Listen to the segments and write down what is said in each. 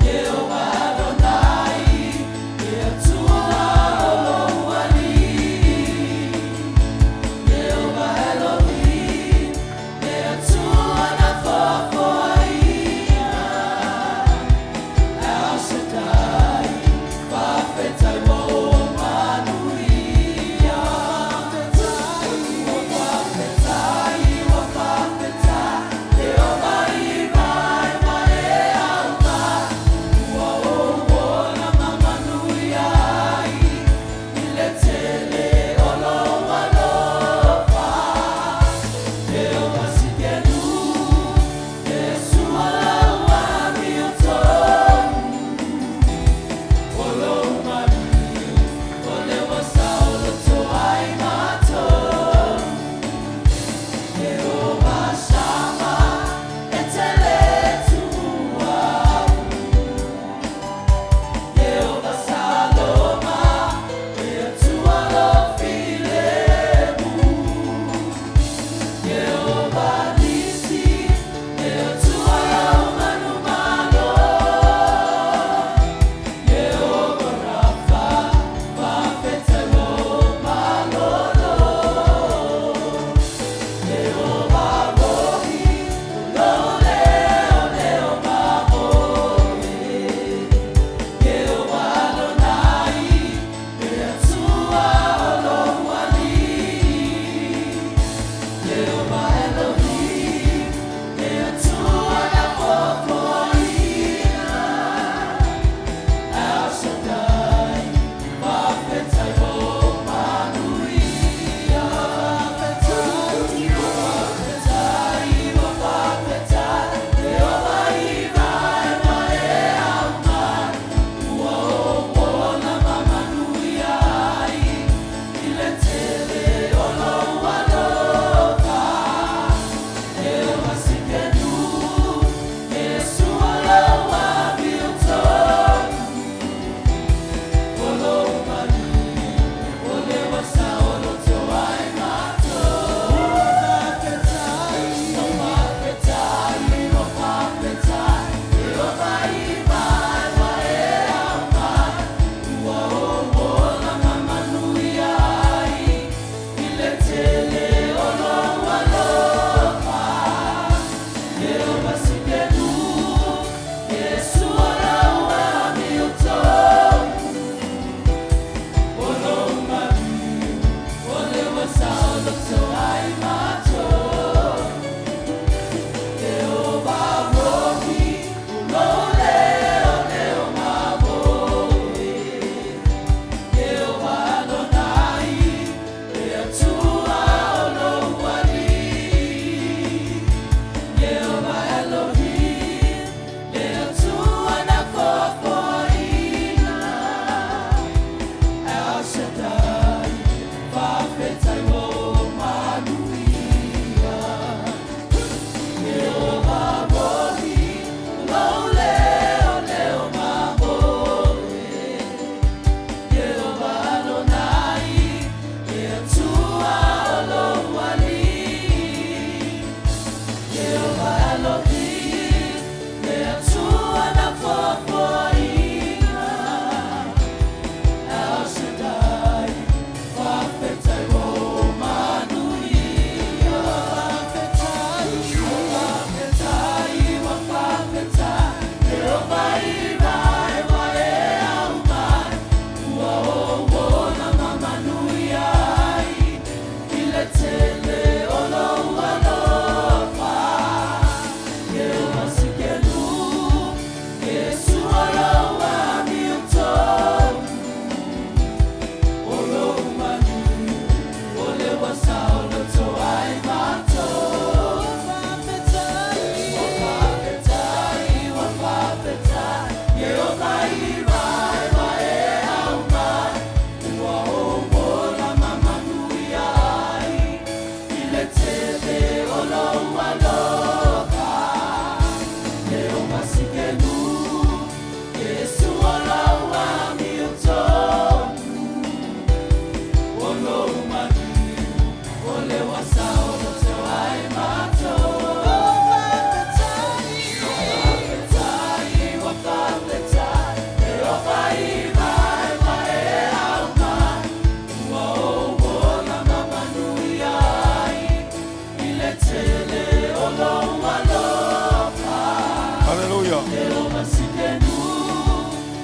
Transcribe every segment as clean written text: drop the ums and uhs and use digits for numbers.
Jehovah.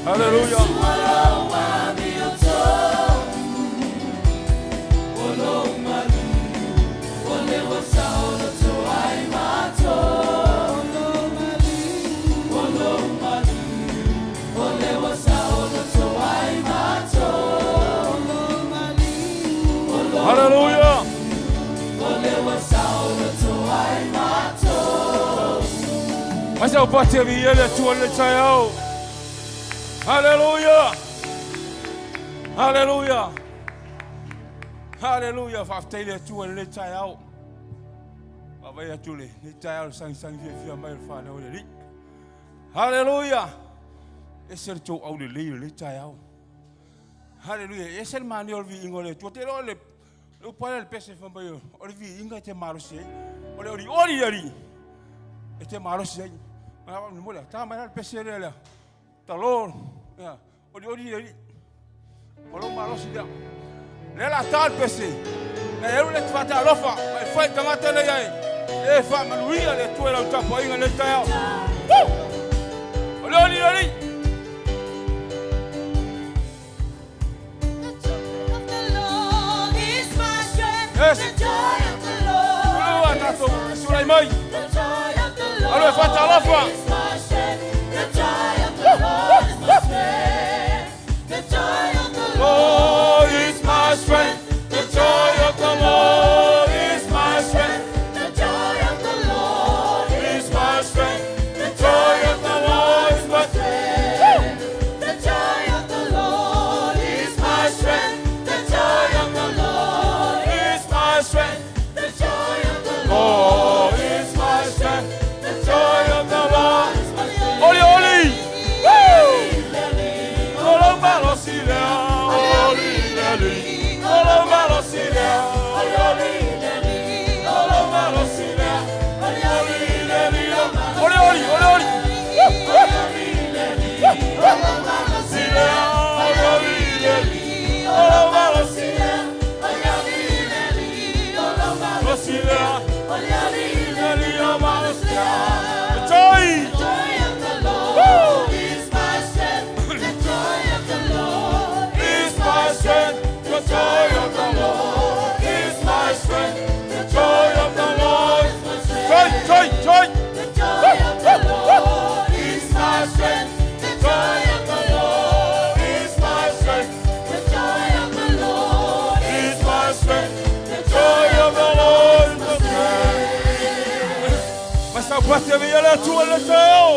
Haleluia. Haleluia. Mas é o bateria, ele é tua, ele é Haleluia. Haleluia. Haleluia. Faafetai le Atua i lenei taeao. Vaavaai atu i lenei taeao i le sagisagi fiafia mai o le fanau a le Alii. Haleluia. Ese le tou aulelei i lenei taeao. Haleluia. Ese le manaia o le viiga o le Atua. Te iloa le le upu lava lea le pese fai mai o le viiga e te malosi ai. O le olioli le Alii e te malosi ai. Ta mai la le pese lea lea. Talo, ia, olioli le Alii. O lou malosi lea. Lea la ta le pese. Na e alu le faatalofa, ma e fai tagata lea ai. E faamanuia le Atua i lau tapuaiga i lenei taeao. Woo! Olioli le Alii. The joy of the Lord is my strength. Yes. The joy of the Lord Ulu a is tatou my sulai mai. strength. The joy of the Alo e faatalofa. Lord is my strength. The joy of the Lord is my strength. The joy of the Lord is my strength. The joy of the Lord is my strength. The joy of the Lord Is my strength. The joy of the Lord is my strength. The joy of the Lord is my strength. The joy of the Lord is my strength. The joy of the Lord is my strength. The joy of the Lord. is my strength. Oli oli. Woo! Olo malosi lea. Oli leli. Olo malosi lea. Oli oli. Olo malosi lea. Oli leli. Oli oli oli oli. Malosi lea. Oli oli leli. Olo malosi lea. Malosi lea. Leli o malosi lea. The joy. Joy of the Lord is my strength. The joy of the Lord is my strength. The joy of the Lord is my strength. The joy of the Lord is my strength. Joy, joy, joy. The joy of the Lord is my strength. The joy of the Lord is my strength. The joy of the Lord Is my strength. The joy of the Lord is my strength. Mas tau pati a le Atua le teo.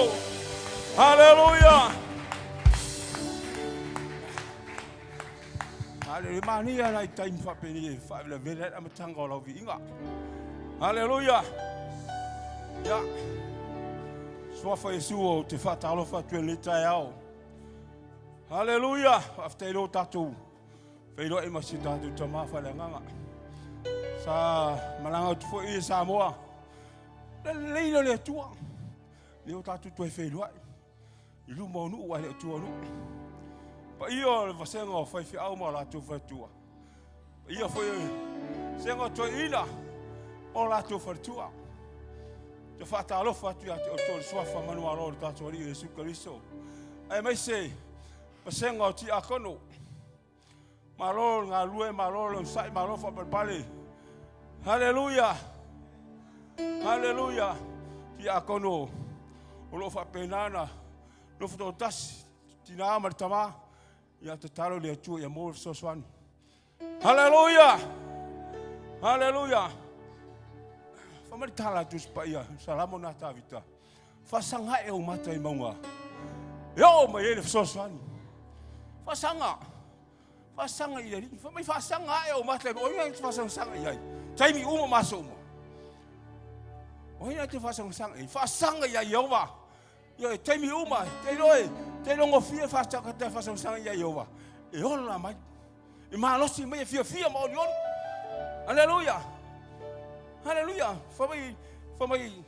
Hallelujah. Hallelujah. Mania lai taimi faapeni e faavelavel ai le amataga o lau viiga. Hallelujah. Ia. Suafa Iesu ou te faatalofa atu i lenei taeao. Hallelujah. Faafetai lo tatou feiloai ma si tatou tama faaleagaga. Sa malaga atu foi i Samoa. Lelei le Atua. Lea o tatou toe feiloai i luma o nuu ae le o tua o nuu. Paia o le vasega o faifeau ma o latou faletua. Paia foi o vasega o toeaiina ma o latou faletua. Te faatalofa atu ia te outou i le suafa manualo o le tatou Alii Iesu Keriso. Aemaise vasega o tiakono. Malo le galulue, malo le onosai, malo le faapalepale. Haleluia! Haleluia! Tiakono o lo o faapena ona nofo toatasi, tina ma le tama, ia tatalo i le Atua ia maua le fesoasoani. Haleluia! Haleluia! Fai mai le tala a Tusi Paia, Salamo na Tavita. Faasaga ae ou mata i mauga e oo mai ai le fesoasoani. Faasaga. Faasaga i le Alii. Fai mai faasaga ae ou mata i mauga. O ai na te faasagasaga i ai? Taimi uma ma aso uma. O ai na te faasagasaga i ai? Faasaga ia Ieova. Ia e taimi uma, te iloa e, te iloa gofie faasagasaga faasagasaga ia Ieova. E ola mai. E malosi mai e fiafia ma olioli. Aleluia. Aleluia. Fai mai, fai mai,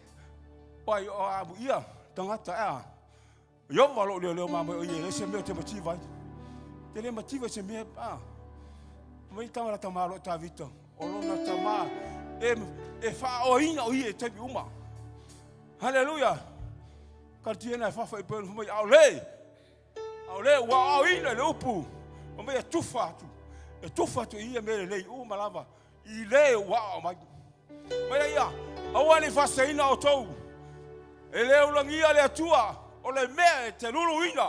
Pai o a ia tagata ea. Ieova lou leoleo mamoe o ia e leai se mea ou te mativa ai. Te le mativa i se mea a. Mai tama la tama lo Tavita o lona tama e e faaoaina o ia i taimi uma. Haleluia. Kalitiena e fafa i pelu mai aole. A o lea ua aoaoina i le upu, o mea e tufa atu, e tufa atu i ia mea lelei uma lava, i le ua aoao mai. Mai ia, aua ne i faaseseina outou, e le ulagia le Atua, o le mea e te luluina,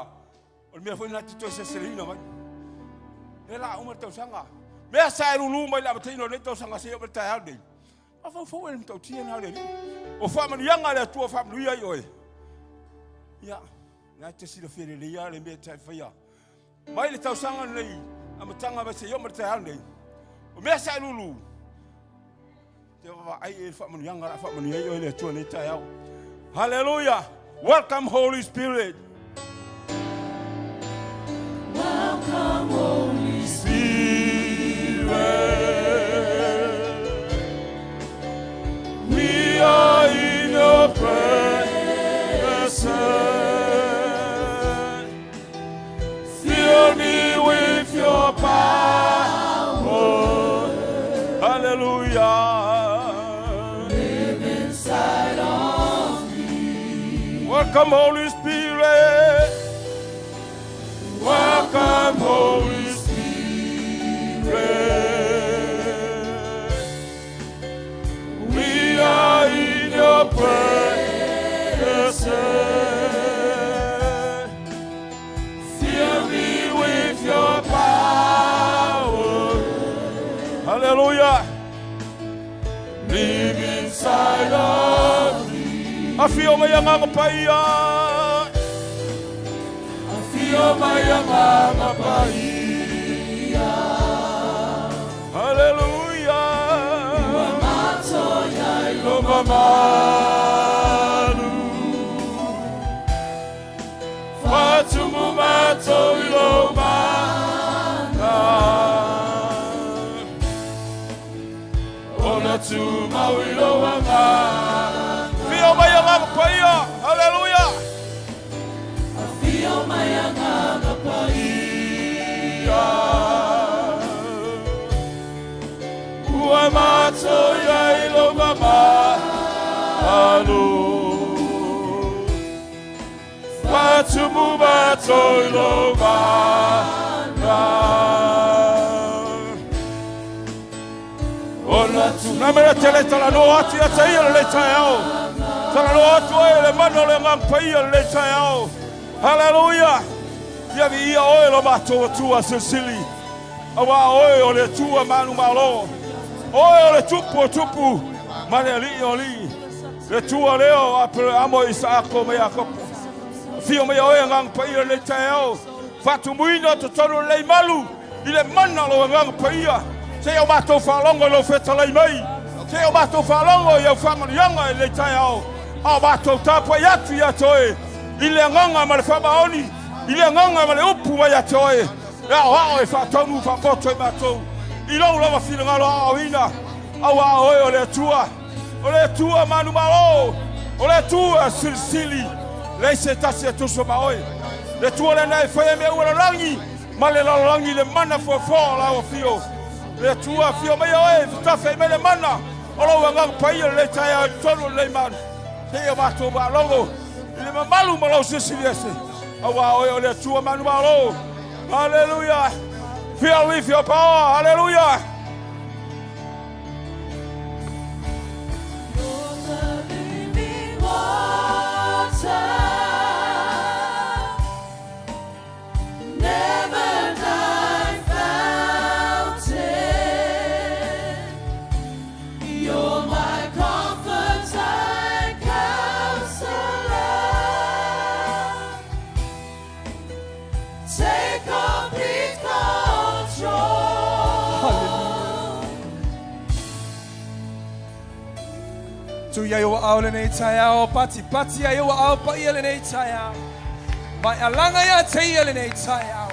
o le mea foi lena e te toe seleseleina mai. Lea la uma le tausaga. Mea sa e lulu mai le amataina o lenei tausaga seia oo mai le taeao lenei. Mafaufau e le matautia lena o le Alii. O faamanuiaga a le Atua faamanuia ai oe. Ia, na e te silafia lelei lava le mea e te faia. Mai le tausaga lenei, amataga mai seia oo mai le taeao lenei. O mea sa e lulu, te vaavaai i le faamanuiaga o le a faamanuia ai oe le Atua nei taeao. Hallelujah! Welcome Holy Spirit. Welcome Holy Spirit. We are in your presence. Fill me with your power. Hallelujah. Live inside of me. Welcome, Holy Spirit. Welcome, Holy Spirit. We are in your presence. Fill me with your power. Hallelujah. Live inside of me. Afio mai Agaga Paia. Afio mai Agaga Paia. Hallelujah. Ua mato iai lo mamalu. Fatumu matou i lou mana. Ona tumau i lou agaga. Afio mai Agaga Paia. Haleluia. Afio mai Agaga Paia. Ua matou i lou mamalu. Fatumu matou i lou mana. Ona tu. Na mea tele talanoa atu ia te ia lenei taeao. Talanoa atu ai le mana o le Agaga Paia lenei taeao. Haleluia! Ia viia oe lo matou Atua Silisili. Auā oe o le Atua manumalo. Oe o le Tupu o tupu ma le Alii o alii. Le Atua lea o Aperehama, Isaako ma Iakopo. Afio mai oe Agaga Paia lenei taeao. Faatumuina totonu o lenei malu i le mana o lou Agaga Paia. Seia o matou faalogo i lou fetalai mai. Seia o matou faalogo i au faamanuiaga i lenei taeao. A o matou tapuai atu ia te oe i le agaga ma le faamaoni, i le agaga ma le upu mai ia te oe, e aoao e faataunuu faapoto i matou i lou lava finagalo aoaoina, auā oe o le Atua, o le Atua manumalo, o le Atua silisili, leai se tasi e tusa ma oe. Le Atua lena e faia mea ua lalagi ma le lalolagi i le mana fuafuaga o lau afio. Le Atua afio mai oe, fetafe mai le mana o lou Agaga Paia lenei taeao i totonu o lenei malu. Seia matou faalogo i le mamalu ma lou silisili ese, auā oe o le Atua manumalo. Haleluia! Fill with your power. Haleluia! You're the living water. Never die fountain. You're my comfort and counselor. Take complete control. Tu i ai ou aao lenei taeao, patipati ai ou aao paia lenei taeao. Mai alaga ia te ia lenei taeao.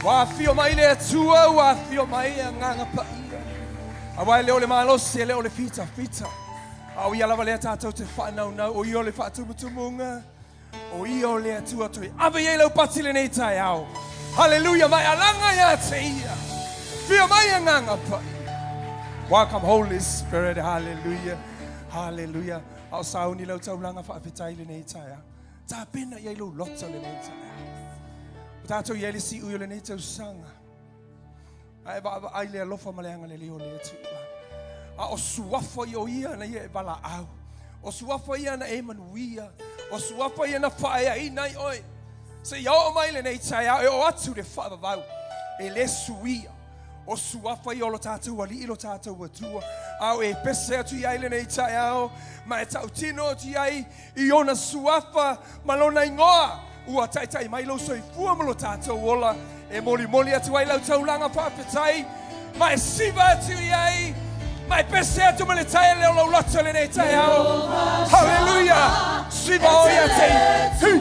Ua afio mai le Atua, ua afio mai Agaga Paia. Aua e le o le malosi, e le o le fitafita. A o ia lava lea tatou te faanaunau, o ia o le faatumutumuga, o ia o le Atua toe ave i ai lau pati lenei taeao. Haleluia, mai alaga ia te ia. Afio mai Agaga Paia. Welcome Holy Spirit, hallelujah, hallelujah. A o sauni lau taulaga faafetai lenei taeao. Tapena i ai lou loto lenei taeao. Ua tatou i ai le siui o lenei tausaga. A e vaavaai le alofa ma le agalelei o le Atua. A o suafa ia o ia na ia e valaau. O suafa ia na e manuia. O suafa ia na faaeaina ai oe. Seia oo mai lenei taeao e oo atu le faavavau. E le suia. O suafa ia o lo tatou Alii lo tatou Atua. A o e pese atu i ai lenei taeao ma e tautino atu i ai i ona suafa ma lona igoa ua taitai mai lou soifua ma lo tatou ola e molimoli atu ai lau taulaga faafetai ma e siva atu i ai ma e pese atu ma le taele o lou loto lenei taeao. Haleluia! Siva o ia te i.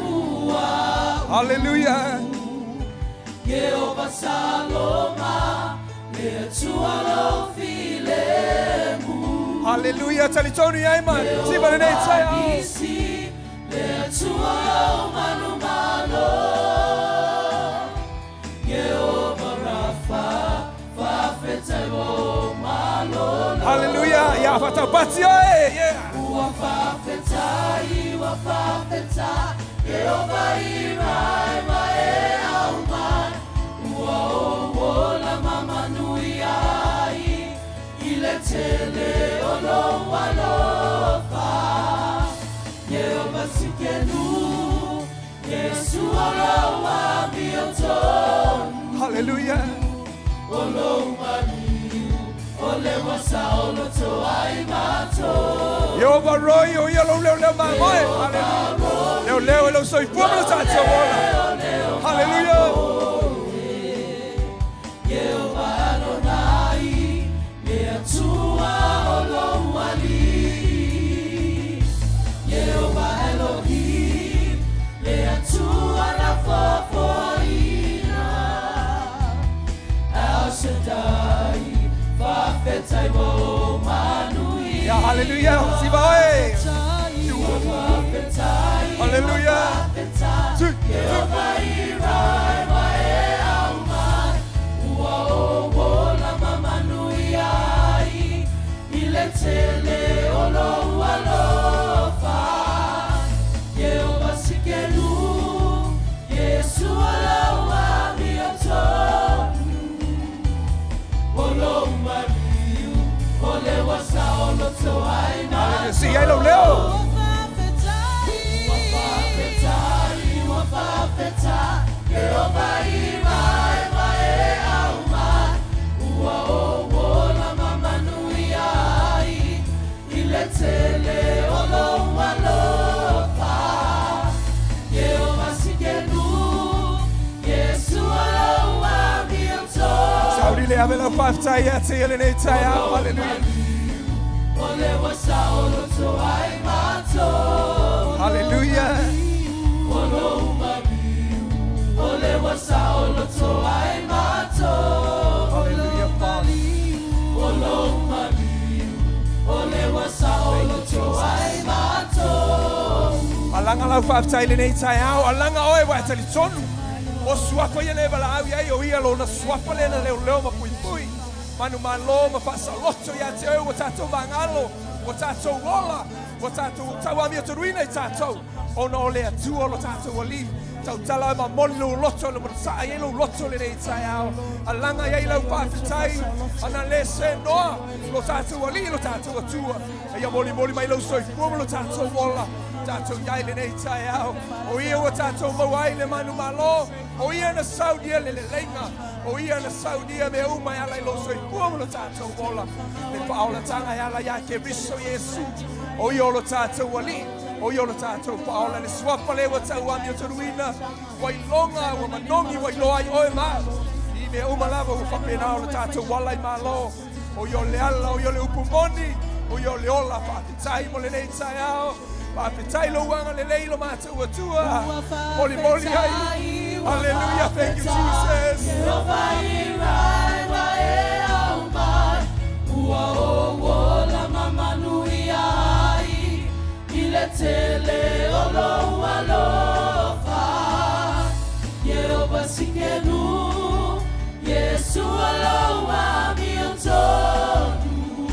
Haleluia! Jehovah Saloma, le Atua lou filemu. Haleluia, talitonu i ai ma siva lenei taeao. Nisi, le Atua lou manumalo. Jehovah Rafa, faafetai ua ou malolo. Haleluia, ia faataupati oe. Yeah. Ua faafetai, ua faafetai, Jehovah Irai ma e aumai. Ua ou ola ma manuia ai, i le tele o lou alofa. Jehovah Tsidkenu, Iesu o lou amiotonu. Haleluia. O lou maliu, o le ua saoloto ai matou. Jehovah Roi, o ia lou leoleo mamoe. Haleluia. Leoleo e lou soifua ma lo tatou ola. Haleluia. Jehovah Adonai, le Atua o lou Alii. Jehovah Elohim, le Atua na foafoaina. El Shaddai, faafetai ua ou manuia. Ya, haleluia. Siva oe. Faafetai, Haleluia. faafetai, Tu, tu. Jehovah Irai ma e aumai. Ua ou ola ma manuia ai, i le tele o lou alofa. Jehovah Tsidkenu, Iesu o lou amiotonu. O lou maliu, o le ua saoloto ai Haleluia. Sii ai lou leo. Ua faafetai, ua faafetai, Jehovah Irai ma e aumai. Ua ou ola ma manuia ai, i le tele o lou alofa. Jehovah Tsidkenu, Iesu o lou amiotonu. Sauli le ave lau faafetai ia te ia lenei taeao. Haleluia. O le ua saoloto ai matou. Haleluia. O lou maliu, o le ua saoloto ai matou. Haleluia, Father. O lou maliu, o le ua saoloto ai matou. Alaga lau faafetai lenei taeao. Alaga oe ua e talitonu. O suafa ia le valaau i ai o ia lona suafa lea na leoleo ma puipui. Manumalo ma faasaoloto ia te oe ua tatou magalo, ua tatou ola, ua tatou tauamiotonuina i tatou. Ona o le Atua o lo tatou Alii. Tautala ma moni lou loto na masaa i ai lou loto lenei taeao. Alaga i ai lau faafetai, ana le se noa lo tatou Alii lo tatou Atua. E ia molimoli mai lou soifua ma lo tatou ola. Tatou i ai lenei taeao. O ia ua tatou maua ai le manumalo. O ia na saunia le leleiga. O ia na saunia mea uma e ala i lou soifua ma lo tatou ola. Le faaolataga e ala ia Keriso Iesu. O ia o lo tatou Alii. O ia o lo tatou faaola le suafa le ua tauamiotonuina. Ua iloga, ua manogi, ua iloa ai oe ma au. I mea uma lava ua faapena o lo tatou ala i Malo. O ia o le ala, o ia o le upu moni, o ia o le ola. Faafetai mo lenei taeao. Faafetai lou agalelei i lo matou Atua. Molimoli ai. Hallelujah. Thank you, Jesus. Jehovah Irai ma e aumai. Ua ou ola ma manuia ai, i le tele o lou alofa. Jehovah Tsidkenu, Iesu o lou amiotonu.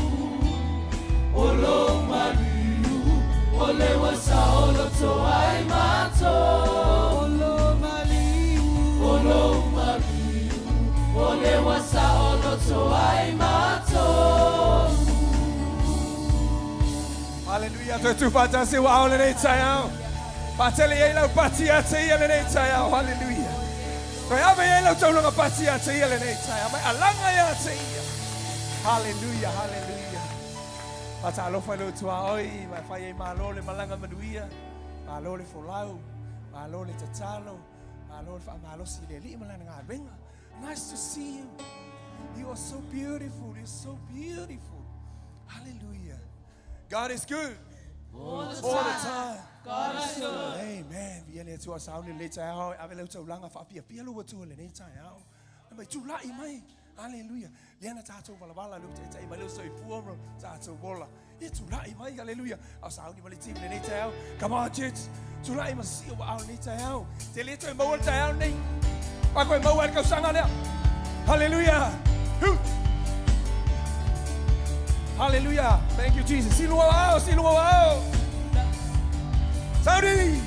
O lou maliu, o le ua saoloto ai matou. O lou maliu, o Haleluia. Toe tuufaatasi ou aao lenei taeao. Faatele i ai lau pati ia te ia lenei taeao. Haleluia. Toe ave i ai lau taulaga pati ia te ia lenei taeao. Mai alaga ia te ia. Haleluia, haleluia. Faatalofa i lou tuaoi, ma e fai ai malo le malaga manuia, malo le folau, malo le tatalo, malo le faamalosi i le Alii ma lana galuega. Nice to see you. You are so beautiful. You're so beautiful. Hallelujah. God is good. All the All the time. time. God is good. Amen. Viia le Atua sauni lenei taeao. Ave lau taulaga faafiafia lou Atua lenei taeao. Mai tulai mai. Hallelujah. Lea na tatou valavala lou taitai mai lou soifua ma tatou ola. Ia tulai mai. Hallelujah. Ao sauni ma le team lenei taeao. Come on church. Tulai ma sio wa ao lenei taeao. Te le toe maua le taeao nei. Pa koe maua le kausaga lea. Hallelujah. Hu. Hallelujah. Thank you Jesus. Silu ao, silu ao. Saudi.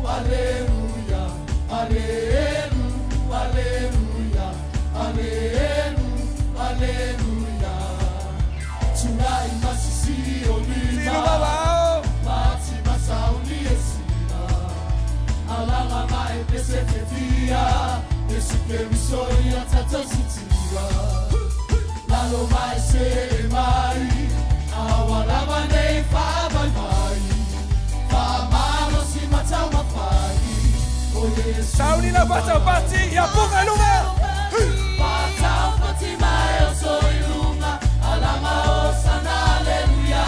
Alleluia, alleluia, alleluia, alleluia, alleluia. Tulai masisi o Silu lima, ao. pati masauni esina. Alanga mai pese fefia, Yesu Kristo ia tato sitira. Lalo mai se mai, awalava nei fa mai mai. Fa malo si matau mafai, o Yesu. Sauni lau pata pati. Ia punga lunga. Patau pati mai o so ilunga, alanga o sana aleluya.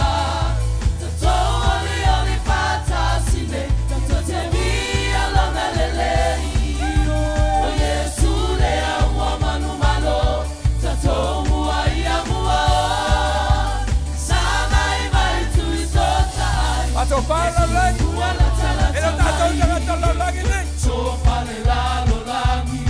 Tato oli oli fatasine, tato te mi alanga lelei. O Yesu le aua manu malo, tato mua ia mua o. Sana i mai tu i sota ai. Pato pala lagi. Ua la tala E lo tatou tagata lalagi nei. Tofale lalo lagi,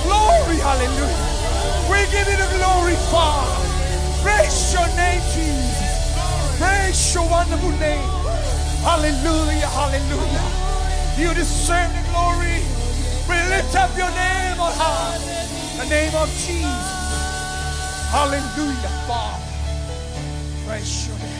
Glory, hallelujah. We give you the glory, Father. Praise your name, Jesus. Praise your wonderful name. Hallelujah, hallelujah. You deserve the glory. We lift up your name on high. The name of Jesus. Hallelujah, Father. Praise your name.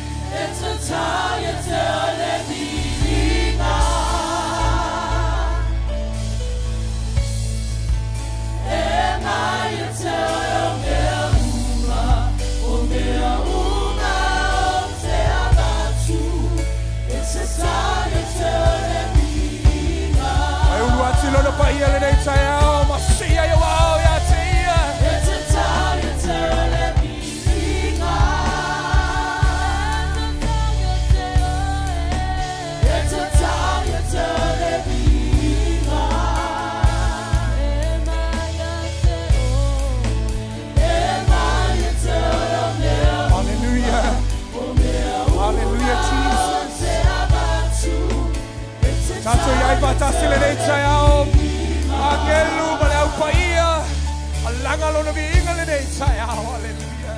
Ai ulu ati lona paia lenei taeao, ma sii ai ou aao ia te ia. Hallelujah. Hallelujah, Jesus. Tatou i ai faatasi lenei taeao. Agelu ma le au paia. Alaga lona viiga lenei taeao. Hallelujah.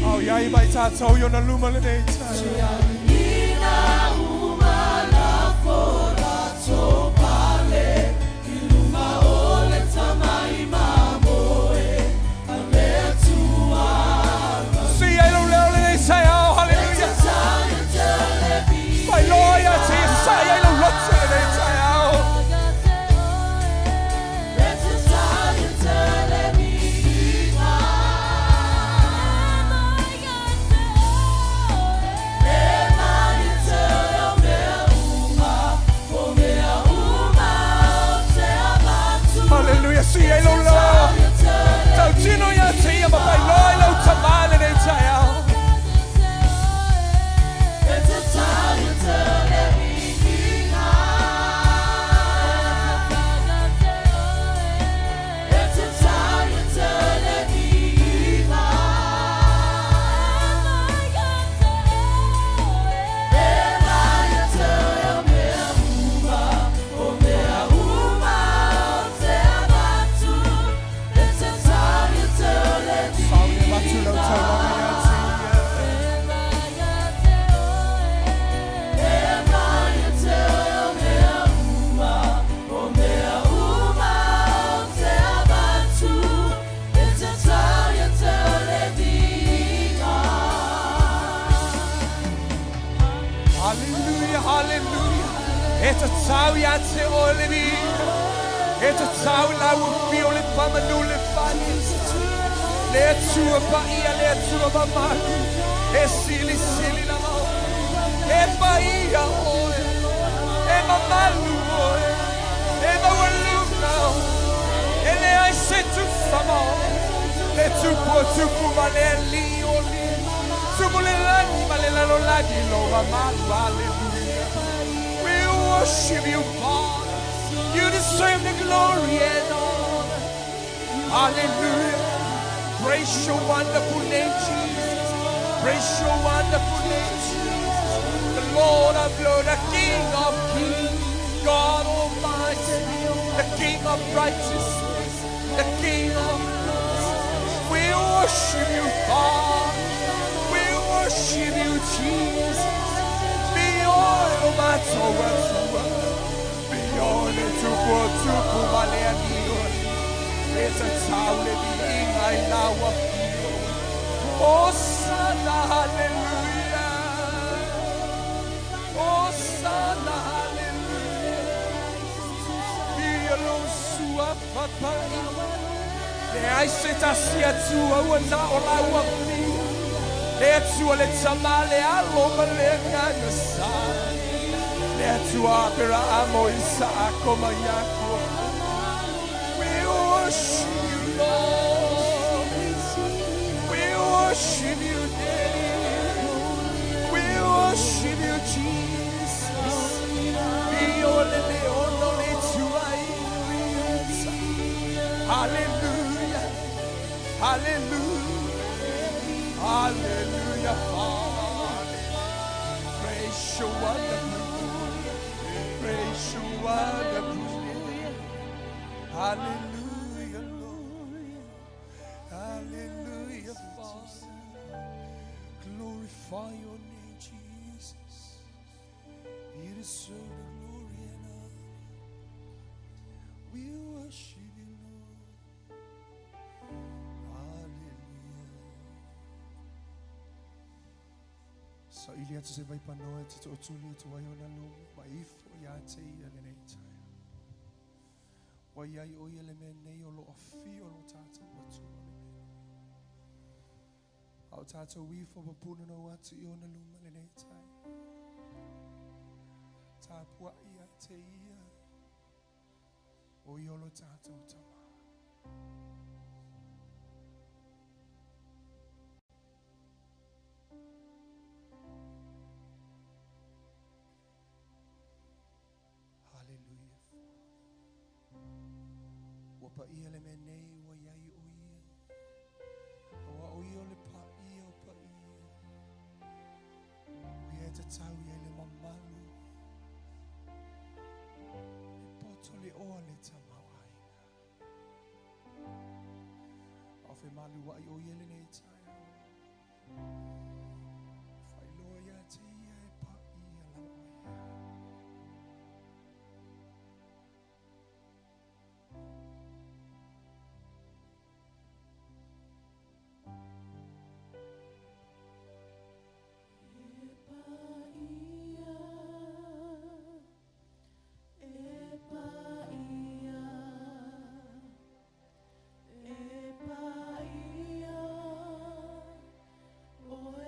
Ao iai mai tatou i ona luma lenei taeao. Sii ai lou leo lenei taeao. Hallelujah. Mai loa ia te ia sa'i ai lou loto lenei taeao. Hallelujah. Sii ai lou leo. Tautino ia te ia ma faailoa i lou tamā lenei taeao. Saule avatu lau taulaga ia te ia. Hallelujah, hallelujah. E tatau ia te oe le viiga. E tatau i lau afio le faamanu le faatasi. Le Atua paia, le Atua mamalu. E silisili lava oe. E paia oe. E mamalu oe. E maualuga oe. E leai se tusa ma oe. Le Tupu o tupu ma le Alii o alii. Tumu o le lagi ma le lalolagi lou mamalu. Hallelujah. We worship you, Father. You deserve the glory and honor. Hallelujah. Praise your wonderful name, Jesus. Praise your wonderful name, Jesus. The Lord of Lords, the King of Kings, God Almighty, the King of righteousness, the King of peace. We worship you, Father. We worship you, Jesus. Be all my toa. Be all le tupu o tupu ma le alii o alii. E tatau le viiga i lau afio. Hosanna, hallelujah. Hosanna, hallelujah. Ia lou suafa paia. Leai se tasi Atua ua na o lau afio. Le Atua le Tama le Alo ma le Agaga Sa. Le Atua Aperaamo Isaako ma Iakopo. We worship you, Lord. We worship you, Daddy. We worship you, Jesus. Be your le ono le tuai. Hallelujah. Hallelujah. Hallelujah, Father. Praise you wonderful. Praise you wonderful. Hallelujah, Lord. Hallelujah, Father. Glorify your name, Jesus. You deserve the glory and honor. We worship you, Lord. Hallelujah. Saili atu se vaipanoa e te tootuli atu ai ona luma ma ifo ia te ia lenei taeao. Ua i ai o ia le mea nei o lo o afio lo tātou Atua le mea nei. A o tātou ifo papunonou atu i ona luma lenei taeao. Tapuai ia te ia o ia o lo tātou Tama. Hallelujah, Father. Ua paia le mea nei ua i ai o ia. Aua o ia o le paia o paia. O ia e tatau i ai le mamalu. E poto le oa le tamaoaiga. A o femaluai o ia lenei taeao. Faailoa ia te ia e paia lava o ia. E paia, e paia, e paia, o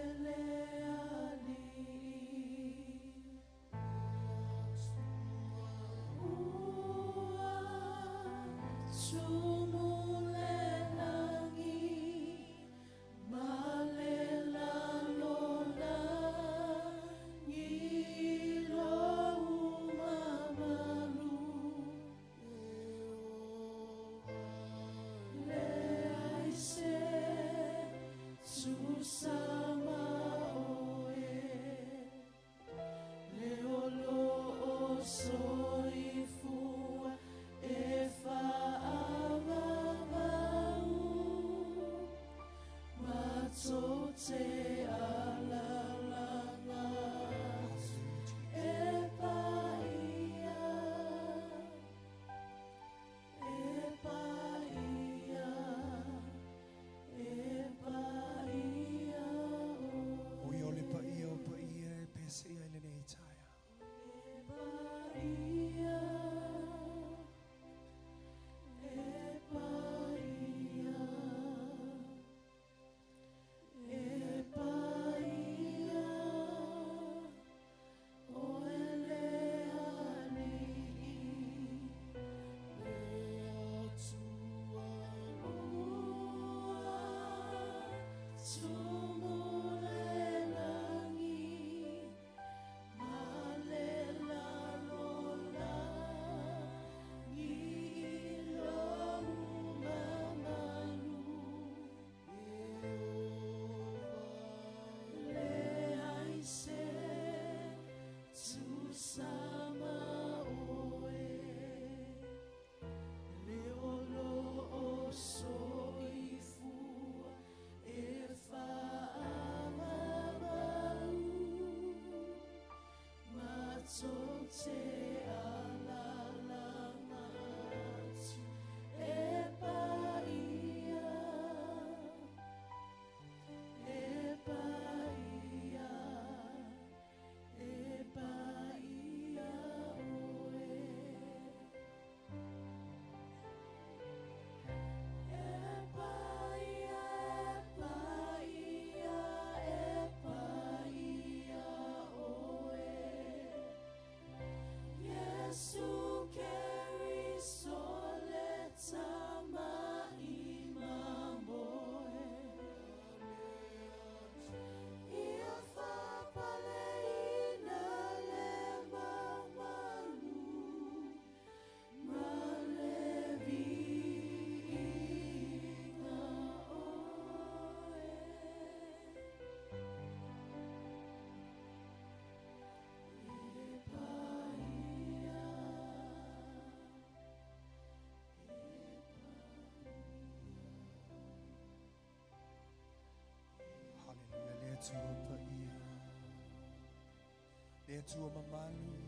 Le Atua mamalu,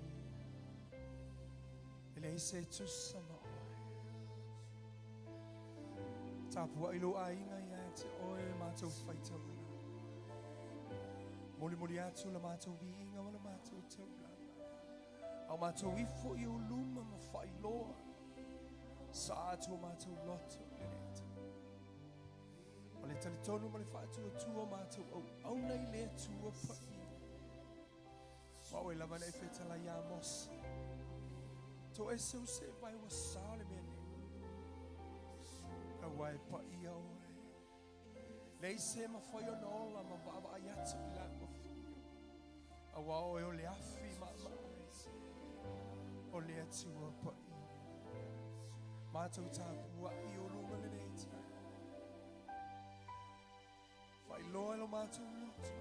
e leai se tusa ma oe. Tapuai lou aiga ia te oe matou faitauina. Molimoli atu la matou viiga ma la matou taulaga. A o matou ifo i ou luma ma faailoa. Sa atu o matou loto i lenei taimi. Ma le talitonu ma le faatuatua o matou auauna i le Atua paia. Ma oe lava na e fetalai iā Mose. Toese u se vai ua sao le mea nei. Aua e paia oe. Leai se mafai ona ola ma vaavaai atu i lau afio. Aua oe o le afi maamae o le Atua paia. Matou tapuai i ou luma lenei taeao. Faailoa e lo matou loto.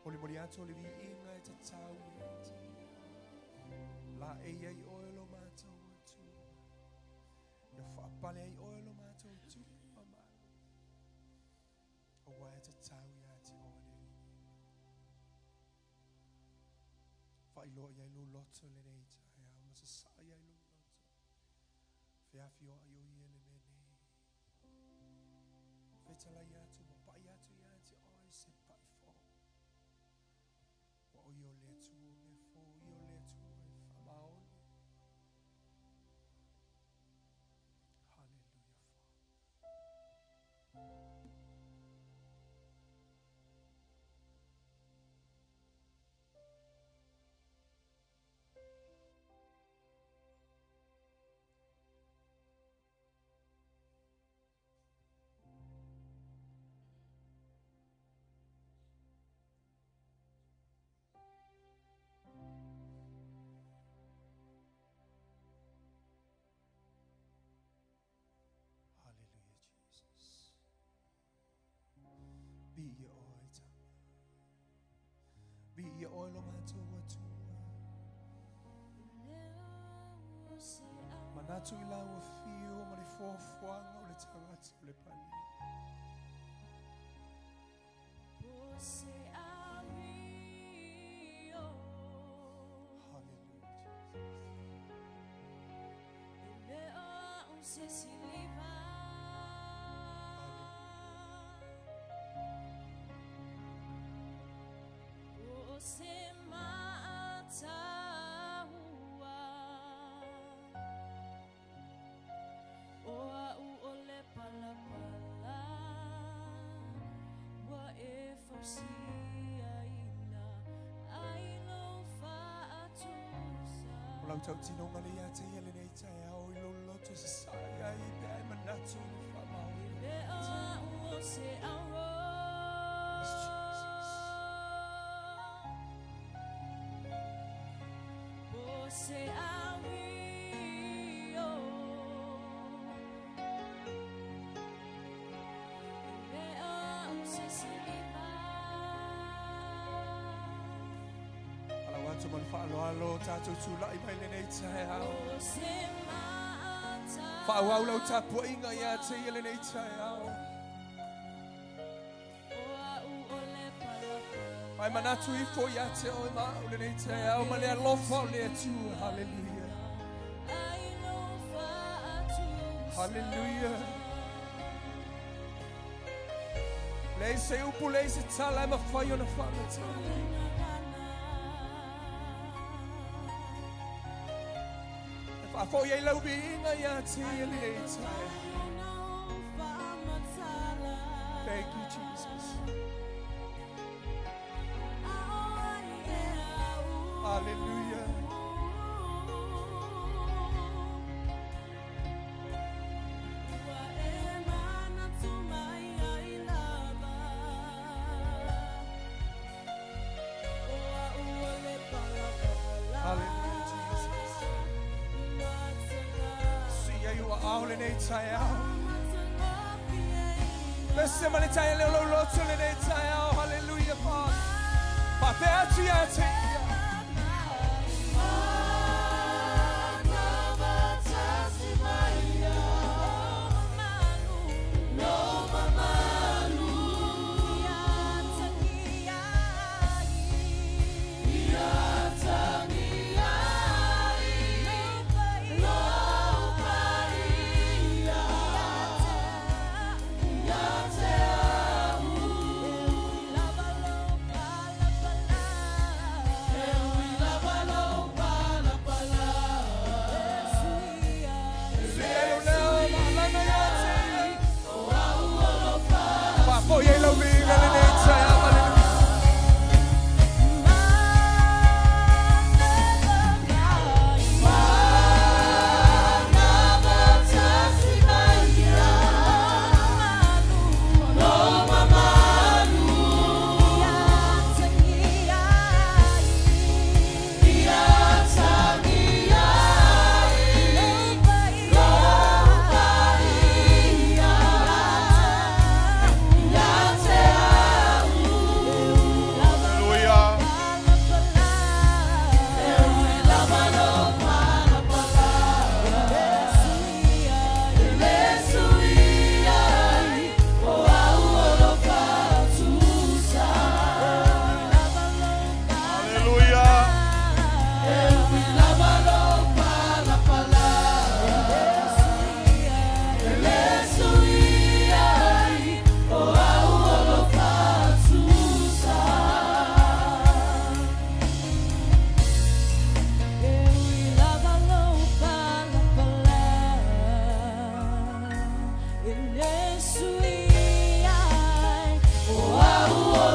Molimoli atu o le viiga e tatau ia te ia. Laei ai oe lo matou Atua. Ia faapale ai oe lo matou Tupu mamalu. Aua e tatau ia te oe le viiga. Faailoa i ai lou loto lenei taeao ma sasaa i ai lou loto. Feafioai o ia le mea nei. Fetalai atu ma pai atu ia te oe se pai fou. Ua o ia o le Atua o mea fou, ia o le Atua e faamaoni. Hallelujah, Father. Hallelujah, Jesus. Viia oe, Tama. Viia oe lo matou Atua. Manatu i lau afio ma le foafoaga o le tagata o le pani. Hallelujah, Jesus. O lau tautinoga le ia te ia lenei taeao i lou loto e sasae ai pe a e manatu i le faamaoniga. Yes, Jesus. Alau atu ma le faaaloalo tatou tulai mai lenei taeao. Faaauau lau tapuaiga ia te ia lenei taeao. Mai manatu ifo ia te oe ma au lenei taeao ma le alofa o le Atua. Hallelujah. Hallelujah. Leai se upu, leai se tala e mafai ona faamatala. E faafoi ai lau viiga ia te ia lenei taeao. Thank you, Jesus. Hallelujah. Hallelujah, Jesus. Sii ai ou aao lenei taeao. Pese ma le taea leo lou loto lenei taeao. Hallelujah, Father. Faapea atu ia te ia.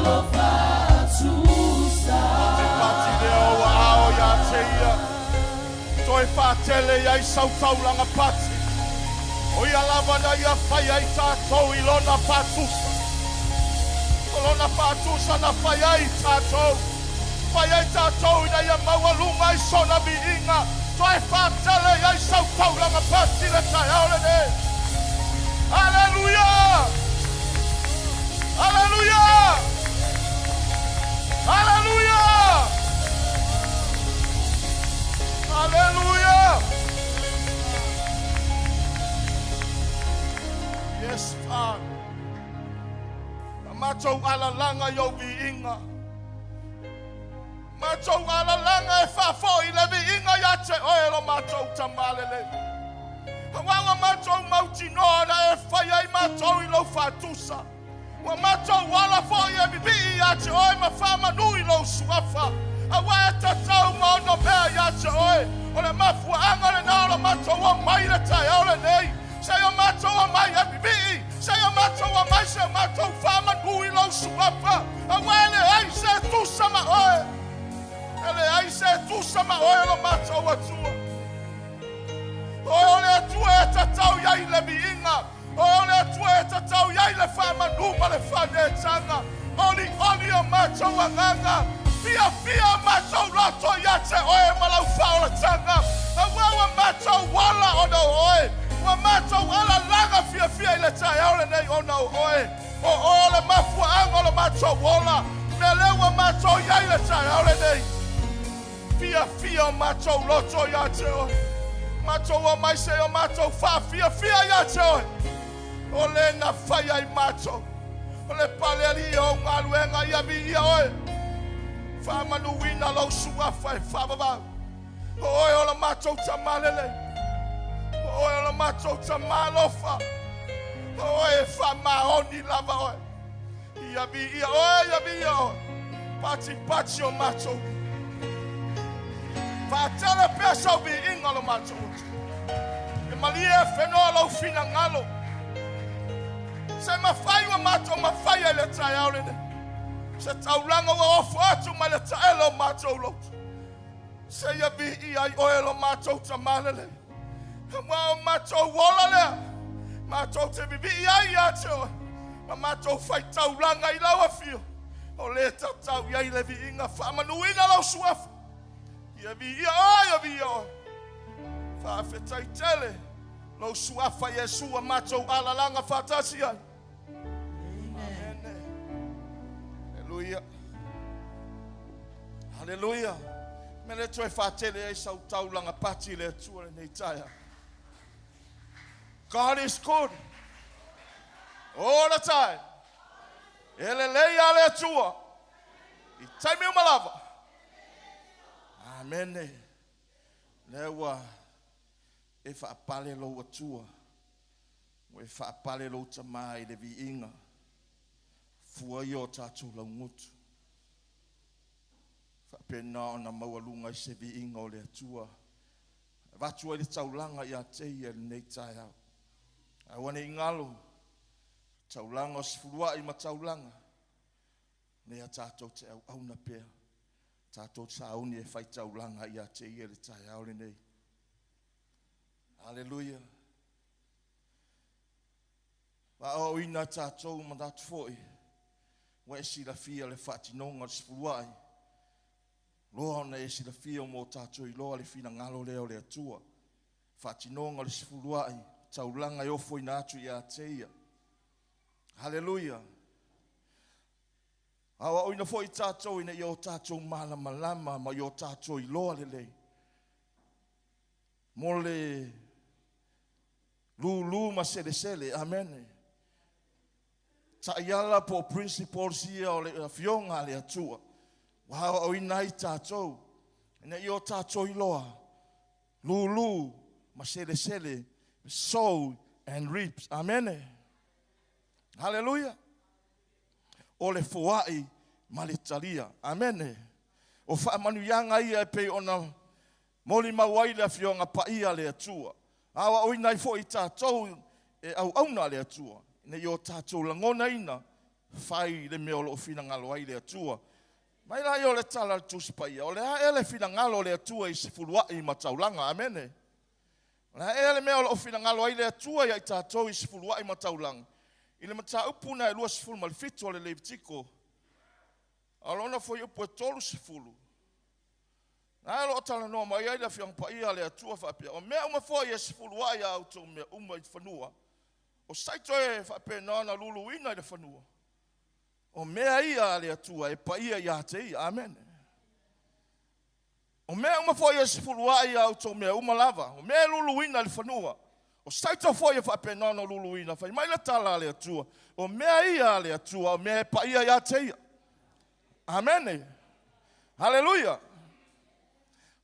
lo faatusa. Patipati lea o aao ia te ia, toe faatele i ai sau taulaga pati. O ia lava na ia fai ai tatou i lona faatusa. O lona faatusa na fai ai tatou. Fai ai tatou ina ia maualuga i sona viiga, toe faatele i ai sau taulaga pati le taeao lenei. Aleluia! Aleluia! Aleluia! Aleluia! Yes, Father. Na matou alalaga i ou viiga. Matou alalaga e faafoi le viiga ia te oe lo matou Tama lelei. Aua ua matou mautinoa na e fai ai matou i lou faatusa. Ua matou ala foi e vivii ia te oe ma faamanu i lou suafa. Aua e tatau ma ono mea ia te oe. O le mafuaaga lena o lo matou omai i le taeao lenei. Se i o matou omai e vivii, se i o matou omai se o matou faamanu i lou suafa. Aua e leai se e tusa ma oe. E leai se e tusa ma oe lo matou Atua. Oe o le Atua e tatau i ai le viiga. Oe o le Atua e tatau i ai le faamanu ma le faaneetaga. Olioli o matou agaga, fiafia o matou loto ia te oe ma lau faaolataga. Aua ua matou ola ona o oe, ua matou alalaga fiafia i le taeao lenei ona o oe. O oe o le mafuaaga o lo matou ola, mea lea ua matou i ai i le taeao lenei. Fiafia o matou loto ia te oe. Matou omai se i o matou faafiafia ia te oe. O le na fai ai matou. O le pale alii o ou galuega ia viia oe. Faamanuina lou suafa e faavavau. O oe o la matou Tama lelei. O oe o la matou Tama alofa. O oe e faamaoni lava oe. Ia viia oe, ia viia oe. Patipati o matou. Faatele pea sau viiga lo matou atu. E malie e whenoa lou finagalo. Se mafai ua matou mafai ai le taeao lenei. Se taulaga ua ofo atu mai le taele o matou loto. Se ia viia ai oe lo matou Tama lelei. Aua o matou ola lea, matou te vivii ai ia te oe, ma matou faitaulaga i lau afio, o le tatau i ai le viiga faamanuina lau suafa. Ia viia oe, ia viia oe. Faafetai tele lou suafa Iesu ua matou alalaga faatasi ai. Amene. Aleluia. Aleluia. Me le toe faatele ai sau taulaga pati i le Atua lenei taeao. God is good all the time. E lelei a le Atua i taimi uma lava. Amene. Lea ua e faapale lou Atua. Ua e faapale lou Tama i le viiga, fua ia o tatou laugutu. Faapena ona maualuga ai se viiga o le Atua, e avatu ai le taulaga ia te Ia i lenei taeao. Aua ne i galo, taulaga o sefuluai ma taulaga, lea tatou te auauna pea, tatou sauni e fai taulaga ia te Ia i le taeao lenei. Aleluia. Aoaoina tatou manatu foi ua e silafia le faatinoga o le sefuluai. Loa ona e silafia mo tatou iloa le finagalo lea o le Atua. Faatinoga o le sefuluai, taulaga e ofoina atu ia te Ia. Haleluia. Aoaoina foi tatou ina ia o tatou malamalama ma ia o tatou iloa lelei mo le lulu ma selesele. Amene. Taiala po o principles ia o le Afioga a le Atua ua aoaoina ai tatou ina ia o tatou iloa lulu ma selesele, sow and reap. Amene. Haleluia. O le foai ma le talia. Amene. O faamanuiaga ia e pei ona Molimau ai le Afioga Paia a le Atua, aoaoina ai foi tatou e auauna a le Atua, ina ia o tatou lagonaina Fai le mea o lo o finagalo ai le Atua. Mai laia o le tala a le Tusi Paia, o le a ea le finagalo o le Atua i sefuluai ma taulaga? Amene. O le a ea le mea o lo o finagalo ai le Atua ia i tatou i sefuluai ma taulaga? I le mataupu na e 27 o le Levitiko, a o lona fuaiupu e 30, na o lo o talanoa mai ai le Afioaga Paia a le Atua faapea, o mea uma foi e sefuluai a outou mea uma i fanua, o saito e faapena ona luluina i le fanua, o mea ia a le Atua e paia ia te ia. Amene. O mea uma foi e sefuluai a outou mea uma lava, o mea e luluina i le fanua, o saito foi e faapena ona luluina, fai mai le tala a le Atua, o mea ia a le Atua, o mea e paia ia te ia. Amene. Haleluia.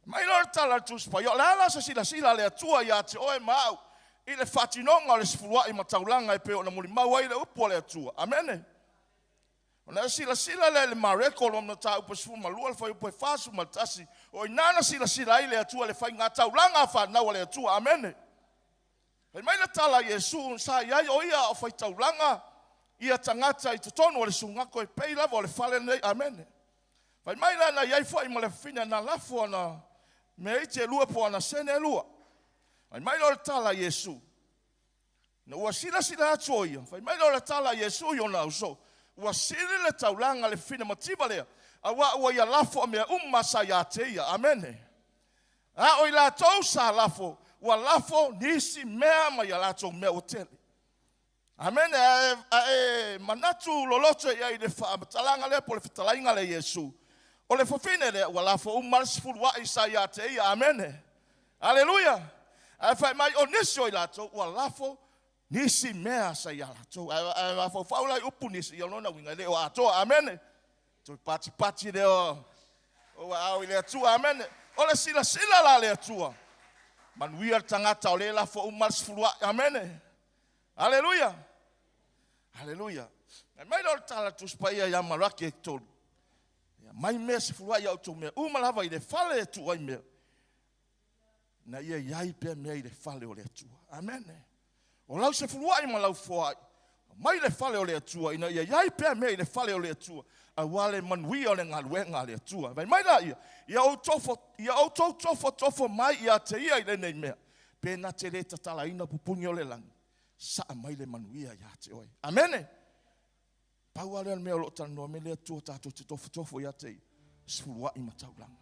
Mai loa le tala a le Tusi Paia, o le a la se silasila a le Atua ia te oe ma au i le faatinoga o le sefuluai ma taulaga e pei ona mulimau ai le upu a le Atua. Amene. Ona e silasila lea i le Mareko lona mataupu e 12 le fuaiupu e 41, o i ina na silasila ai le Atua i le faiga taulaga a fanau a le Atua. Amene. Fai mai le tala a Iesu sa i ai o ia a o faitaulaga ia tagata i totonu o le sugago e pei lava o le fale lenei. Amene. Fai mai la na i ai foi ma le fafine na lafo ana meaiti e lua po o ana sene e lua. Fai mai lea o le tala a Iesu, ina ua silasila atu o ia, fai mai lea o le tala a Iesu i ona ausoo, ua sili le taulaga i le fafine mativa lea, auā ua ia lafo a mea uma sa ia te ia. Amene. A o i latou sa lafo, ua lafo nisi mea mai a latou mea ua tele. Amene. A e manatu loloto i ai i le faamatalaga lea po o le fetalaiga lea a Iesu, o le fafine lea ua lafo uma le sefuluai sa ia te ia. Amene. Aleluia. Ae fai mai o nisi o i latou ua lafo nisi mea sa ia latou. Ae mafaufau la i upu nisi, ia o lona uiga e le o atoa. Amene. Toe patipati lea o ou aao i le Atua. Amene. O le silasila la a le Atua, manuia le tagata o lea e lafo uma le sefuluai. Amene. Aleluia. Aleluia. Fai mai lea o le tala a le Tusi Paia ia Malaki e 3. Ia mai mea sefuluai ia outou mea uma lava i le fale e tuu ai mea, ina ia i ai pea mea i le fale o le Atua. Amene. O lau sefuluai ma lau foai, mai le fale o le Atua, ina ia i ai pea mea i le fale o le Atua, aua le manuia o le galuega a le Atua. Fai mai laia, ia outou tofotofo mai ia te ia i lenei mea, pe na te le tatalaina pupuni o le lagi, saa mai le manuia ia te oe. Amene. Pau lava lea o le mea o lo o talanoa mai le Atua tatou te tofotofo ia te ia, sefuluai ma taulaga.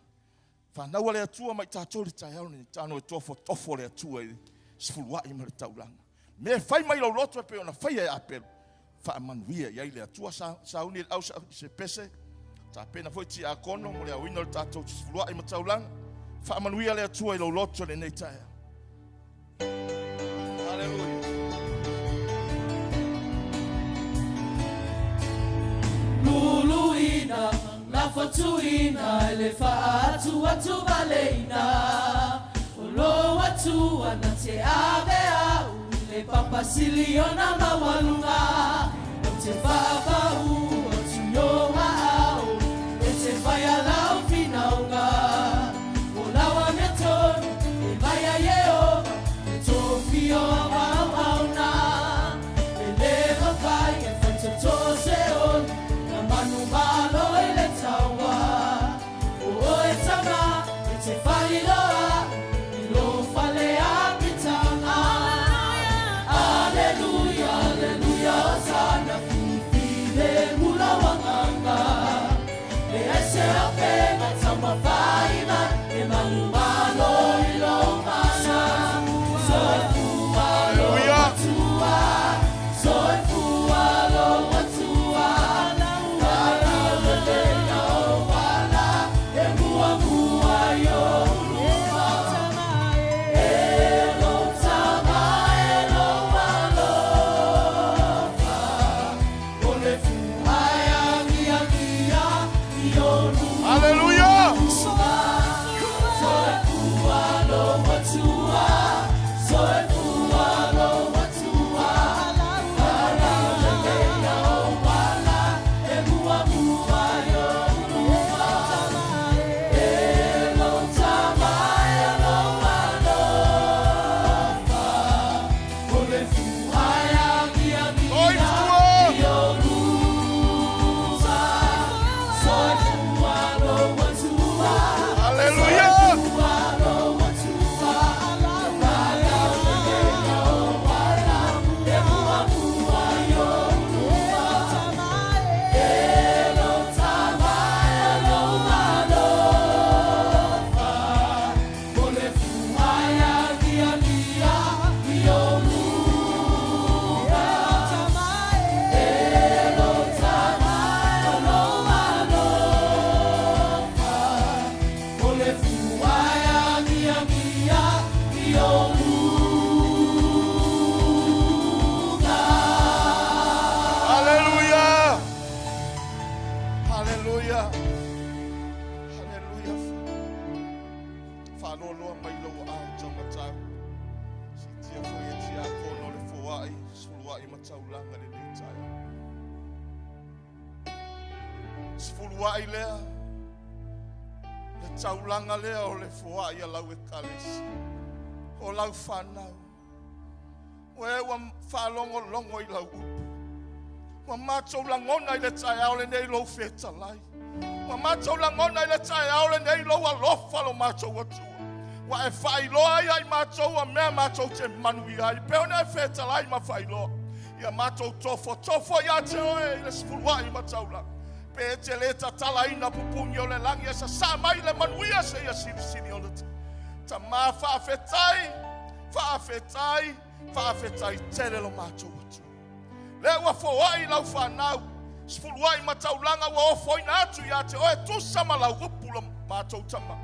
Fanau a le Atua ma i tatou i le taeao lenei, tano e tofotofo le Atua i le sefuluai ma le taulaga. Mea e fai mai lou loto e pei ona faia e Apelu, faamanuia i ai le Atua. Sauni le au se pese, tapena foi tiakono mo le aoina o le tatou sefuluai ma taulaga. Faamanuia le Atua i lou loto i lenei taeao. Haleluia. Luluina, lafatuina i le faaatuatu valeina o lou Atua na te ave au i le papa sili ona maualuga ou te faapau atu i o aao e te fai a lau finauga o lau amiotonu e mai a Ieova e tofia o auauauna e le mafai e faitotoa se oli na manumalo i le taua o oe tama e te faliloa i lou fale apitaga Aleluia, aleluia, Hosana, filifilemu. sefuluai ma taulaga i lenei taeao. Sefuluai lea, le taulaga lea o le foai a lau ekalesia, o lau fanau. O e ua faalogologo i lau upu. Ua matou lagona i le taeao lenei lou fetalai. Ua matou lagona i le taeao lenei lou alofa lo matou Atua. Ua e faailoa ai ia i matou a mea matou te manuia ai. Pei ona e fetalai ma faailoa. Ia matou tofotofo ia te oe i le sefuluai ma taulaga. Pe e te le tatalaina pupuni o le lagi e sasaa mai le manuia seia silisili ona Tama faafetai, faafetai, faafetai tele lo matou Atua. Lea ua foai lau fanau, sefuluai ma taulaga ua ofoina atu ia te oe, tusa ma lau upu lo matou tama.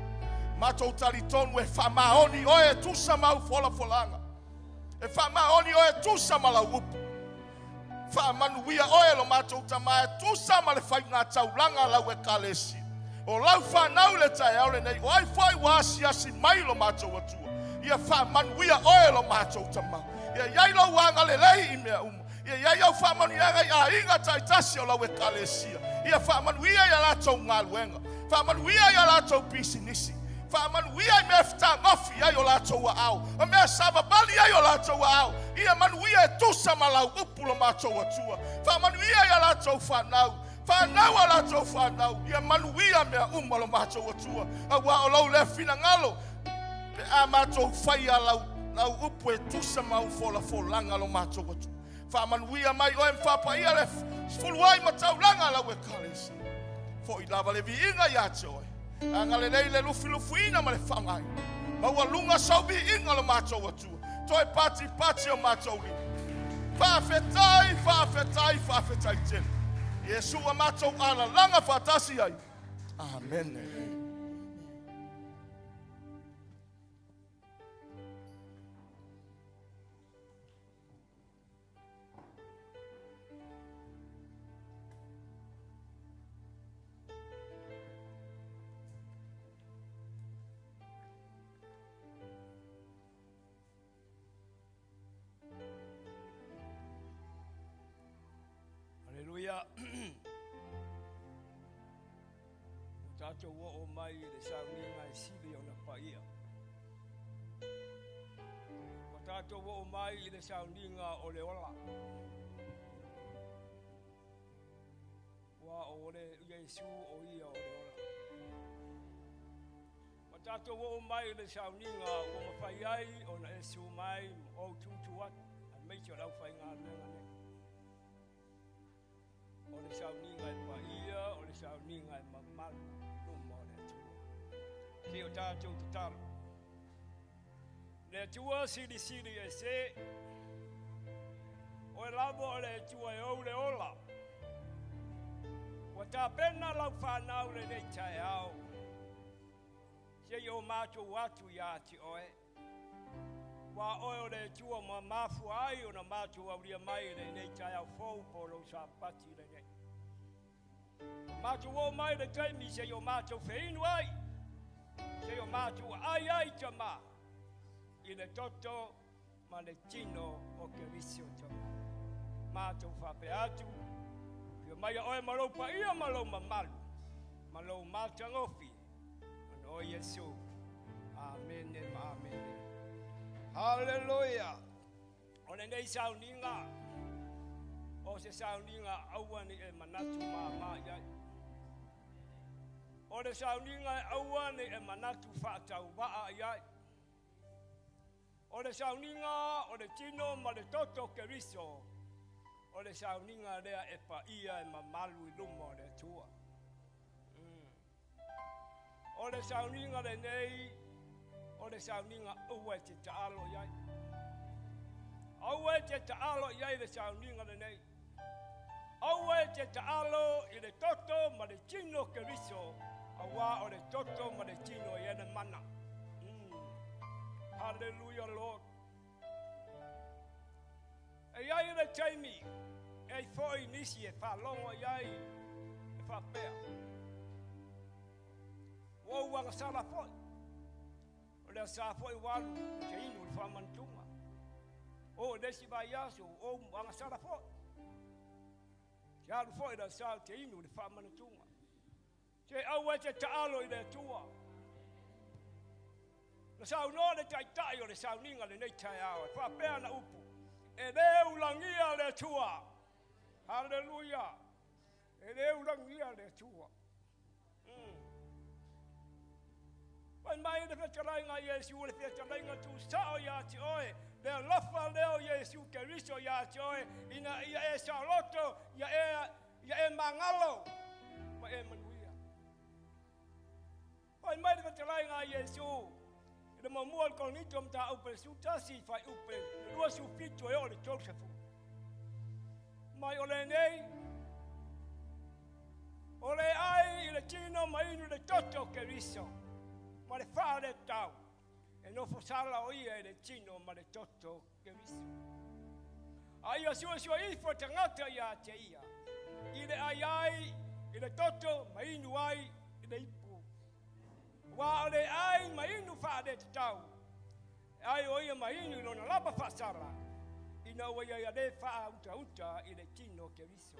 Matou talitonu e faamaoni oe e tusa ma au folafolaga. E faamaoni oe e tusa ma lau upu. Faamanuia oe lo matou tama e tusa ma le faiga taulaga a lau ekalesia. O lau fanau i le taeao lenei, o ai foi ua asiasi mai lo matou Atua, ia faamanuia oe lo matou tama. Ia i ai lou agalelei i mea uma. Ia i ai au faamanuiaga i aiga taitasi o lau ekalesia. Ia faamanuia i a latou galuega. Faamanuia i a latou pisinisi. Faamanuia i mea e fetagofi ai o latou aao, o mea e savavali ai o latou aao. Ia manuia e tusa ma lau upu lo matou Atua. Faamanuia i a latou fanau, fanau a latou fanau. Ia manuia mea uma lo matou Atua, auā o lou lea finagalo, pe a matou faia lau, lau upu e tusa ma au folafolaga lo matou Atua. Faamanuia mai oe ma faapaia le sefuluai ma taulaga a lau Ekalesia. Foi lava le viiga ia te oe. Agalelei le lufilufiina ma le faaaogaina. Maualuga sau viiga lo matou Atua. Toe patipati o matou lima. Faafetai, faafetai, faafetai tele. Iesu ua matou alalaga faatasi ai. Amene. Aleluia. Ua tatou oo mai i le sauniga e sili ona paia. Ua tatou oo mai i le sauniga o le ola. Ua o le Iesu o ia o le ola. Ua tatou oo mai i le sauniga ua mafai ai ona e susu mai ma ou tutu atu, aemaise o le aufaigaluega nei. O le sauniga e paia, o le sauniga e mamalu i luma o le Atua. Se i o tatou tatalo. Le Atua silisili ese, oe lava o le Atua e ou le ola. Ua tapena lau fanau lenei taeao, se i o matou atu ia te oe. Aua oe o le Atua ua mafua ai ona matou aulia mai i lenei taeao fou po o lou Sapati lenei. Ua matou oo mai i le taimi se i o matou feinu ai, se i o matou aai ai, Tama, i le toto ma le tino o Keriso, Tama. Matou faapea atu, afio maia oe ma lou paia ma lou mamalu ma lou matagofie. Ona o Iesu. Amene ma amene. Haleluia. O lenei sauniga, o se sauniga aua ne i e manatu māmā i ai. O le sauniga e aua ne i e manatu faatauvaa i ai. O le sauniga o le tino ma le toto o Keriso, o le sauniga lea e paia e mamalu i luma o le Atua. Mm. O le sauniga lenei, o le sauniga aua e te taalo i ai. Aua e te taalo i ai le sauniga lenei. Aua e te taalo i le toto ma le tino o Keriso, auā o le toto ma le tino e i ai le mana. Mm. Hallelujah, Lord. E i ai le taimi e ai foi nisi e faalogo i ai e faapea, Ua ou agasala foi, o le asa foi ua alu ou te inu i le faamanatuga. Oo i le isi vaiaso ua ou agasala foi. Te alu foi i le sa ou te inu i le faamanatuga. Se aua e te taalo i le Atua. Na saunoa le Taitai o le sauniga lenei taeao e faapea ana upu, E le ulagia le Atua. Haleluia! E le ulagia le Atua. Mm. Fai mai le fetalaiga a Iesu, le fetalaiga tuusao ia te oe, le alofa lea o Iesu Keriso ia te oe, ina ia e saoloto, ia e, ia e magalo, ma e manuia. Fai mai le fetalaiga a Iesu, i le muamua o le Korinito mataupu e 11 fuaiupu e 27 e oo i le 30. Mai o lenei, o le ai i le tino ma inu le toto o Keriso, ma le faaletau, e nofo sala o ia i le tino ma le toto o Keriso. A ia suesue ifo tagata ia te ia, i le ai ai i le toto ma inu ai i le ipu. Aua o le ai ma inu faaletau, e ai o ia ma inu i lona lava faasala, ina ua ia le faautauta i le tino o Keriso.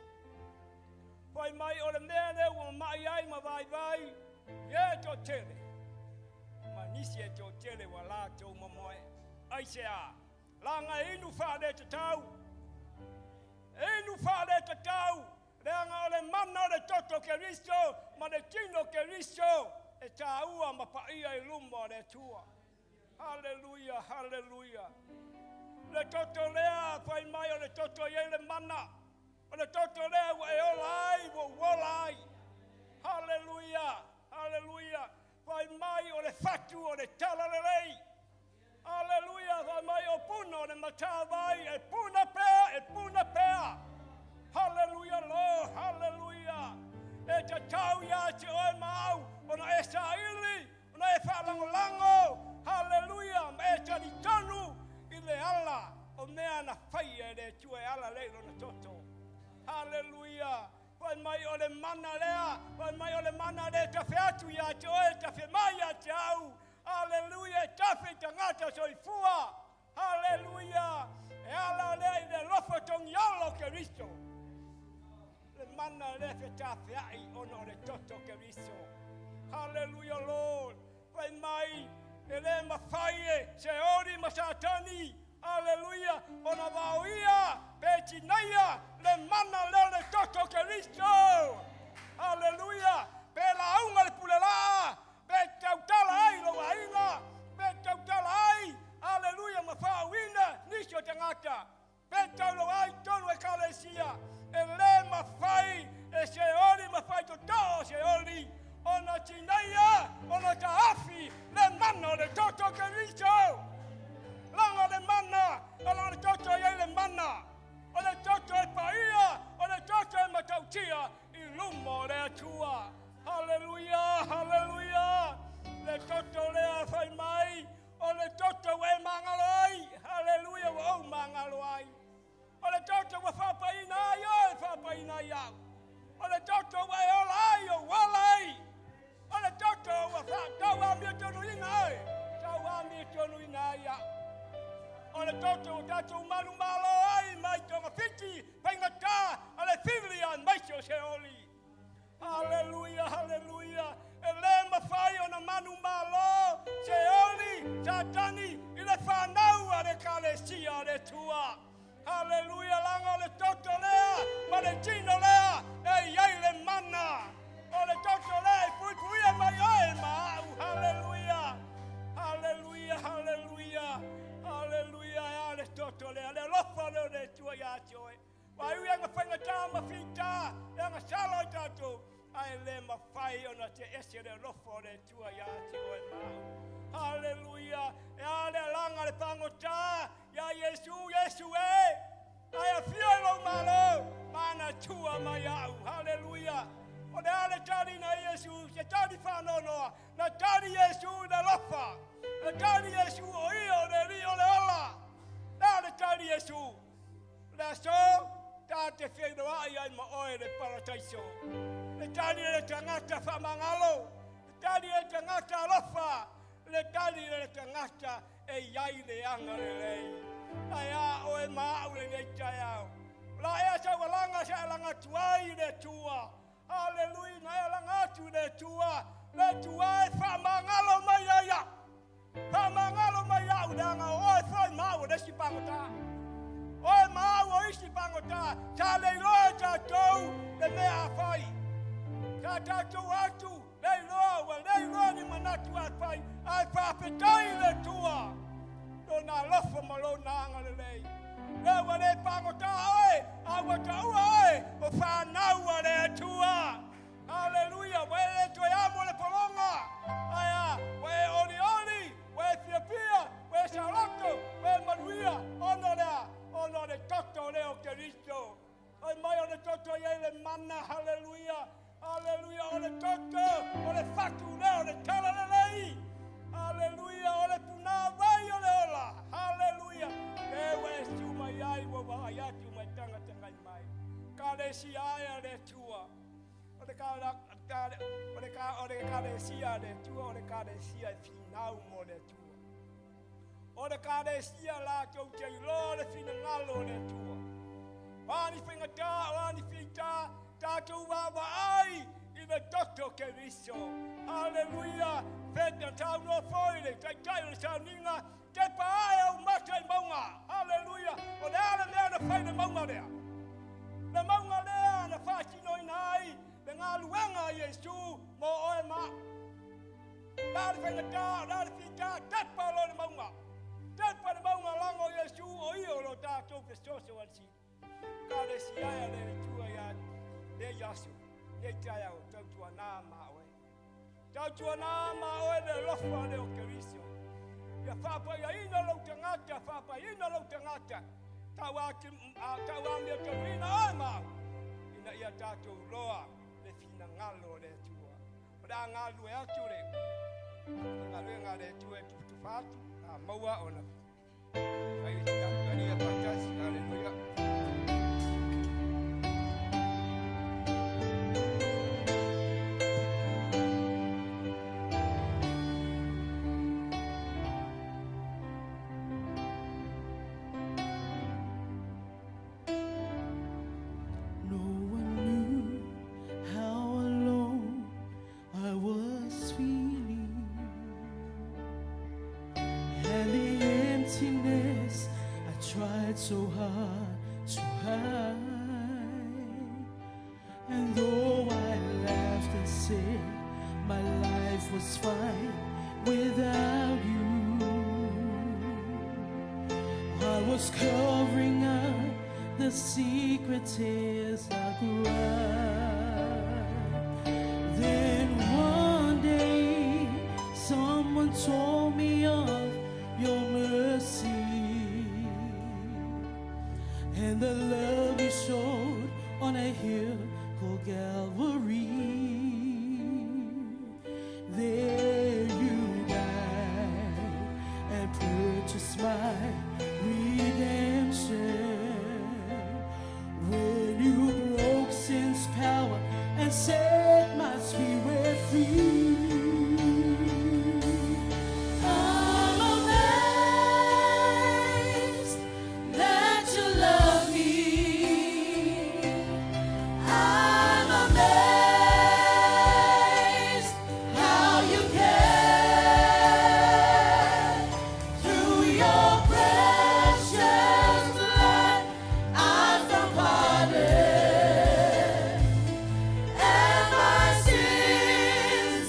Fai mai o le mea lea ua mamai ai ma vaivai i e toatele, ma nisi e toatele ua latou momoe. Aisea? Leaga e inu faaletatau. E inu faaletatau, leaga o le mana o le toto o Keriso ma le tino o Keriso e taua ma paia i luma o le Atua. Haleluia, haleluia. Le toto lea, fai mai o le toto e i ai le mana. O le toto lea ua e ola ai, ua ou ola ai. Haleluia, haleluia. Fai mai o le fatu o le talalelei. Aleluia, fai mai o puna o le matavai, e puna pea, e puna pea. Haleluia, Lord, haleluia. E tatau ia te oe ma au, ona e saili, ona e faalagolago, haleluia, ma e talitonu i le ala o mea na faia e le Atua e ala lea i lona toto. Haleluia. Fai mai o le mana lea, fai mai o le mana lea e tafe atu ia te oe, e tafe mai ia te au. Aleluia, e tafe i tagata soifua. Aleluia, e ala lea i le alofa togiola o Keriso. Le mana lea fetafea'i ona o le toto o Keriso. Haleluia, Lord. Fai mai, e le mafai e Seoli ma Satani, aleluia, ona vaoia pe tinaia le mana lea o le toto o Keriso. Aleluia, pe lauga le pulelaa, Pe tautala ai lou aiga, pe tautala ai, aleluia, ma faauina nisi o tagata, pe taulo ai tonu ekalesia, e le mafai e Seoli ma faitotoo o Seoli ona tinaia, ona taafi le mana o le toto o Keriso. Laga le mana, ala o le toto e i ai le mana. O le toto e paia, o le toto e matautia i luma o le Atua. Haleluia, haleluia. Le toto lea fai mai, o le toto ua e magalo ai. Haleluia, ua ou magalo ai. O le toto ua faapaina ai oe, faapaina ai au. O le toto ua e ola ai, ou ola ai. O le toto ua tauamiotonuina oe, tauamiotonuina ai au. O le toto ua tatou manumalo ai mai togafiti faigata a le fili aemaise o Seoli. Haleluia, haleluia. E le mafai ona manumalo Seoli, Satani i le fanau a le Ekalesia a le Atua. Haleluia, laga o le toto lea ma le tino lea e i ai le mana. O le toto lea e puipuia mai oe ma au. Haleluia, haleluia, haleluia, haleluia. E a le toto lea, le alofa lea o le Atua ia te oe. Ua iu aga faigata ma fita e agasala i tatou, ae le mafai ona te ese le alofa o le Atua ia te oe ma au. Haleluia! E a le alaga le pagota iā Iesu, Iesu e! Ae afio i lou Malo, ma anatua mai au. Haleluia! O le a le tali na Iesu, se tali faanoanoa, na tali Iesu i le alofa. Na tali Iesu o ia o le Alii o le ola. E a le tali Iesu? Le aso, ta te feiloai ai ma oe i le parataiso. Le tali a le tagata faamagalo, le tali a le tagata alofa, le tali a le tagata e i ai le agalelei. Ae a oe ma au i lenei taeao. O le a ea sau alaga sa e alaga atu ai i le Atua? Aleluia, na e alaga atu i le Atua, le Atua e faamagalo mai ia ia'u. Faamagalo mai au, leaga o oe foi ma au o le isi pagota. Oe ma au o isi pagota, sa le iloa e tatou le mea a fai. Sa tatou atu le iloa, ua le iloa ni manatu a fai, ae faafetai i le Atua, Lona alofa ma Lona agalelei. Lea ua le pagota oe, a ua taua oe o fanau a le Atua. Aleluia, ua e le toe amo le pologa, ae a, ua e olioli, ua e fiafia, ua e saoloto, ua e manuia, ona o le a? Ona o le toto lea o Keriso. Fai mai o le toto e i ai le mana, haleluia, haleluia, o le toto, o le fatu lea o le talalelei, haleluia, o le punāwai o le ola, haleluia, e ua e susu mai ai, ua vaai atu mai tagata mai. Kalesia ae a le Atua. O le o le o le Ekalesia a le Atua, o le Ekalesia e finau mo le Atua. O le Ekalesia latou te iloa le finagalo o le Atua. O a ni faigata, o a ni fita, tatou vaavaai i le toto o Keriso. Haleluia! Feta saunoa foi le taitai o le sauniga, tepa ae ou mata i mauga. Haleluia! O le a le mea na fai i le mauga lea? Le mauga lea na faatinoina ai le galuega a Iesu mo oe ma au. O le a le faigata, o le a le fita, tepa loa i le mauga. Tepa i le mauga laga o Iesu o ia o lo tatou fesoasoani sili. Ekalesia e a le Atua ia nei aso, nei taeao, tautuana ma oe. Tautuana ma oe le alofa lea o Keriso. Ia faapaiaina lou tagata, faapaiaina lou tagata, tauamiotonuina oe ma au, ina ia tatou loa le finagalo o le Atua. O le a galulue atu le galuega a le Atua e tufatufa atu, a maua ona fai se tatou faatasi. Aleluia. No one knew how alone I was feeling, and the emptiness I tried so hard to hide. And though I laughed and said my life was fine without you, I was covering up the secret tears I cried. Then one day, someone told me of your mercy and the love you showed on a hill called Calvary. There you died and purchased my redemption. When you broke sin's power and set my spirit free. I'm amazed that you love me. I'm amazed how you care. Through your precious blood, I found pardon, and my sins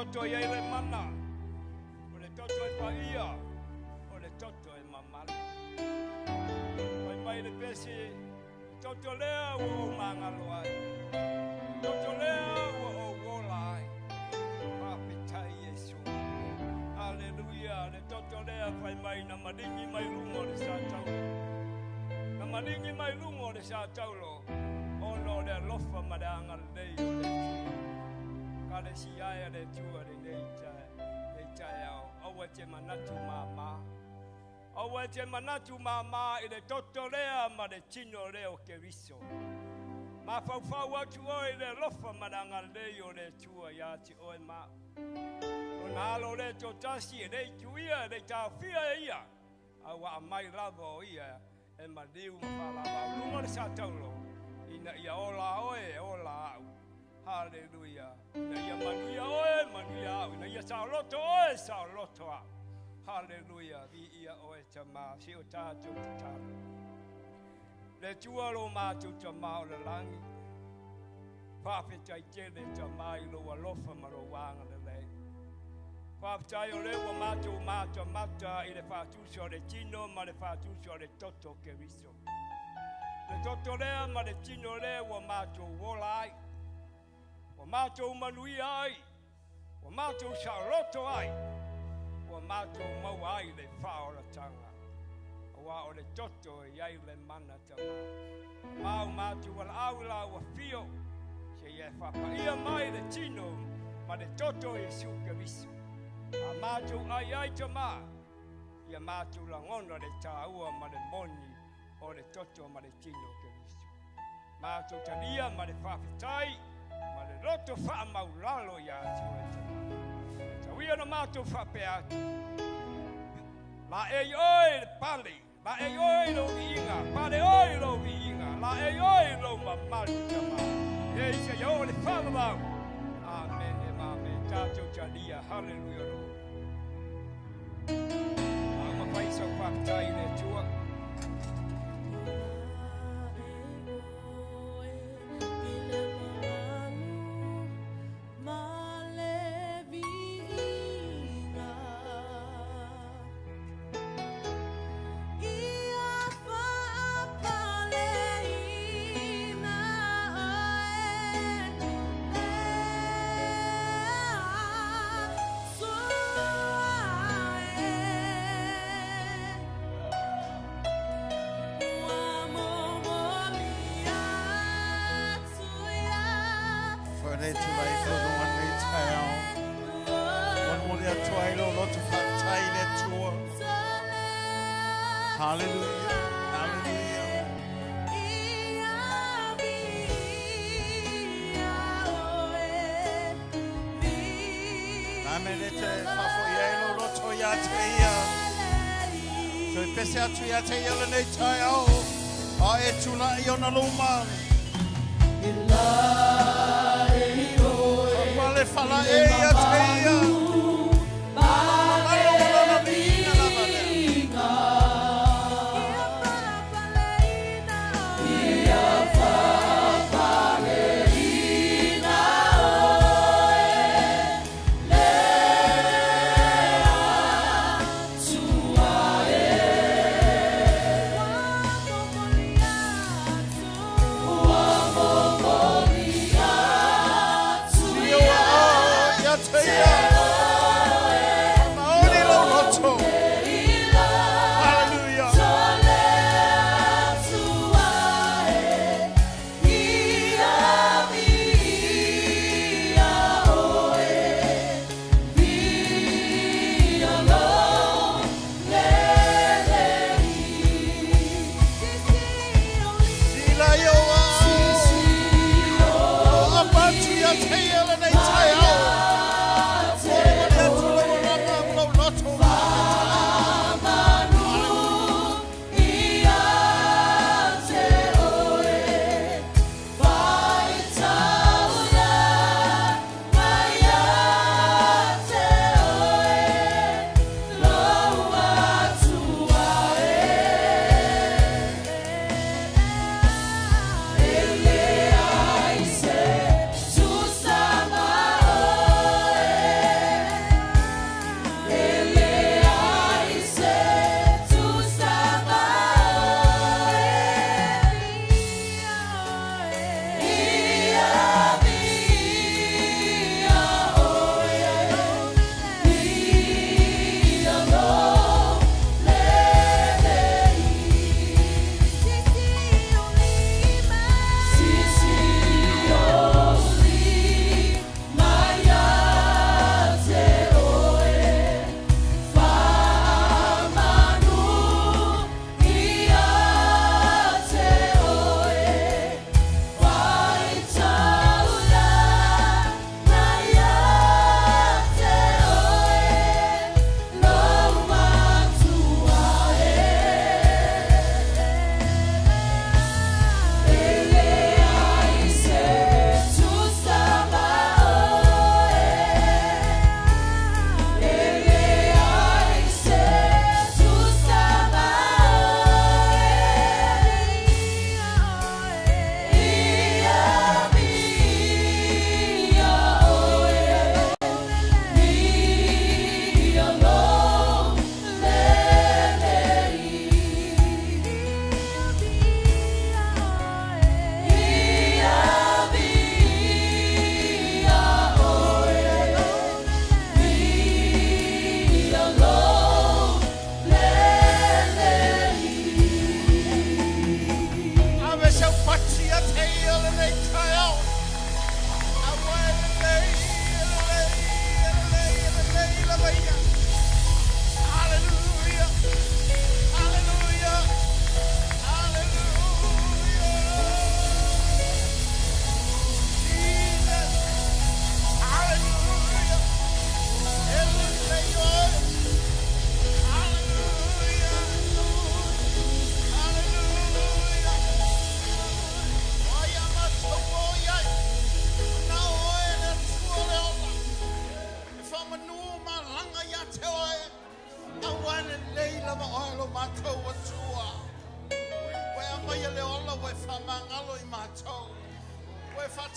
toto e i ai le mana, o le toto e paia, o le toto e mamalu. Fai mai le pese, le toto lea ua ou magalo ai, le toto lea ua ou ola ai. Faafetai Iesu. Aleluia, le toto lea fai mai na maligi mai luga o le sa taulo. Na maligi mai luga o le sa taulo, ona o le alofa ma le agalelei o le Atua. Kalesia e a le Atua lenei taeao, aua e te manatu māmā. Aua e te manatu māmā i le toto lea ma le tino lea o Keriso. Mafaufau atu oe i le alofa ma le agalelei o le Atua iā te oe ma au. Lona Alo lea toatasi e le i tuia, e le i taofia e ia, a ua aumai lava o ia e maliu ma faalavau luga o le sa taulo, ina ia ola oe, ola au. Haleluia. Ina ia manuia oe, manuia au. Ina ia saoloto oe, saoloto au. Haleluia. Viia oe Tamā, se o tātou tatalo. Le Atua lo matou Tamā o le lagi, faafetai tele Tamā i lou alofa ma lou agalelei. Faafetai o lea ua matou matamata i le faatusa o le tino ma le faatusa o le toto o Keriso. Le toto lea ma le tino lea ua matou ola ai, ua matou manuia ai, ua matou saoloto ai, ua matou maua ai le faaolataga. Aua o le toto e i ai le mana Tamā. Tamā o matou valaau i lau afio, seia e faapaia mai le tino ma le toto o Iesu Keriso. A matou ai ai Tamā, ia matou lagona le tāua ma le moni o le toto ma le tino o Keriso. Matou talia ma le faafetai ma le loto faamaulalo iā te oe Tamā. Tauia na matou faapea atu, Laei oe i le pale, laei oe i lou viiga, pale oe i lou viiga, laei oe i lou mamalu Tamā. E seia oo le faavavau. Amene ma amene. Tatou talia. Haleluia Lord. A uma fai sau faafetai i le Atua. Whanei tū lai whanunga nei taeao. Molimoli atu ai lou loto faafetai i le Atua. Hallelujah. Hallelujah. Amene te whawhoi ai lou loto ia te ia. Toe pese atu ia te ia lenei taeao. A e tula'i ona luma. Whapale whala e ia te ia. Malo lona viiga lava lea. Hallelujah. Sila i o ao. O apa atu ia te ia lenei taeao. Molimoli atu lou agaga ma lou loto faafetai.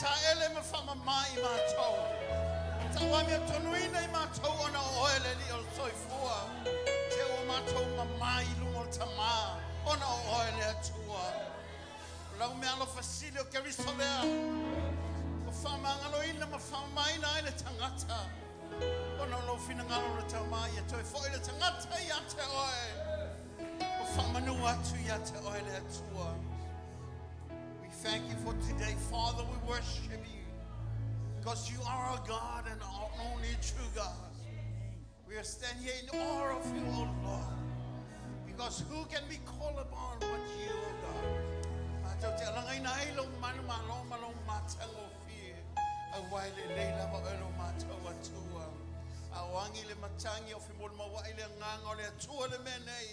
taele ma faamamā i matou. Tauamiotonuina i matou ona o Oe le Alii o le soifua. Te ua matou mamā i luga o le Tamā ona o Oe le Atua. O lau meaalofa sili o Keriso lea ua faamagaloina ma faamamaina ai le tagata ona o lou finagalo o le Tamā ia toe foi le tagata ia te Oe. Ua faamanu atu ia te Oe le Atua. We thank you for today, Father. We worship you because you are our God and our only true God. We are standing here in awe of you, O Lord, because who can be called upon but you, O God? Matou te alagaina ai lou manumalo ma lou matagofie, aua e lelei lava oe lo matou Atua. A o agi le matagi o femolimauai le agaga o le Atua le mea nei,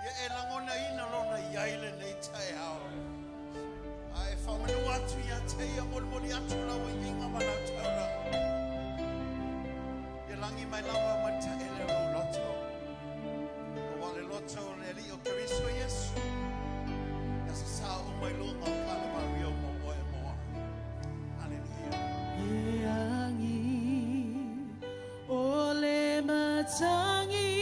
ia e lagonaina lona i ai lenei taeao. A e faamanu atu ia te ia molimoli atu lau aiiga ma lau taulaga. Ia lagi mai lava ma le taele o lou loto. Aua le loto o le Alii o Keriso Iesu. Ia sasao uma i luga o Kalavario mo oe mo au. Aleluia. E agi o le matagi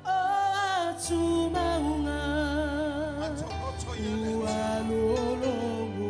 o atu mauga Matou loto ia le ua Atua. lologo.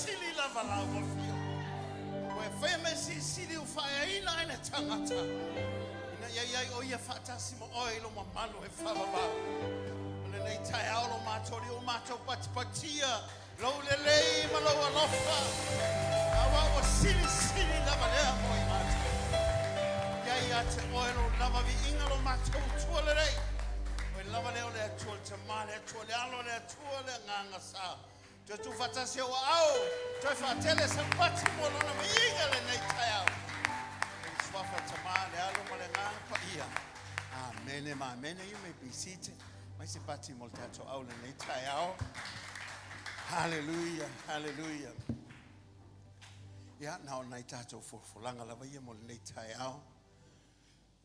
silisili lava lau afio. Ua e faia mea silisili ua faaeaina ai le tagata, ina ia i ai o ia faatasi ma oe i lou mamalu e faavavau. O lenei taeao lo matou Alii, ua matou patipatia lou lelei ma lou alofa, aua ua silisili lava lea mo i matou. Ia ia te oe lou lava viiga lo matou Atua lelei. Oe lava lea o le Atua, le Tama, le Atua, le Alo, le Atua, le Agaga Sa. Toe tuufaatasi ou aao, toe faatele sapati mo lona viiga lenei taeao. I le suafa o le Tama, le Alo ma le Agaga Paia. Amene ma amene. You may be seated. Mai se pati mo le tatou au lenei taeao. Hallelujah, hallelujah. Ia, na o nai tatou folafolaga lava ia mo lenei taeao.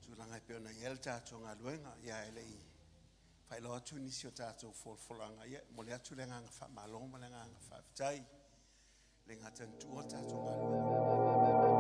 Tulaga e pei ona i ai le tatou galuega, ia e le i faailoa atu nisi o tatou folafolaga, ia e momoli atu le agaga faamalo ma le agaga faafetai. E le gata ina tuua le tatou galuega.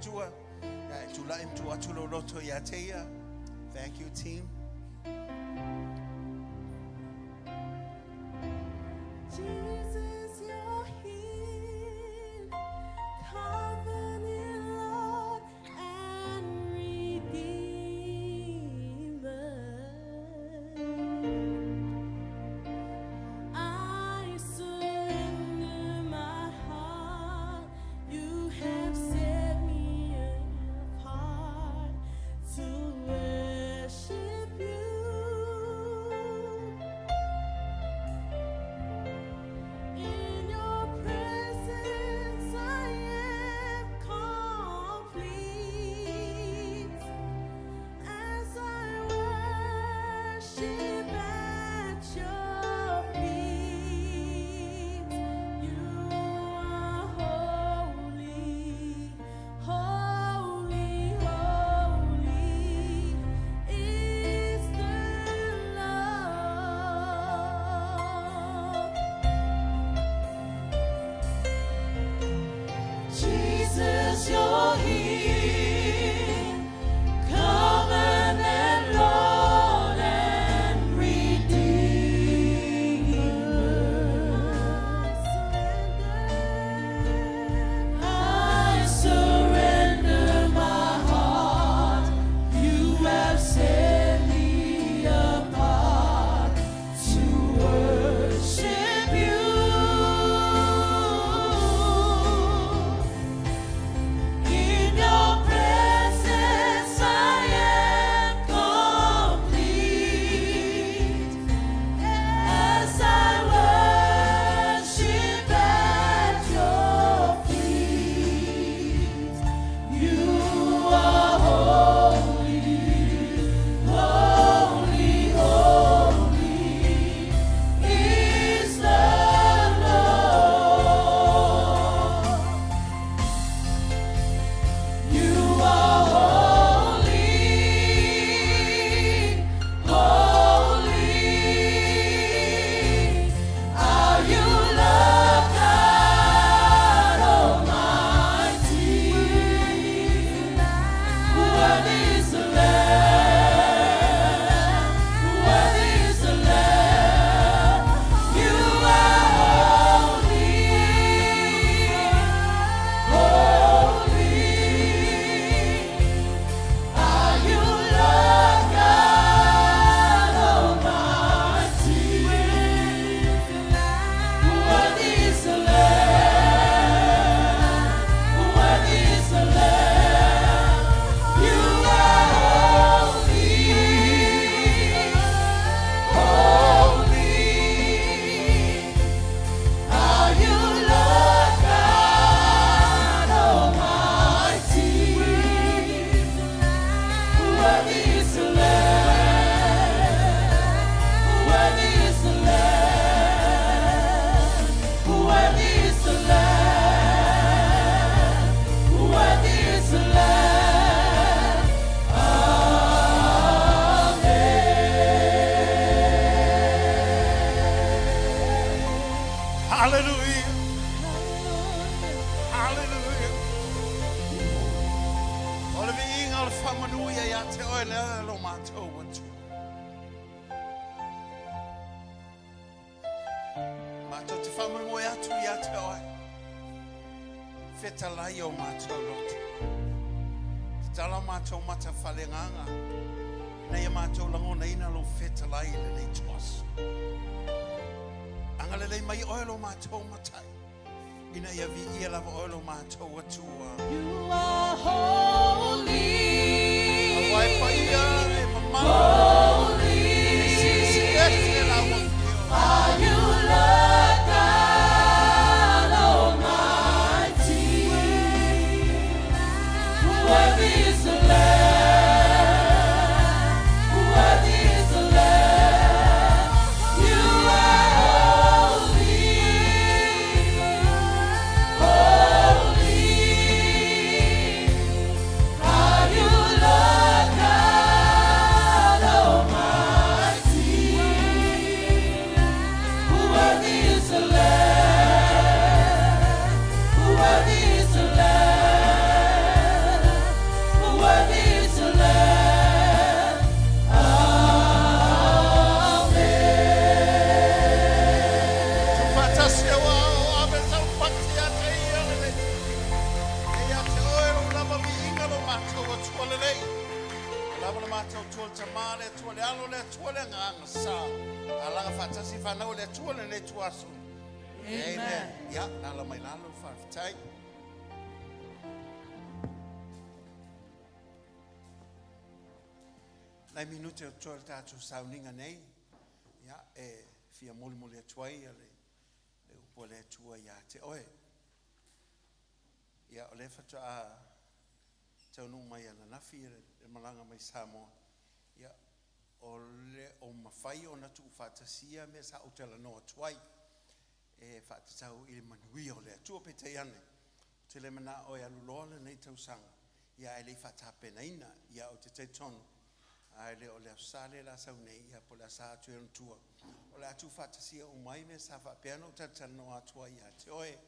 Atua. Ia e tulai ma tuu atu lou loto ia te ia. Thank you team. Jesus, you're here, covenant Lord and Redeemer. I surrender my heart. You have set me apart to worship you. In your presence I am complete as I worship at your feet. You are holy, holy, holy is the Lord. Jesus, you're here, covenant Lord and Redeemer. I surrender my heart. You have set me apart to worship you. In your presence I am complete as I worship at your feet. You are holy, holy, holy is the Lord. You are holy, holy. Are you Lord God Almighty? Worthy is the Lamb. Worthy is the Lamb. You are holy, holy. Are you Lord God Almighty? Worthy is the Lamb. Worthy is the Lamb. You are holy, holy. Are you Lord God Almighty? Worthy is the Lamb. Worthy is the Lamb. Worthy is the Lamb. Worthy is the Lamb. Amen. Hallelujah. Hallelujah. O le viiga o le faamanuia ia te oe le lo matou Atua. Matou te faamoemoe atu ia te oe. Fetalai o matou loto. Tatala o matou mata faaleagaga ina ia matou lagonaina lou fetalai i lenei ituaso. Agalelei mai oe lo matou Matai ina ia viia lava oe lo matou Atua. You are holy, Aua e paia e mamalu holy. e silisili ese lau Afioga. Are you Lord God Almighty? Worthy is the Lamb. Worthy is the Lamb. You are holy, holy. Lava le matou Atua le Tama, le Atua le Alo, le Atua le Agaga Sa. Alaga faatasi fanau a le Atua lenei ituaso. Amen. Ia, lala mai lalo, faafetai. Nai minute o totoe o le tatou sauniga nei, ia, e fia molimoli atu ai le, le upu a le Atua ia te oe. Ia, o lea faatoa taunuu mai ananafi le malaga mai Samoa, ia, o le o mafai ona tuufaatasia mea sa ou talanoa atu ai e faatatau i le manuia o le Atua. Peitai ane, ou te le manao e alu loa lenei tausaga, ia ae le i faatapenaina, ia ou te talitonu, ae le o le Aso Sa lea o le a sau nei, ia po o le a sa atu i ona tua, o le a tuufaatasia uma ai mea sa faapea ona ou talatalanoa atu ai ia te oe,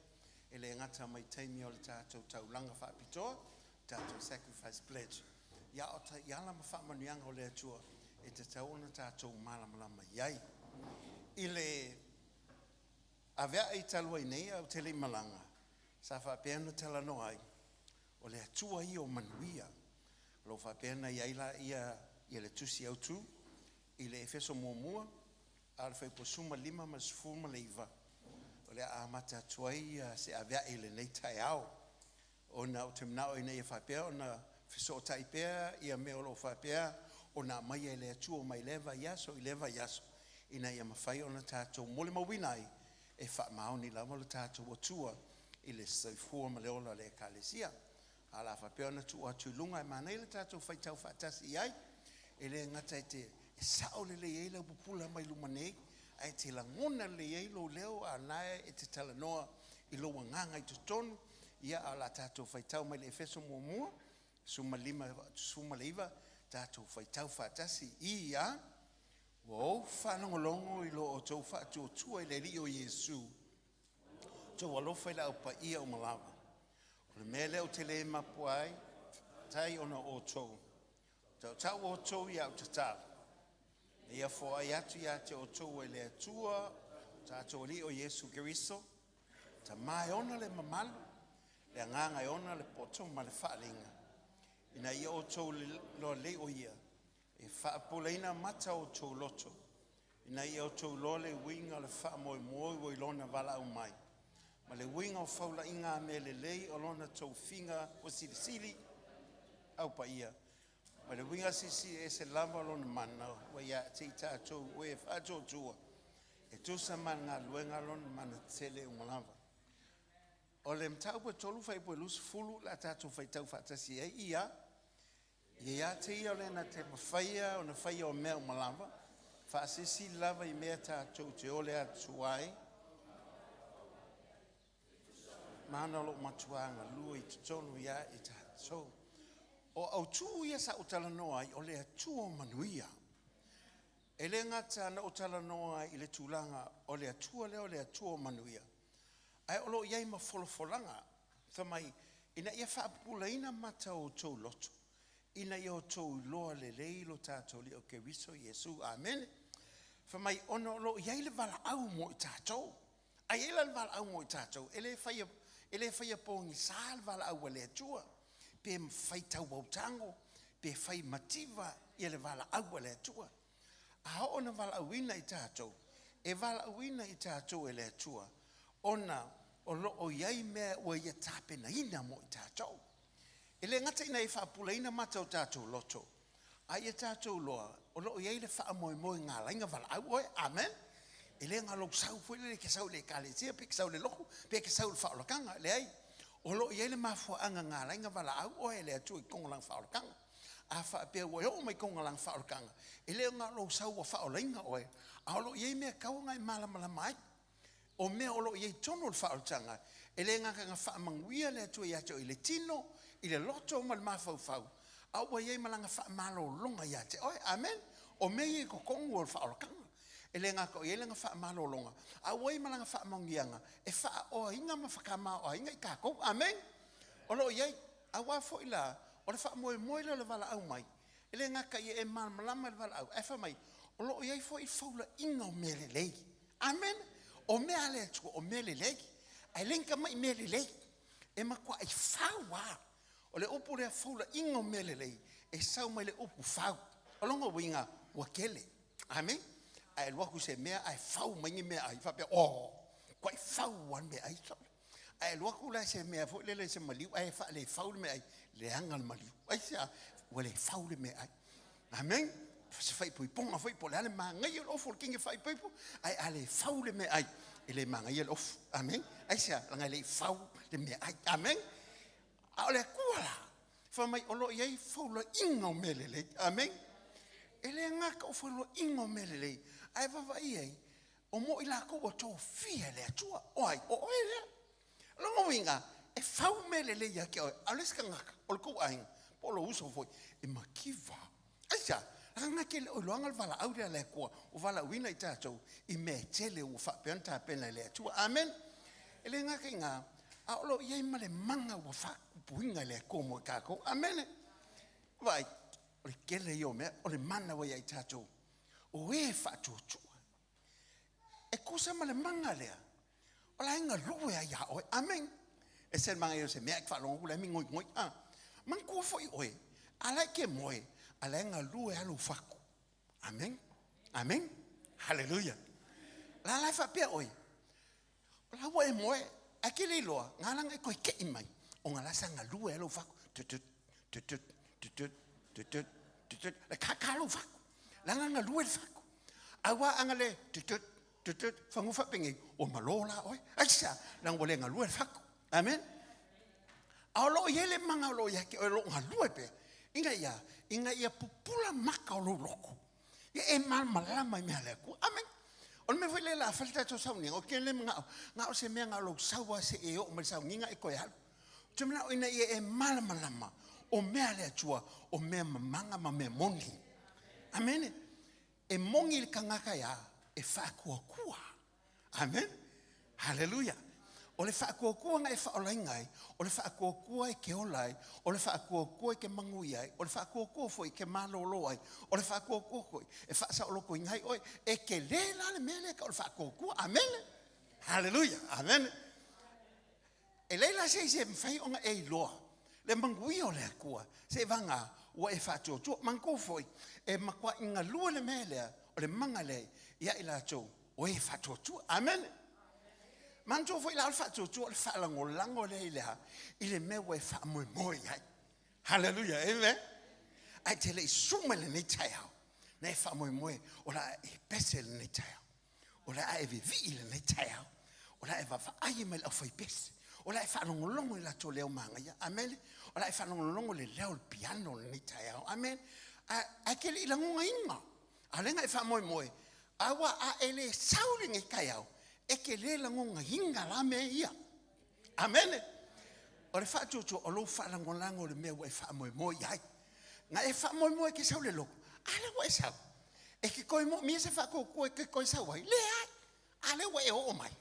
e le gata mai taimi o le tatou taulaga faapitoa, tatou sacrifice pledge, ia o taiala ma faamanuiaga o le Atua e tatau ona tatou malamalama i ai. I le aveae talu ai nei ae ou te le i malaga, sa faapea ona talanoa ai, o le Atua ia o manuia. O lo o faapea ona i ai la ia, ia le tusi autu i le Efeso muamua, a o le fuaiupu 15 ma le 19, o le a amata atu ai se aveae i lenei taeao. Ona ou te manao ina ia faapea ona fesootai pea ia mea o lo o faapea ona aumaia e le Atua mai lea vaiaso i lea vaiaso, ina ia mafai ona tatou molimauina ai e faamaoni lava lo tatou Atua i le soifua ma le ola o le Ekalesia. A o le a faapea ona tuu atu i luga e manaia le tatou faitau faatasi i ai, e le gata e te e sao lelei ai lau pupula mai luma nei, ae e te lagona lelei ai lou leo a o lena e te talanoa i lou agaga i totonu. Ia, a o le a tatou faitau mai le Efeso muamua, 15, 19, tatou faitau faatasi i a, Ua ou faalogologo i lo outou faatuatua i le Alii o Iesu, outou alofa i le au paia uma lava. O le mea lea ou te le mapua ai, faafetai ona o outou. Tautau outou i au tatalo, ina ia foai atu ia te outou e le Atua, o tatou Alii o Iesu Keriso, Tama e ona le mamalu, le Agaga e ona le poto ma le faaaliga, ina ia outou iloa lelei o Ia, e faapupulaina mata o outou loto, ina ia outou iloa le uiga o le faamoemoe ua i lona valaau mai, ma le uiga o faulaiga a mea lelei o lona tofiga ua silisili au paia, ma le uiga silisili ese lava o lona mana ua ia te i tatou o e faatuatua e tusa ma le galuega a lona mana tele uma lava. O le mataupu e 3 fuaiupu e 20 o le a tatou faitau faatasi ai ia Ia ia te ia o le na te mafaia ona faia o mea uma lava, faasilisili lava i mea tatou te ole atu ai, ma ona o lo o matuā galue i totonu ia i tatou. O autū ia sa ou talanoa ai, o le Atua o manuia. E le gata na ou talanoa ai i le tulaga o le Atua lea o le Atua o manuia, ae o lo o i ai ma folafolaga, fai mai, ina ia faapupulaina mata o outou loto, ina ia outou iloa lelei lo tatou Alii o Keriso Iesu. Amene. Fai mai, ona o lo o i ai le valaau mo i tatou. A i ai la le valaau mo i tatou, e le faia, e le faia pogisa le valaau a le Atua, pe fai tauautago, pe fai mativa ia le valaau a le Atua. A oo ina valaauina i tatou, e valaauina i tatou e le Atua, ona o lo o i ai mea ua Ia tapenaina mo i tatou. E le gata ina ia faapupulaina mata o tatou loto, a ia tatou iloa o lo o i ai le faamoemoe i galaiga valaau oe. Amen. E le na o lou sau foi lele e te sau i le ekalesia, pe e te sau i le lotu, pe e te sau i le faaolataga. Leai. O lo o i ai le mafuaaga galaiga valaau oe e le Atua i totonu o lana faaolataga. A faapea ua e oo mai i totonu o lana faaolataga, e le na o lou sau ua faaolaina oe, a o lo o i ai mea e tatau ona e malamalama ai. O mea o lo o i ai i totonu o le faaolataga, e le gata ina faamanuia le Atua ia te oe i le tino, i le loto ma le mafaufau, a ua i ai ma lana faamalologa ia te oe. Amene. O mea ia i totonu o le faaolataga. E le gata o i ai lana faamalologa, a ua i ai ma lana faamanuiaga e faaoaina ma faatamaoaiga i tatou. Amene. O lo o i ai. Aua foi la, o le faamoemoe lea o le valaau mai, e le gata ia e malamalama i le valaau, ae fai mai, o lo o i ai foi faulaiga o mea lelei. Amene. O mea a le Atua, o mea lelei. Ae le ni tamai mea lelei. E matuai fau lava. O le upu lea foulaiga o mea lelei, e sau mai le upu fau. O lona uiga, ua tele. Amene. A e alu atu i se mea ae fau mai ni meaai, faapea, oh, matuai fau lava le meaai. A e alu atu la i se mea foi lele i se maliu ae faalefau le meaai, leaga le maliu. Aisea? Ua le fau le meaai. Amene. Se faaipoipoga foi po o le a le manaia o le ofu o le kini faaipoipo, ae a le fau le meaai, e le manaia le ofu. Amene. Aisea? Leaga e le i fau le meaai. Amene. A o le Atua la, fai mai o lo o i ai foulaiga o mea lelei. Amene. E le gata o foulaiga o mea lelei, ae vaavaai i ai, o mo i latou ua tofia e le Atua. O ai? O oe lea. O lona uiga, e fau mea lelei ia te oe, a o le isi tagata, o le tou aiga, po o lou uso foi, e mativa. Aisea? Leaga e le o iloaga le valaau lea a le Atua ua valaauina i tatou i mea e tele ua faapea ona tapena e le Atua. Amene. E le gata i ina, a o lo o i ai ma le mana ua faatupuina e le Atua mo i tatou. Amene. Vaai, o le tele ia o mea, o le mana ua ia i tatou, o e faatuatua. E tusa ma le mana lea, o la e galue ai ia oe. Amene. E ese le manaia o se mea e te faalogo atu la e migoigoi. A, manatua foi oe, a la e te moe, a la e galue lava lou fatu. Amene. Amene. Haleluia. La la e faapea oe, o la ua e moe, ae ke le iloa, nga la na e toe kei mai, ona la sa galue ai lou fatu. Tut, tut, tut, tut, tut, tut, tut, tut, tut, le kaka lou fatu. Leaga galue le fatu. Aua a na le tut, tut, tut, tut, fagu faapenei, ua malo la oe. Aisea? Leaga ua le galue le fatu. Amen. A o lo o i ai le mana o lo o ia te oe o lo o galue pea, ina ia, ina ia pupula maka o lou loto. Ia e malamalama i mea a le Atua. Amen. O le mea foi lea o le a fai le tatou sauniga, ou te le manao, na o se mea na o lou sau lava se i e oo mai i le sauniga e toe alu. Ou te manao ina ia e malamalama o mea a le Atua, o mea mamaga ma mea moni. Amene. E moni le tagata e a? E faatuatua. Amen. Haleluia. O le faatuatua na e faaolaina ai, o le faatuatua e te ola ai, o le faatuatua e te manuia ai, o le faatuatua foi e te malolo ai, o le faatuatua foi e faasaolotoina ai oe. E tele la le mea lea e tau o le faatuatua. Amene. Haleluia. Amene. E leai la se isi e mafai ona e iloa le manuia o le Atua, seivaga ua e faatuatua. Manatua foi, e matuai galue le mea lea, o le mana lea ia i latou o e faatuatua. Amene. Manatua foi la o le faatuatua o le faalagolago lea i le a? I le mea ua e faamoemoe i ai. Haleluia, amen. Ae te le i susu mai lenei taeao, na e faamoemoe o le a e pese i lenei taeao. O le a e vivii i lenei taeao. O le a e vaavaai mai le aufaipese. O le a e faalogologo i latou leo manaia. Amene. O le a e faalogologo i le leo o le piano i lenei taeao. Amene. Ae te le i lagonaina. A o lea na e faamoemoe, aua a e le sau i lenei taeao, e te le lagonaina la mea ia. Amene. O le faatuatua, o lou faalagolago i le mea ua e faamoemoe i ai. Na e faamoemoe e te sau i le lotu, a lea ua e sau. E te toe moomia se faatuatua e te toe sau ai? Leai. A lea ua e oo mai.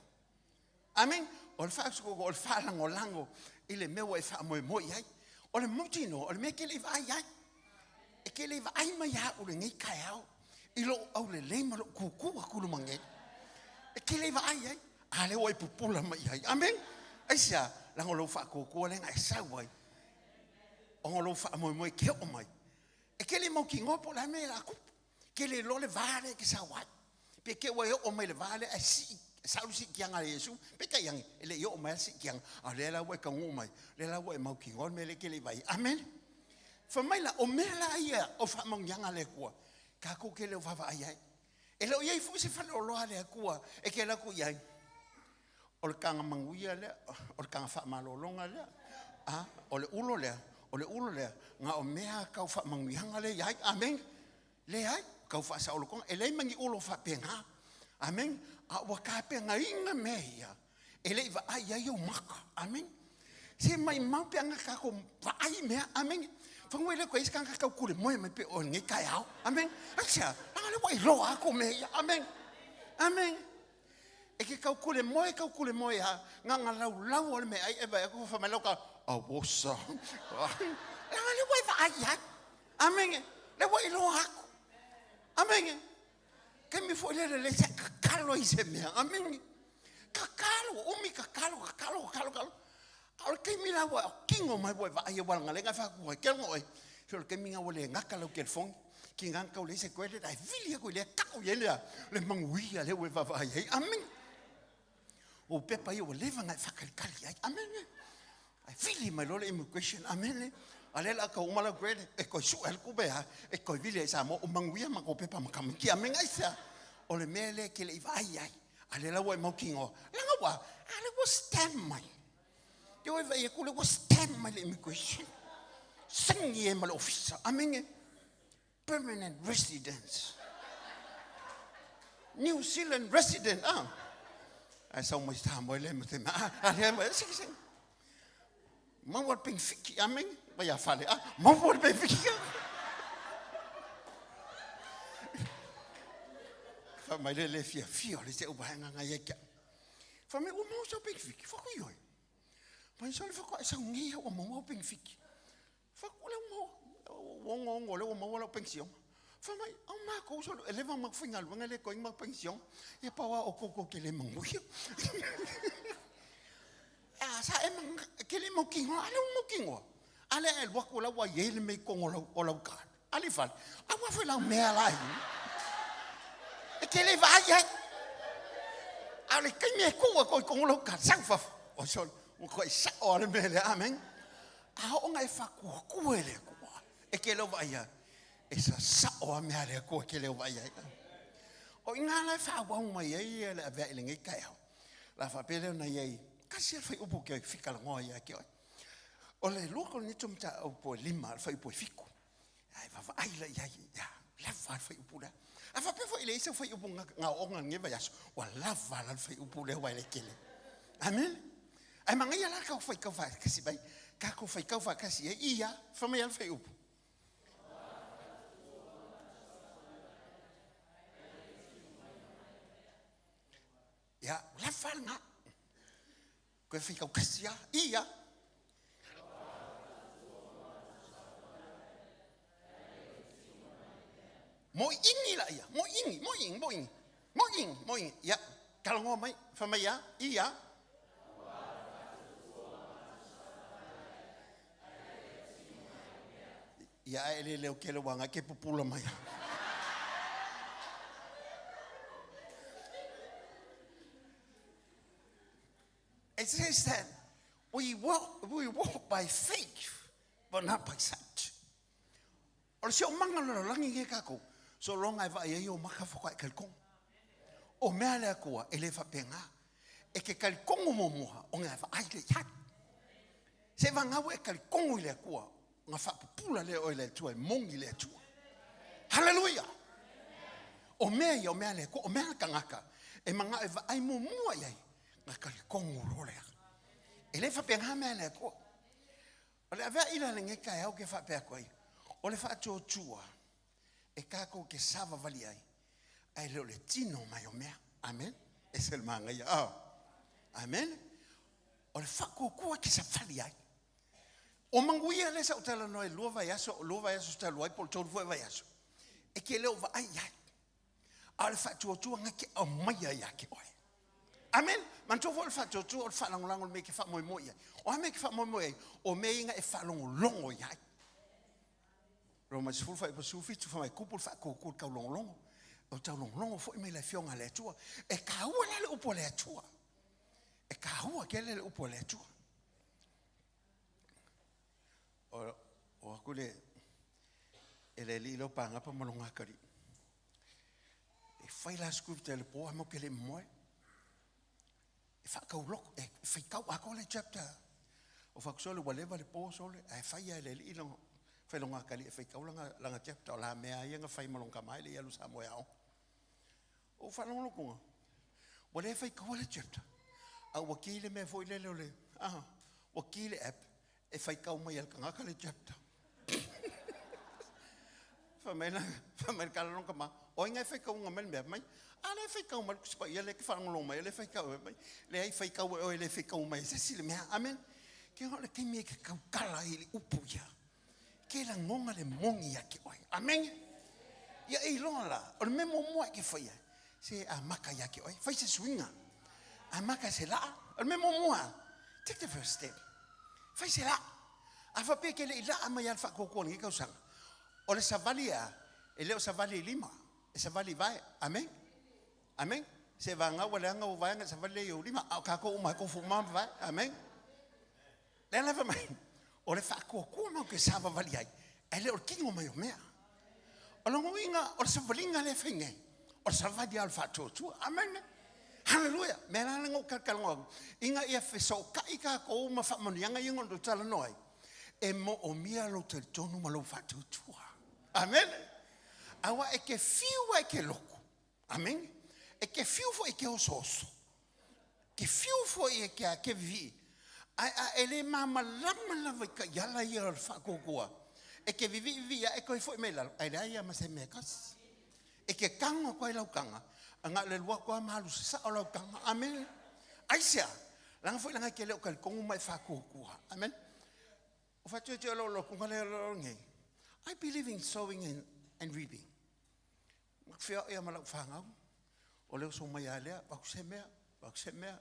Amene. O le faatuatua, o le faalagolago i le mea ua e faamoemoe i ai. O le mautinoa, o le mea e te le i vaai i ai. E te le i vaai mai ia au lenei taeao i lou aulelei ma lou kukū atu i luma nei. E te le i vaai i ai. A lea ua e pupula mai i ai. Amene. Aisea? Leaga o lou faatuatua lea na e sau ai ona o lou faamoemoe e te oo mai. E te le i mautinoa po o le a le mea o le a tupu. Ke le iloa le va lea e te sau ai. Pe te ua e oo mai i le va lea ae sii, sau le siitiaga a Iesu, peitai ane, e le i oo mai lava le siitiaga, a o lea la ua e taunuu mai, lea la ua e mautinoa le mea lea e te le i vaai ai. Amene. Fai mai la, o mea la ia o faamanuiaga a le Atua, tatou te le o vaavaai ai. E le o i ai foi se faleoloa a le Atua e te alu atu i ai, o le taga manuia lea, o le taga faamalologa lea, a, o le ulo lea, o le ulo lea, na o mea tau faamanuiaga lea i ai. Amene. Leai, tau faasaolotoga, e leai ma ni ulo faapena. Amene. A ua tapenaina mea ia, e le i vaai ai ou maka. Amene. Se maimau pe ana tatou vaai mea. Amene. Fai mai le koe isi tagata tau kule moe mai pe oe lenei taeao. Amene. Aisea? Leaga lea ua iloa atu mea ia. Amene. Amene. E ke kau kule moe, kau kule moe a, nga nga lau lau o le mea ai e vai aku fa mai lau ka, awosa. Leaga lea ua e vaai ai. Amene. Lea ua iloa atu. Amene. Taimi foi lea lelei sa kakalo i se mea. Amene. Kakalo, umi kakalo, kakalo, kakalo, kakalo. A o le taimi la ua tino mai ua e vaai ai ua lagalega e faaku ai, ke logo oe, se o le taimi na ua le gata lau telefoni, tiga na tau leai se credit ae vili atu i lea tau i ai le, le manuia lea ua e vaavaai ai. Amene. O pepa ia ua leva ona e faatalitali ai. Amene. Ae vili mai loa le immigration. Amene. A lea la tau uma lau credit, e toe sue le tupe a, e toe vili ai i Samoa, o manuia matou pepa ma tamaiti. Amene. Aisea? O le mea lea e te le i vaai ai. A lea la ua e mautinoa, leaga ua, a lea ua stamp mai. Te ua e vaai atu lea ua stamp mai le immigration. Saini ai ma le ofisa. Amene. Permanent residence. New Zealand resident. Ah. Ae sau mai Samoa le ma te ma. A lea ma siki siki. Maua le penifiki. Amen. Vai a fale. Ah, maua le penifiki. Fa mai le le fia fia o le se uvaenga ngai ai kia. Fa mai ua maua sau penifiki. Fa kui oi. Mai sau le fa koa sau ngi ua maua penifiki. Fa ku le maua. Ua ongo ongo le ua maua lau penisione. Fai mai, au makou solo, e leva mau faigaluega le koe mau penisione. Ia pau a o koukou ke le manuia. A sa e mang, ke le mau kinoa, ale ua mau kinoa. Ale e lua ku la ua iai le mea i tonu o lau, o lau card. Ale i fale, a ua foi lau mea la i. E ke le vaai ai. A o le taimi e tuu atu i tonu o lau card, sau fafo. O solo, ua matuai sao a le mea lea, amen. A oo ina e faatuatua i le Atua, e te le o vaai ai, e sasao lava mea a le Atua e te le o vaai ai. O i ina la e faaauau mai ai le avea'i i lenei taeao, la faapea lea ona i ai, tasi lava le fuaiupu ou te fitalanoa ia te oe. O le 2 Korinito mataupu e 5, le fuaiupu e 7. Ae vaavaai la i ai, ia, lava le fuaiupu lea. A faapea foi e leai sau fuaiupu gaoga i lenei vaiaso, ua lava la le fuaiupu lea ua e le tele. Amene. Ae manaia la kau faitau faatasi mai, tatou faitau faatasi ai, ia, fai mai lava le fuaiupu. Ia, ua lava lena. Koe faitau tasi lava, ia. Moiini la ia, moiini, moiini, moiini, moiini, moiini. Ia, talanoa mai, fai mai ia, ia. Ia, ae le leo kele wanga ke pupula mai. It says that we walk, we walk by faith, but not by sight. O le siomaga o le lalolagi nei kākou, sologa e vaai ai ou maka faatoa e talitonu. O mea a le Atua, e le faapena. E te talitonu muamua ona e vaai lea i ai. Seiavagau e talitonu i le Atua, ona faapupula lea o oe e le Atua, e moni le Atua. Haleluia! O mea ia, o mea a le Atua, o mea a le tagata, e manao e vaai muamua i ai, ona talitonu loa lea. E le faapena mea a le Atua. O le avea'i la lenei taeao ou te faapea atu ai, o le faatuatua e tatou te savavali ai, ae le o le tino mai o mea. Amen. Ese le manaia. Oh. Amen. O le faatuatua e te savali ai. O manuia lea sa ou talanoa i le lua vaiaso, lua vaiaso talu ai po o le tolu foi vaiaso, e te le o vaai i ai. A o le faatuatua na te aumaia ia te oe. Amen. Manatua foi o le faatuatua o le faalagolago i le mea e te faamoemoe i ai. O a mea e te faamoemoe i ai? O mea ia na e faalogologo i ai. Roma 10 fuaiupu 17, fai mai, Kupu le faatuatua i le taulogologo. O le taulogologo foi mai le Afioga a le Atua. E taua la le upu a le Atua. E taua tele le upu a le Atua. O, o aku le, e le alii lea o Pagapa ma lona atalii. E fai la scripture i le po, a matou te le i moe. E faatauloko, e faitau atoa le chapter. O fatu sole, ua leva le po sole, ae fai lava e le alii lona, fai lona atalii e faitau lana, lana chapter o la mea ia na fai ma lona tama e le i alu i Samoa e aoga. Ou faalogologoga, ua le faitaua le chapter, a ua ki le mea foi lele o le, ah, ua ki le app e faitau mai e le tagata le chapter. Fai mai la, fai mai le tala lona tama, o ai ngai faitauga mai le mea mai, a lea e faitau mai le Tusi Paia lea e te faalogologo mai ai, lea e faitau mai, leai faitau e oe e le faitau mai e se isi le mea. Amen. Ke o le taimi e te tautala ai i le upu ia. Ke lagona le moni ia te oe. Amene. Ia e iloa la, o le mea muamua e te faia, se amata ia te oe. Fai se suiga. Amata se laa. O le mea muamua, take the first step. Fai se laa. A faapea e te le i laa mai lava le faatuatua o lenei tausaga, o le savali e a? E le o savali i lima, e savali i vae. Amene. Amene. Seiavagana ua leaga ou vae ona e savali lea i ou lima, a o tatou uma lava e tofu uma lava ma vae. Amene. Lea la e fai mai, o le faatuatua matou te savavali ai, ae le o le tino mai o mea. O lona uiga, o le savaliga lea e fai nei, o le savali lava o le faatuatua. Amene. Haleluia. Mea la lea na ou talatalanoa atu, ina ia fesootai tatou ma faamanuiaga ia na ou talanoa ai, e moomia lou talitonu ma lou faatuatua. Amene. Aua e te fiu lava e te lotu, Amene. E te fiu foi e te osooso, te fiu foi e te a te vivii, ae a e le malamalama lava i taiala ia o le faatuatua, e te vivii vivii ae toe foi mai i lalo, ae leai lava ma se mea e tasi. E te tago atu ai lau taga, ae na o le alu atu lava ma alu sasao lau taga. Amene. Aisea? Leaga foi leaga e te le o talitonu ma e faatuatua. Amene. O faatuatua lou alu atuga lea nei, I believe in sowing and reaping. Ou te feoai lava ma lau fanau, o le oso mai lava lea, avatu se mea, avatu se mea.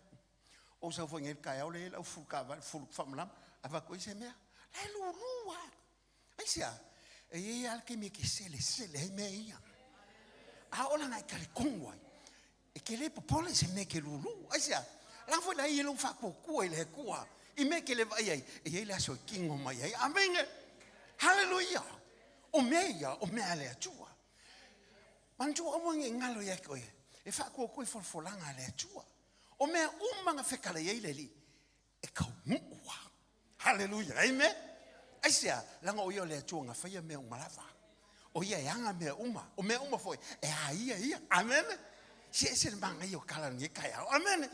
Ou sau foi nei i le taeao lea e i ai lau fulu taavale, fulu faamalama, avatu ai se mea. La e lulu lava. Aisea? E i ai lava le taimi e te selesele ai mea ia. A oo la ina e talitonu ai, E te le popole i se mea e te lulu. Aisea? Leaga foi la e i ai lou faatuatua i le Atua i mea e te le vaai ai, e i ai le aso e kino mai ai. Amene! Haleluia! O mea ia, o mea a le Atua. Manatua aua ne i galo ia te oe, e faatuatua i folafolaga a le Atua. O mea uma na fetalai ai le Alii, e taunuu lava. Haleluia. Amen. Aisea? Leaga o ia o le Atua na faia mea uma lava. O ia e ana mea uma. O mea uma foi e a ia ia. Amen. Se ese le manaia o tala o lenei taeao. Amen.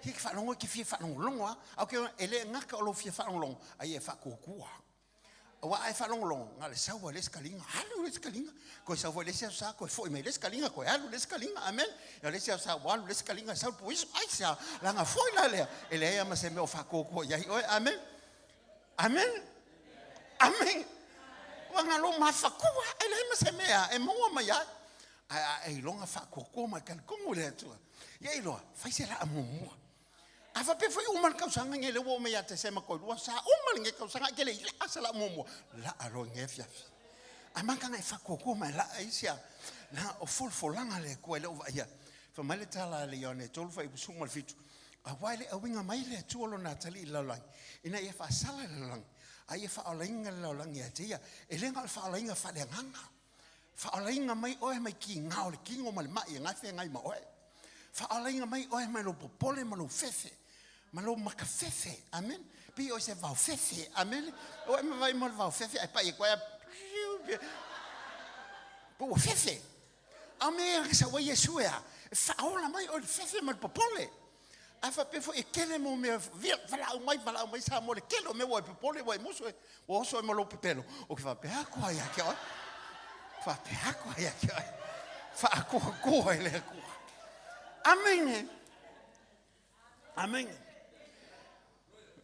Ia ke faalogo e te fia faalogologo lava. Ae ou te e le gata o lou fia faalogologo, a ia e faatuatua. Aua a e faalogologo, na o le sau lava i le isi kaliga, alu i le isi kaliga, toe sau foi i le isi aso sa, toe foi mai i le isi kaliga, toe alu i le isi kaliga, amen. O le isi aso sa ua alu i le isi kaliga, sau le poiso, aisea, leaga foi la lea, e leai lava ma se mea o faatuatua i ai oe, amen. Amen. Amen. Ua na lou mafatua, e leai ma se mea e maua mai ai. Ae a e iloga faatuatua ma e talitonu i le Atua, ia iloa, fai se laa muamua. A faapea foi uma le tausaga nei, lea ua oo mai ia Tesema toe lua sa uma lenei tausaga ae ke le i laa se laa muamua, laa loa i lenei afiafi. Ae mata na e faatuatua ma e laa ai sia na o folafolaga a le Atua e le o vaaia. Fai mai le tala a le Ioane 3 fuaiupu 17, aua e le auiga mai le Atua lona atalii i le lalolagi, ina ia faasala i le lalolagi, a ia faaolaina le lalolagi ia te ia. E le na o le faaolaina faaleagaga. Faaolaina mai oe mai kiga o le kino ma le mai e na e feagai ma oe. Faaolaina mai oe mai lou popole ma lou fefe, ma lou makafefe. Amen. Pei oe se vaofefe. Amen. Oe ma vai mo le vaofefe ae pai e koe po ua fefe. A o mea ia sau ai Iesu e a? E faaola mai oe i le fefe ma le popole. A faapea foi e tele mo mea valaau mai, valaau mai Samoa le tele o mea ua e popole, ua e musu, ua oso ai ma lou pepelo. Ou te faapea atu ai ia te oe. Faapea atu ai ia te oe. Faakoakoa i le Atua. Amene. Amene.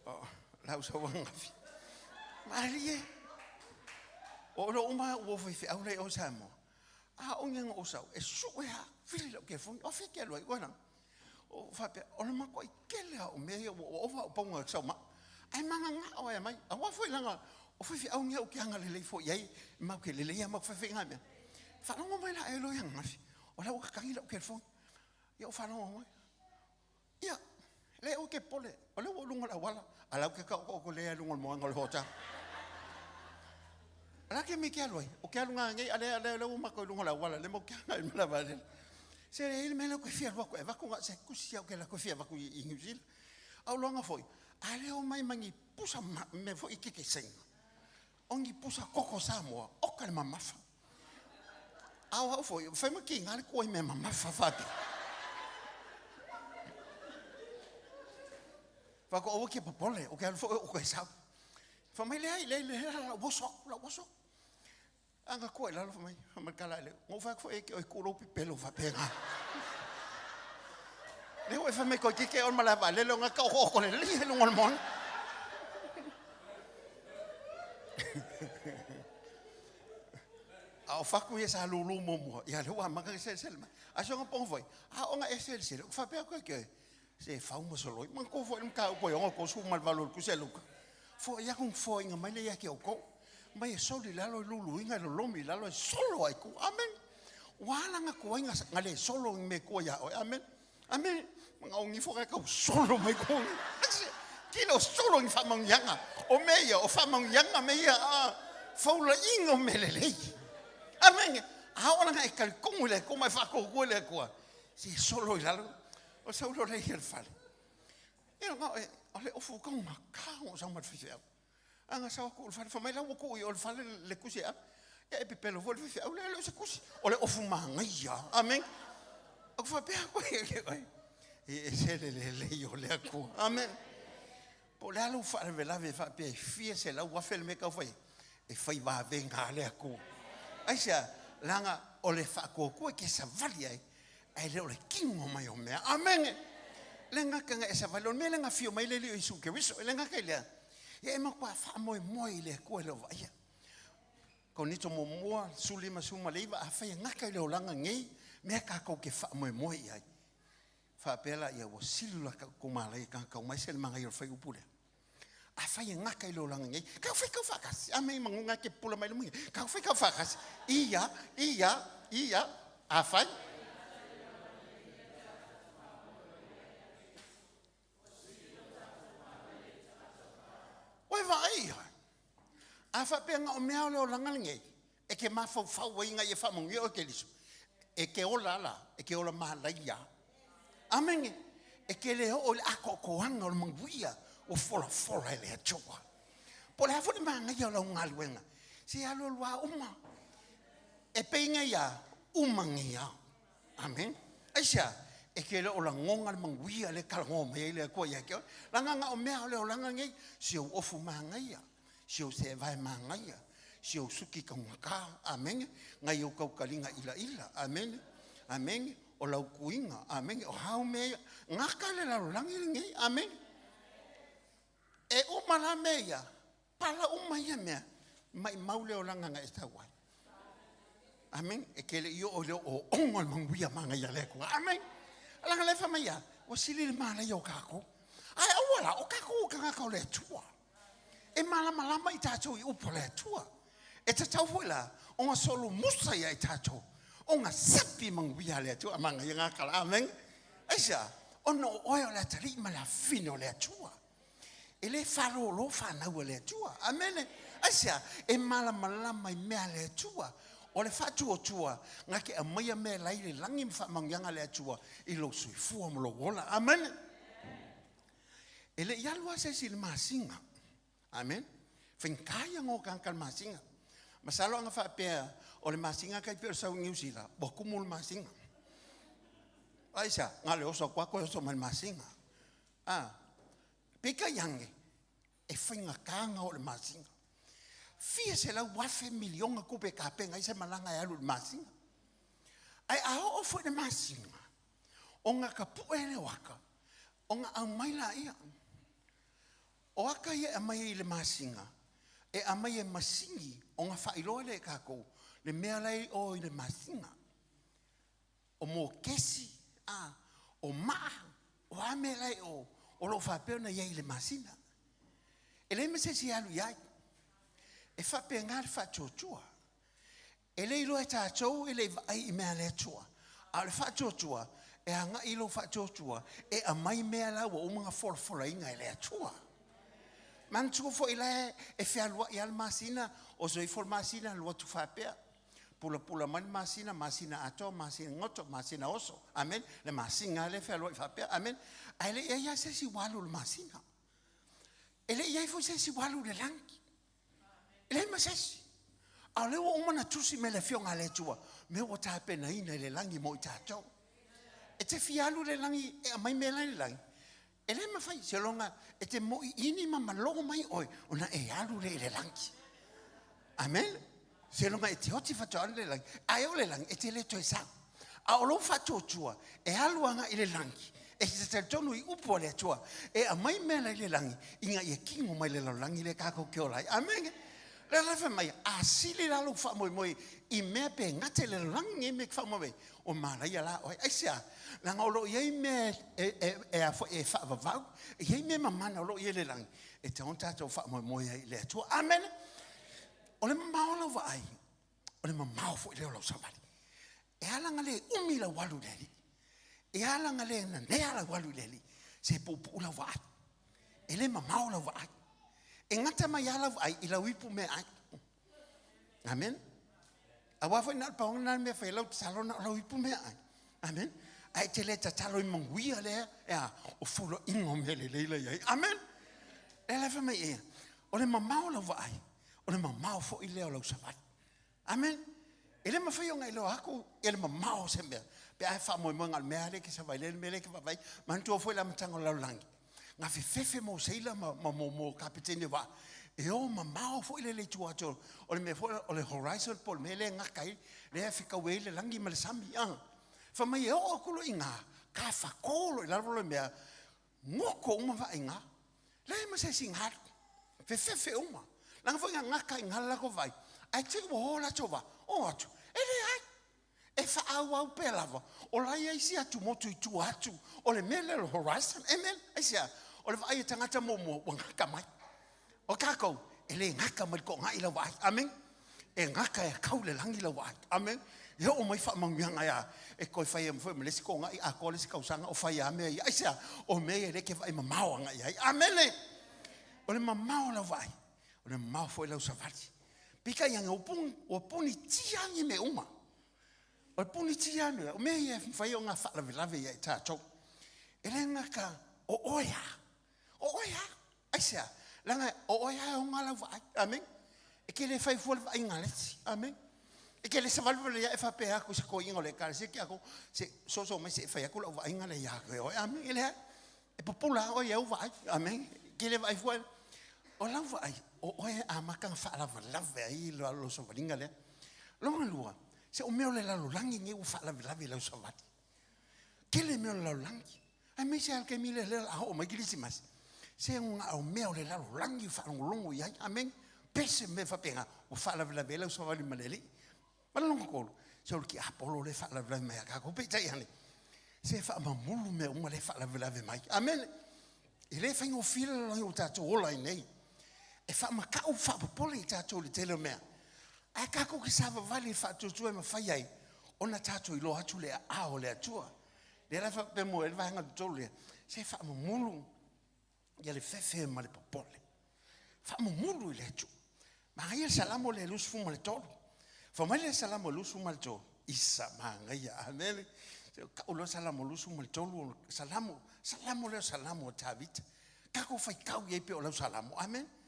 Oh, lau sauangafi. Malie. O lo uma ua faifeau le o Samoa. A o nge o sau, e sue ha, vili lau telefoni, o fea ke alu ai, oe lana. O faapea, o le matuai tele lava o mea ia ua ova au pauga i sau maa. Ae magagao ai mai. Aua foi leaga o faifeau nei ou te agalelei foi i ai, matou te lelei lava matou faifeaiga mea. Faalogo mai la e loa ananafi, o la ua tatagi lau telefoni. Ia ou faalogo mai. Ia, leai aua e te popole, o lea ua ou luga o le auala, a o la ou te taotaoto lelei lava i luga o le moana o le hotel. O le a le mea e te alu ai? Ou te alu nanei, a o lea, lea ua matou i luga o le auala, lea matou te agai i le malae vaalele. Se e i ai le mea lea ou te fia alu atu e avatu na o se tusi lava ou te alu atu e fia avatu i Niu Sila. A o loaga foi, a le omai ma ni pusa mea foi kekeseina, o ni pusa koko Samoa, oka le mamafa. A o au foi, fai ma kiga le kua i mea mamafa faapea. Fai atu, aua ke popole, o ke alu foi o koe sau. Fai mai, leai, leai, leai, la ua oso aku, la ua oso aku. A na tua i lalo, fai mai, fai mai le tala a le, na ou fai atu foi e te oe tuu lou pepelo faapena. Lea ua e fai mai toeitiiti e o i le malae vaalele ona e taotooto lelei ai luga o le moana. A o fatu ia sa lulu muamua, ia lea ua amata ona selesele mai. A o si ona pono foi, a oo ina e selesele, ou te faapea atu ia te oe, se e fau ma soloi. Manatua foi le mataupu e 68 o le Tusi a Luka. Foai aku foaiga mai lea ia te outou. Mai e soli i lalo e luluina e lolomi i lalo e solo ai ku. Amen. Ua ala nga tuai nga le solo i me kua ia oe. Amen. Amen. Nga ongi fo ka solo mai ko. Kilo solo ni whamangianga. O me ia, o whamangianga me ia a faula inga o me lelei. Amen. A o langa e kalikongu le ko mai whakokua le kua. Se solo i lalo. O saulo le i le fale. Ia nga e, o le ofu kau nga ka o sau ma le faifeau. A nga sau aku i le fale, fai mai la ua tuu i o le fale le kusi e ave. Ia e pepelo foi le faifeau lea e le o se kusi. O le ofu manaia. Amen. Aku faapea aku e oe. E ese le lelei o le Atua. Amen. Po o le a lou faalavelave e faapea e fia 100,000 le mea e tau fai ai, e fai vavega a le Atua. Aisea? Leaga o le faatuatua e te savali ai, ae le o le tino mai o mea. Amene! Le gata na e savali, o le mea lea na afio mai le Alii o Iesu Keriso, e le gata i lea, ia e matua faamoemoe i le Atua e le o vaaia. Korinito muamua, 15, 19, afai e gata i le olaga nei, mea tatou te faamoemoe i ai. Faapea laia, ua sili la tou malaia tagata uma ese le manaia o le fuaiupu lea. Afai e gata i le olaga nei, kau fai kau faatasi. A mei manuga e te pupula mai le muia. Kau fai kau faatasi. Ia, ia, ia, afai. Ua e vaai ia. A faapea na o mea o le olaga lenei, e te mafaufau ai ina ia faamanuia oe Keriso, e te ola la, e te ola malaia. Amene. E te le oo i le atoatoaga o le manuia ua folafola e le Atua. Po o le a foi le manaia o lau galuega, se alualu lava uma. E pei nei a, uma nei a. Amen. Aisea? E te le o lagona le manuia lea e talanoa mai ai le Atua ia te oe. Leaga na o mea o le olaga nei, si ou ofu manaia, si ou seevae manaia, si ou suki taugata, amene, nai ou taukaliga ilaila, amene, amene, o lau tuiga, amene, o a au mea ia, gata le lalolagi lenei, amene. E uma la mea ia, Pala uma ia mea, maimau le olaga na e sau ai. Amen. E ke le i oo i le ooooga o le manuia manaia a le Atua. Amen. Leaga lea e fai mai ia, ua sili le malaia o kākou. Ae aua la, o kākou o tagata o le Atua. E malamalama i tātou i upu a le Atua. E tatau foi la, ona solumusa ia i tātou, ona sapi manuia a le Atua. A manaia ngā kala. Amen. Aisea? Ona o oe o le atalii ma le afafine o le Atua. E le faalōlō fanau a le Atua. Amene. Aisea? E malamalama i mea a le Atua. O le faatuatua, na te aumaia mea la i le lagi ma faamanuiaga a le Atua i lou soifua ma lou ola. Amene. E le i alu lava se isi i le masina. Amene. Faigata ia ona o tagata i le masina. Masalo ana faapea o le masina tai pei o le sau i Niu Sila, ua tumu le masina. Aisea? Na o le oso atu lava toe oso mai i le masina. A, peitai ane, e faigata ona oo i le masina. Fia 100,000 miliona tupe e tapena ai se malaga e alu i le masina. Ae a oo foi i le masina, ona tapue lea o aka, ona aumai laia. O aka ia e aumai ai i le masina, e aumai e masini ona faailoa lea e tatou le mea la e i o i le masina. o mokesi, a, o maa, o a mea la e o, o lo o faapea ona i ai i le masina. E leai ma se isi e alu i ai. E faapena le faatuatua. E le iloa e tatou e le i vaai i mea a le Atua. A o le faatuatua, e agai i lou faatuatua e aumai mea la ua uma ona folafolaina e le Atua. Manatua foi la e fealuai lava le masina, oso ifo le masina alu atu faapea. Pulapula mai le masina, masina atoa, masina goto, masina oso. Amen. Le masina lava lea e fealuai faapea. Amen. Ae le i ai lava se isi ua alu i le masina. E le i ai foi se isi ua alu i le lagi. E leai ma se isi. A o lea ua uma ona tusi mai le Afioga a le Atua, mea ua tapenaina i le lagi mo i tatou. E te fia alu i le lagi e aumai mea la i le lagi? E le mafai, seiloga e te moiini ma malo mai oe ona e alu lea i le lagi. Amen. Seiloga e te oti faatoa alu i le lagi. A e oo i le lagi, e te le toe sau. A o lou faatuatua, e alu agai i le lagi, e te talitonu i upu a le Atua, e aumai mea la i le lagi, ina ia kino mai le lalolagi lea tatou te ola ai. Amene. Le la fai mai, a sili la lou faamoemoe i mea pe gata i le lalolagi nei mea e te faamoemoe ai, o malaia la oe. Aisea? Leaga o lo o i ai mea e, e, e, a foi, e faavavau, e i ai mea mamana o lo o i ai i le lagi, e tatau ona tatou faamoemoe ai i le Atua. Amene. O le mamao o lau vaai, o le mamao foi lea o lau savali. E ala ona le umi lau alu i le Alii. E ala ona le nanea lau alu i le Alii, se puupuu lau vaai. E le mamao lau vaai. E gata mai lava lau vaai i lau ipu meaai. Amen. Aua foi na o le pau lena mea fai lau tatalo na o lau ipu meaai. Amen. Ae e te le tatalo i manuia lea, e a, o foloaiga o mea lelei la i ai. Amen. Lea la fai mai ia, o le mamao o lau vaai, o le mamao foi lea o lau savali. Amen. E le mafai ona iloa atu e le mamao o se mea pe a e faamoemoe na o le mea lea e te savali ai, le mea lea e te vaavaai. Manatua foi le amataga o le lalolagi, na fefefe mo seila ma, ma mo, mo kapeteni o vaa, e o mamao foi lele i tua atu o le mea foi o le horizon po o le mea lea e gata ai, lea e fetau ai le lagi ma le sami. Ah. Fai mai e oo atu loa i ina, tafatō loa i lalo le mea, Goto uma vaa i ina. Leai ma se isi galu. Fefefe uma. Leaga foi na gata i ina le latou vaai, ae te i ua o latou vaa, o atu, e leai. E faaauau pea lava, o la e i ai isi atumotu i tua atu o le mea lea o le horizon. Amen. Aisea? O le vaai a tagata muamua ua gata mai. O tatou, e le gata mai le toagai lau vaai. Amen. E gata e kau le lagi lau vaai. Amen. E oo mai faamanuiaga ia, e toe fai ai foi ma le isi toagai atoa le isi tausaga o fai lava mea ia. Aisea? O mea ia lea e te vaai mamao agai i ai. Amene. O le mamao o lau vaai, o le mamao foi lau savali. Peitai ane, ua puni, ua punitia ni mea uma. O le punitia mea, o mea ia e mafai ona faalavelave ia i tatou. E le gata o oe lava. O oe lava. Aisea? Leaga o oe lava e oga lau vaai. Amene. E te le fai fua le vaaiga a le isi. Amene. E te le savali wale ia e faapea atu i se toeaina o le ekalesia ki aku, se soso mai se i fai atu lau vaaiga lea ia te oe. Amene. E leai. E pupula lava oe i au vaai. Amene. E te le vaai fua. O lau vaai, o oe e amata ona faalavelave ai lou savaliga lea. Lona lua, se o mea o le lalolagi nei ua faalavelave i lau savali. Tele mea o le lalolagi. Aemaise lava le taimi lea o le a oo mai Kerisimasi, se na o mea o le lalolagi e faalogologo i ai. Amene. Pese ma mea faapena, ua faalavelave ai lau savali ma le Alii. Ma le lona tolu, se o le tiapolo lea e faalavelave mai ia tatou. Peitai ane, se faamamulu mea uma lea e faalavelave mai. Amene. E le faigofie le lalolagi ua tatou ola ai nei. E faamatau faapopole i tatou i le tele o mea. Ae tatou te savavali e faatuatua e mafai ai ona tatou iloa atu le aao o le Atua. Lea la e faapea mo ai le vaega tolu lea, se faamamulu ia le fefe ma le popole. Faamamulu i le Atua. Manaia le Salamo lea 23. Fai mai le Salamo 23, isa manaia, amene. Se o kau loa Salamo 23, Salamo, Salamo lea o Salamo a Tavita. Tatou faitau i ai pei o lau Salamo, amene.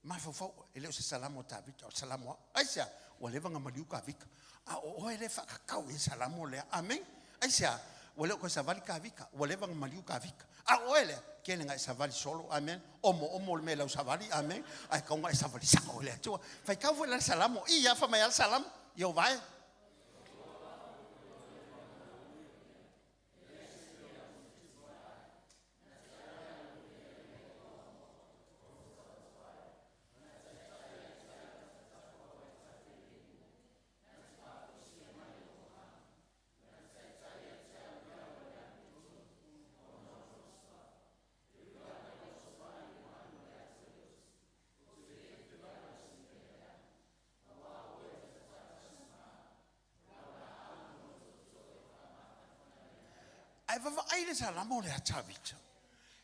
Mafaufau, e le o se Salamo a Tavita, o le Salamo a, aisea? Ua leva ona maliu Tavita, a o oe lea e faakakau i le Salamo lea. Amene. Aisea? Ua le o toe savali Tavita, ua leva ona maliu Tavita. A o oe lea, tele na e savali solo. Amene. Omoomo le mea i lau savali. Amene. Ae tatau ona e savali sao i le Atua. Faitau foi la le Salamo. Ia, fai mai lava le Salamo, Ieova e. Ae vaavaai le Salamo lea a Tavita,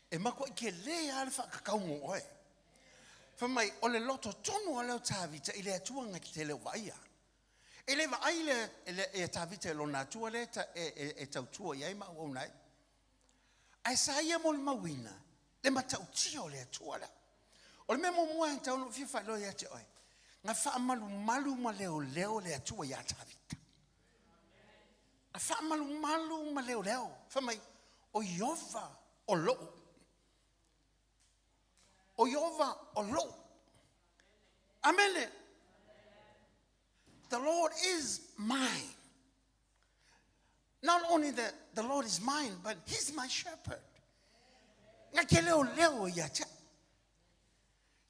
e matuai tele lava le faakakau mo oe. Fai mai, o le loto tonu lava lea o Tavita i le Atua na te le o vaaia. E le vaai le, le, e Tavita i lona Atua lea e, e, e tautua i ai ma auauna ai. Ae sa ia molimauina le matautia o le Atua lea. O le mea muamua e tatau ona ou fia faailoa ia te oe, na faamalumalu ma leoleo le Atua ia Tavita. Na faamalumalu ma leoleo. Fai mai, o Ieova o lou. O Ieova o lou. Amene. The Lord is mine. Not only that the Lord is mine, but He's my shepherd. Na te leoleo ia te au.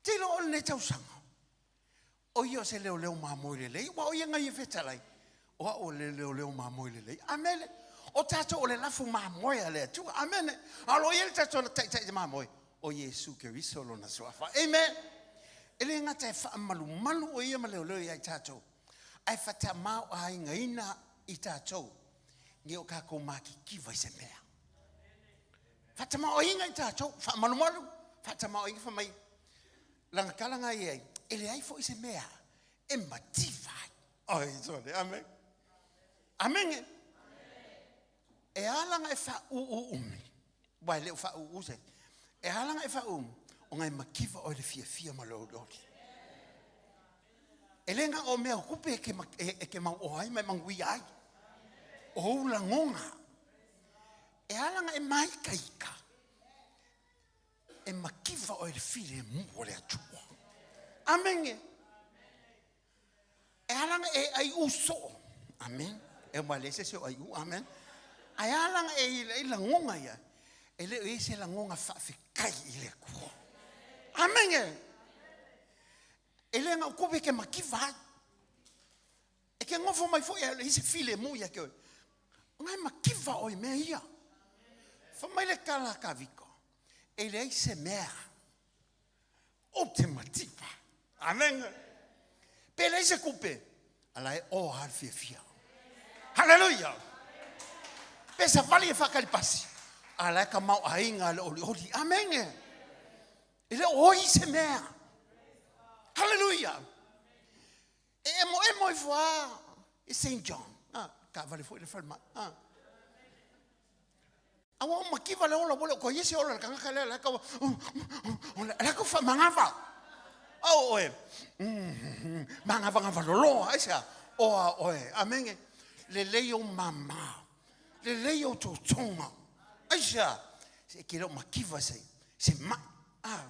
Te iloa o lenei tausaga. O ia o se leoleo mamoe lelei, aua o ia na ia fetalai, o au o le leoleo mamoe lelei. Amene. O tatou o le lafu mamoe a le Atua. Amene. A o lo o i ai le tatou taitai mamoe, o Iesu Keriso lona suafa. Amen. E le gata e faamalumalu o ia ma leoleo ia i tatou, ae faatamaoaigaina i tatou nei o tatou matitiva i se mea. Faatamaoaiga i tatou, faamalumalu, faatamaoaiga fai mai, lana tala na i ai, e leai foi se mea e mativa ai. Oi, sole, amen. Amene. E ala na e faaūū umi, aua e le o faaūū se, e ala na e faaūū, ona e mativa oe i le fiafia ma le olioli. E le na o mea o tupe e ke, e, e ke mauoa ai ma e manuia ai. O ou lagona. E ala na e māikaika, e mativa oe i le filemu o le Atua. Amene. E ala ona e aiu soo. Amen. E uma leai se isi o aiu. Amen. Ae ala ona e i lagona ia, e le o i ai se lagona faafetai i le Atua. Amene. E le na o tupe e ke mativa ai. E ke nofo mai foi ae leai se filemu ia te oe. Ona e mativa oe i mea ia. Fai mai le tala a Kavika, e leai se mea ou te mativa. Amen. Pe leai se tupe, a la e o lava le fiafia. Haleluia! Pe savali e faatali pasi, a la e tamaoaiga le olioli. Amen. E le o oi se mea. Haleluia! E emoemo ifo lava i St. John. Ah, taavale foi le falemai. Ah. A ua mativa le ola, ua le o toe i ai se ola i le tagata lea, la e tau, la e tau faamagava. A o oe, magavagava loloa, aisea? Oa oe, amene. Lelei ou mama, lelei ou totoga, aisea? Se e te le o mativa se, se mai. Ah,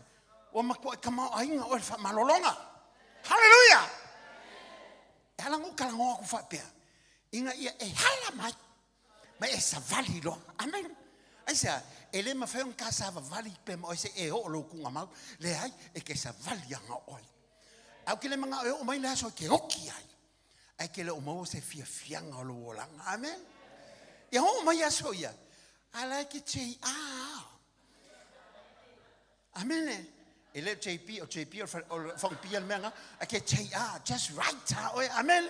ua matuai tamaoaiga oe i le faamalologa. Haleluia! E ala ona ou talanoa atu faapea, ina ia e hala mai, ma e savali loa. Amen. Aisea? E le mafai ona ta savavali pea ma oe se i e oo lou tuugamau. Leai, e te savali ana oe. Ae ou te le manao e oo mai le aso e te oki ai, ae e te le o maua se fiafiaga o lou olaga. Amen. Ia oo mai aso ia, a la e te JR. Amene. E le o JP, o JP o le whangapia le mea nga, a ke JR, just right ha oe, amen.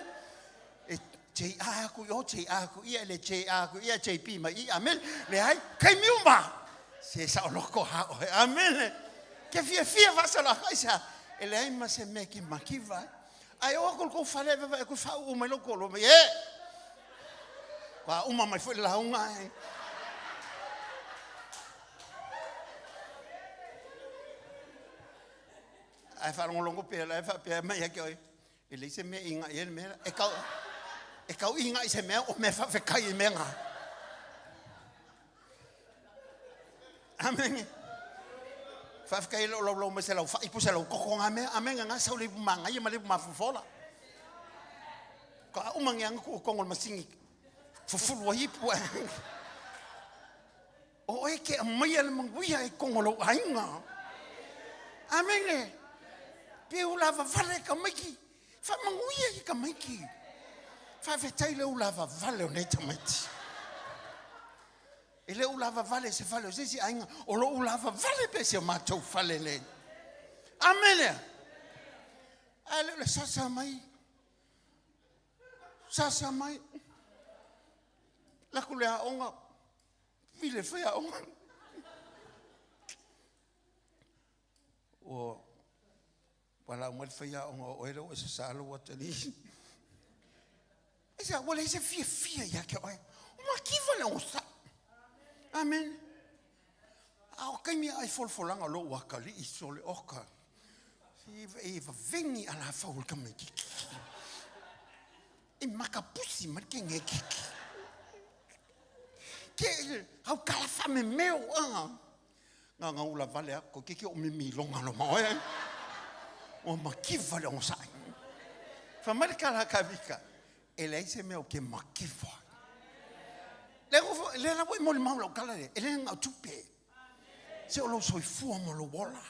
E JR aku i o, JR aku ia, e le JR aku ia, JP mai i, amen. Leai, kaimi uma, se sa o loko ha oe, amen. Ke fiafia whaasala aka i sa, e leai ma se mea ke makiva, ai o aku le kou fale, e koe whauu mai loko lo mai, e! Kua uma mai foi le lauga, e. Ae faalogologo pea la e faapea mai ia te oe, e leai se mea e inai ai le mea la. E tau, e tau inai se mea o mea faafetai i mea na. Amene. Faafetai e le o laulau mai se lau fai po se lau koko ngā mea. Amene ngā sau le ipu māngaia ma le ipu mafofola. Ka uma nge anga ku o kongo le masini. Fufulu ai ipu. O oe ke aumaia le manuia i kono o lou aiga. Amene. Pe u lavavale tamaiti, faamanuia i tamaiti. Faafetai le u lavavale o nei tamaiti. E le u lavavale i se fale o se isi aiga, o lo u lavavale pea i si o matou fale nei. Amene. Ae le o le sasa mai, sasa mai. Laku le aoga, Vile faiaoga. Ua valaau mai le faiaoga o oe lea ua e sasā lou atalii. Aisea, ua leai se fiafia ia te oe. Ua mativa le onosai. Amen. A o taimi a e folafolaga o lou atalii sole oka. E vaveni alafau o le tamaititi. E makapusi mai le kegekeke. Ke au kala whamemeo a. Nga nga ula vale a ko keke o mimi longa lo ma oe. O makiva le ongosai. Fa mai le kala ka vika. E leai se mea o ke makiva. Le le la mo le mau lau kala le. E le nga tupe. Se o lou soifua ma lou ola.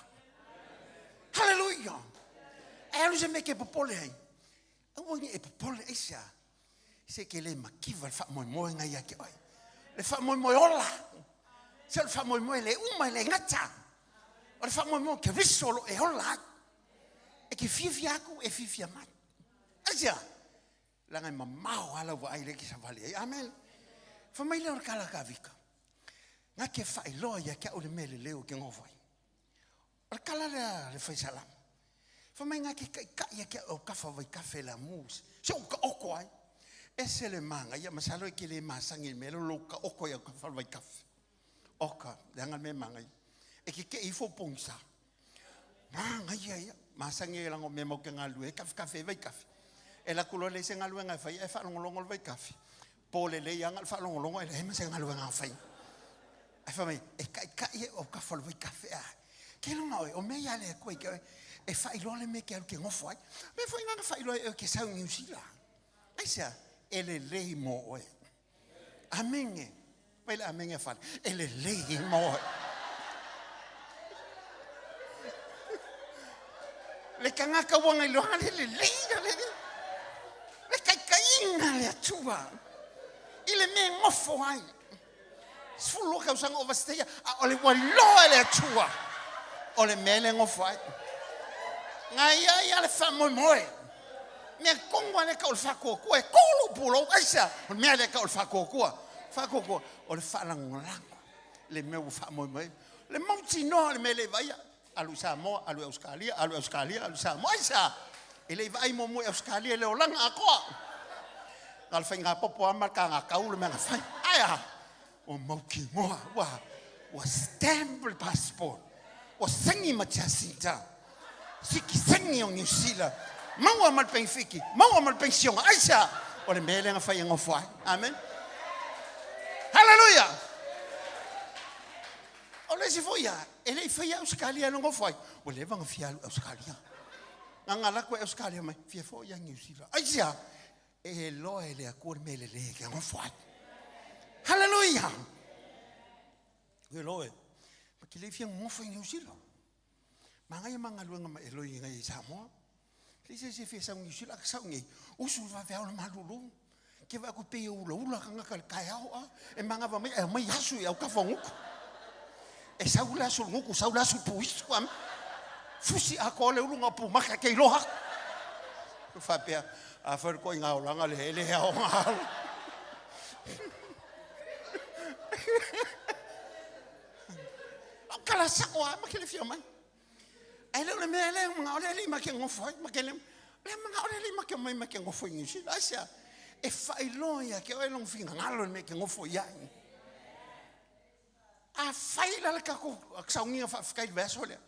Hallelujah. Ae alu se mea e ke popole ai. Aua ne i e popole, aisea? Se e ke le mativa le faamoemoega ia te oe. Le faamoemoe ola. Se o le faamoemoe e le uma e le gata. O le faamoemoe o Keriso o lo o e ola ai. E ke fiafia atu, e fiafia mai. Aisea? Leaga e mamao lava lau vaai lea e te savali ai. Amene. Fai mai lea o le tala a Tavita, Na te faailoa ia te au le mea lelei ou te nofo ai. O le tala lea a le fai salamo. Fai mai na te taitai ia te au e autafa o vaitafe i le amu se i ou taoto ai. Ese le manaia, masalo e te le masani i le mea lea o lou taoto i autafa o le vaitafe. Oka, leaga le mea e manaia. E te tei ifo pogisa. Manaia ia. Masani ai leaga o mea matou te galulue ai, kafekafe ai vaitafe. E alu atu loa leai se galuega e fai ae faalogologo le vaitafe. Po lelei lava na o le faalogologo e leai ma se galuega o faia. Ae fai mai, e taitai e autafa o le vaitafe a. Ke loga oe, o mea ia a le Atua i te oe, e faailoa le mea e te alu e te nofo ai. O mea foi na na faailoa e oe e te sau i Niu Sila. Aisea? E lelei mo oe. Amene. Fai le amene a fale. E lelei mo oe. Le tagata ua na iloa le lelei na le le taitaiga le Atua i le mea e nofo ai. 12 tausaga o Vasiteia, a o le ua iloa e le Atua o le mea le nofo ai. Na ia ia le faamoemoe. Mea tonu lava lea e tau o le faatuatua, e to lou pulou, aisea? O le mea lea e tau o le faatuatua. Faatuatua, o le faalagolago i le mea ua faamoemoe ai. Le mautinoa o le mea e le i vaaia, alu i Samoa, alu i Ausetalia, alu i Ausetalia, alu i Samoa. Aisea? E le i vaai muamua i Ausetalia i le olaga atoa. Na o le faigapopo lava ma le tagatau le mea na fai. Ae a? Ua mautinoa, ua, ua stamp le passport, ua saini ma Jacinta, sitiseni o Niu Sila, maua ma le penefiti, maua ma le penisiona. Aisea? O le mea lea na fai e nofo ai. Amen. Haleluia! O le isi foi ia, e le i faia Ausetalia e nofo ai, ua leva ona fia alu i Ausetalia. Na ona alu atu e Ausetalia mai, fia foi ia Niu Sila. Aisea? E iloa e le Atua le mea lelei e te nofo ai. Haleluia! E loa e, ma te le fia nofo i Niu Sila. Manaia ma galuega ma Eloi ngai i Samoa. Leai se isi e fia sau i Niu Sila, a sau nei, usu le vaveao le malulu. Ke vaai aku pei e ulaula tagata i le taeao a, e manava mai e aumai asu i autafa o gutu. E sau le asu o le gutu, sau le asu o le puisu, a fusi atoa le ulu na o pumaka e te iloa aku. Ou faapea, afai o le ituaiga olaga lea, e le aoga. O tala sao lava ma ke le fia mai. Ae le o le mea lea e manao le alii ma ke nofo ai, ma ke le, le manao le alii ma ke omai ma ke nofo i Niu Sila. Aisea? E faailoa ia te oe lona finagalo i le mea e te nofo i ai. Afai la le tatou sauniga faafetai i le vaiaso lea,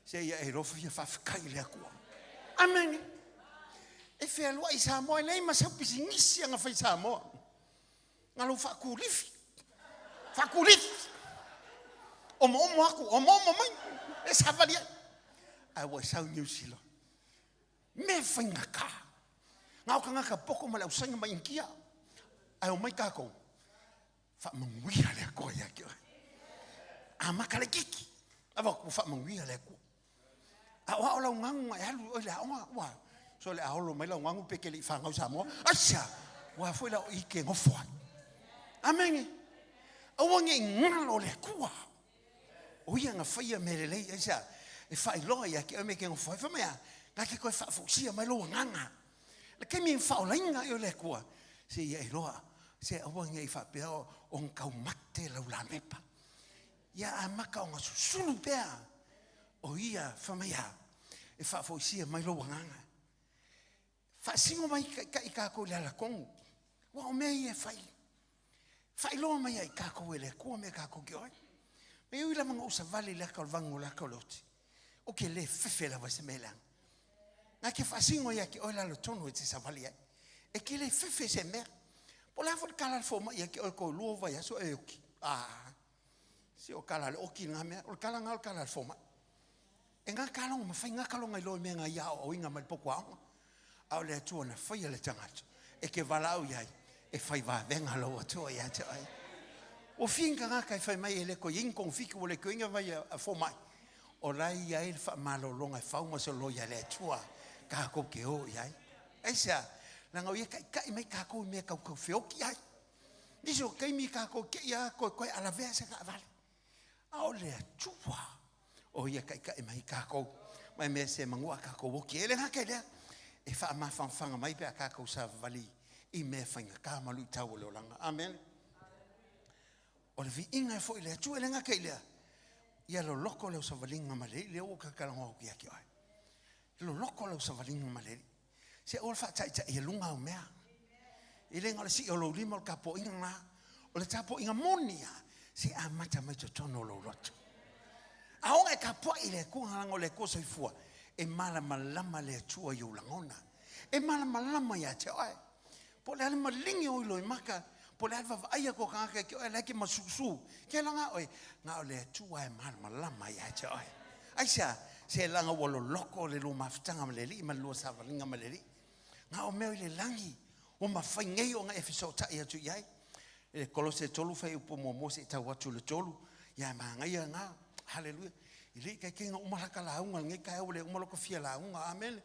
se ia e alofa ia faafetai i le Atua. Amene. E fealuai i Samoa, e leai ma sau pisinisi a na fai i Samoa. Na lou faatulifi. Faatulifi. Omoomo atu, omoomo mai. E savali ai. Ae ua e sau i Niu Sila. Mea faigata. Na o tagata poto ma le ausaina ma Initia. Ae omai tatou. Faamanuia le Atua ia te oe. Amata laitiiti. Ava ua faamanuia le Atua. A o ao lau ganu na e alu i oe le aoga, ua so le a olo mai lau ganu pe ke le i fanau i Samoa. Aisea? Ua foi la o i ke nofo ai. Amene. Aua ne i galo le Atua. O ia na faia mea lelei, aisea? E faailoa ia te oe mea e ke nofo ai. Fai mai a, na te toe faafoisia mai lou agaga. Le taimi e faaolaina ai oe le Atua, se ia iloa, se aua ne i faapea o na taumate lau lamepa. Ia amata ona susulu pea o ia fai mai a, e faafoisia mai lou agaga. Faasino mai taitai tatou i le alatonu. Ua o mea ia e fai. Faailoa mai ai tatou e le Atua mea tatou te o ai. E ui lava na ou savali i le ata o le vagu o le ata o le oti, ou te le fefe lava i se mea leaga. Na te faasino ia te oe lalo tonu e te savali ai. E te le fefe i se mea. Po o le a foi le tala a le fomai ia te oe toe lua vaiaso e oki. Ah, se o tala a le oki lena mea. O le tala lena o le tala a le fomai. E gata loga ma fai gata loga iloa i mea na ia aoaoina mai le potu aoga. A o le Atua na faia le tagata e ke valaau i ai e fai vavega lou Atua ia te oe. Ua fia ni tagata e fai mai e le toe i ai ni togafiti ua le toe i ai ni vai a fomai. O la e i ai le faamalologa e fau ma soloia e le Atua. Kākou ke o i ai. Aisea? Leaga o ia e taʻitaʻi mai kākou i mea kaukau feoki ai. Nisi o taimi kākou ke ia koe koe alavea se kaʻawale. A o le Atua o ia taʻitaʻi mai kākou mai mea se manua kākou oki. E le gata i lea, e faamafanafana mai pe a kākou savavali i mea faigata ma luitau o le olaga. Amen. O le viiga e foi i le Atua, e le gata i lea, ia loloko lau savaliga ma le Alii, lea ua ou talatalanoa atu ia te oe. Loloko lau savaliga ma le Alii. Se aua le faataitaia luga au mea. E le na o le sii o lou lima o le tapuaiga lena. O le tapuaiga moni lava, se amata mai totonu o lou loto. A oo ina e tapuai i le Atua, leaga o le Atua soifua, e malamalama le Atua i ou lagona. E malamalama ia te oe. Po o le a le maligi o Iloimaka, po o le a le vaavaai atu o tagata i te oe, la e te masusu. Ke laga oe, na o le Atua e malamalama ia te oe. Aisea? Se leaga ua loloko le lua mafutaga ma le Alii ma le lua savaliga ma le Alii. Na o mea i le lagi ua mafai nei ona e fesootai atu i ai. E Kolose 3 fuaiupu muamua seia tau atu i le 3, ia e manaia lena. Haleluia. E le i taitaiga uma la ta lauga i lenei taeao, ua le uma lota fia lauga. Amene.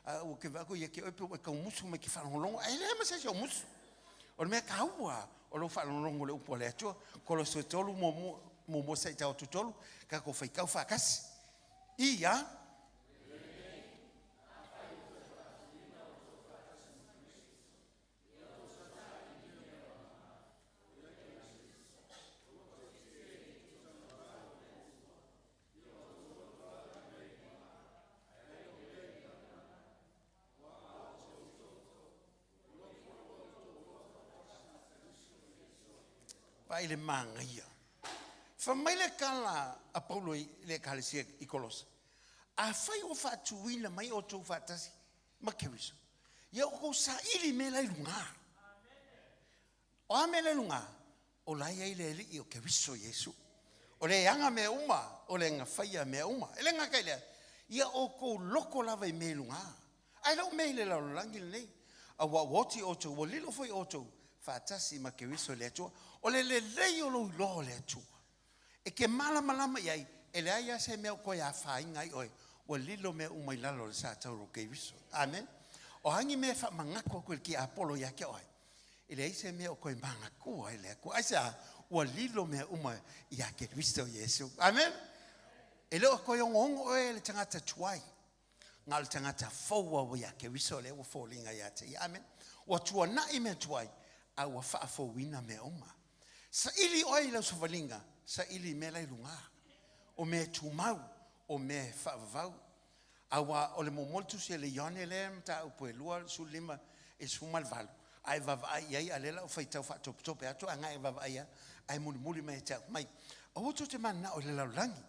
A ua ke vaai atu ia te oe pe ua e tau musu mai e te faalogologo, ae leai ma se isi o musu. O le mea taua o lou faalogologo i le upu a le Atua. Kolose 3 muamua, muamua seia tau atu 3, tatou faitau faatasi. Ia. Vaai le manaia. Fai mai le tala a Paulo i le ekalesia i Kolosa, afai ua faatuina mai outou faatasi ma Keriso, ia outou saili mea la i luga. O a mea la i luga? O la e i ai le Alii o Keriso Iesu. O le e aga mea uma, o le e gafaia mea uma. E le gata i lea, ia outou loko lava i mea i luga, ae le o mea i le lalolagi lenei. Aua ua oti outou, ua lilo foi outou faatasi ma Keriso i le Atua. O le lelei o lou iloa o le Atua, E te malamalama i ai, e leai lava se mea o toe afaina ai oe, ua lilo mea uma i lalo o le sa tauro o Keriso. Amen. O a ni mea e faamanatu atu e le tiapolo ia te oe, e leai se mea o toe manatua e le Atua. Aisea? Ua lilo mea uma ia Keriso Iesu. Amen. E le o toe onoono oe e le tagata tuai, na o le tagata fou lava ua ia Keriso lea ua foliga ia te ia. Amen. Ua tuanai mea tuai, a ua faafouina mea uma. Saili oe i lau savaliga, saili i mea la i luga, o mea e tumau, o mea e faavavau. Aua o le muamua le tusi a le Ioane lea mataupu e 25 i le 18, a e vaavaai i ai, a o lea la ua faitau faatopetope atu, ae na e vaavaai lava, ae mulimuli mai ia te au, mai, aua tou te mananao i le lalolagi,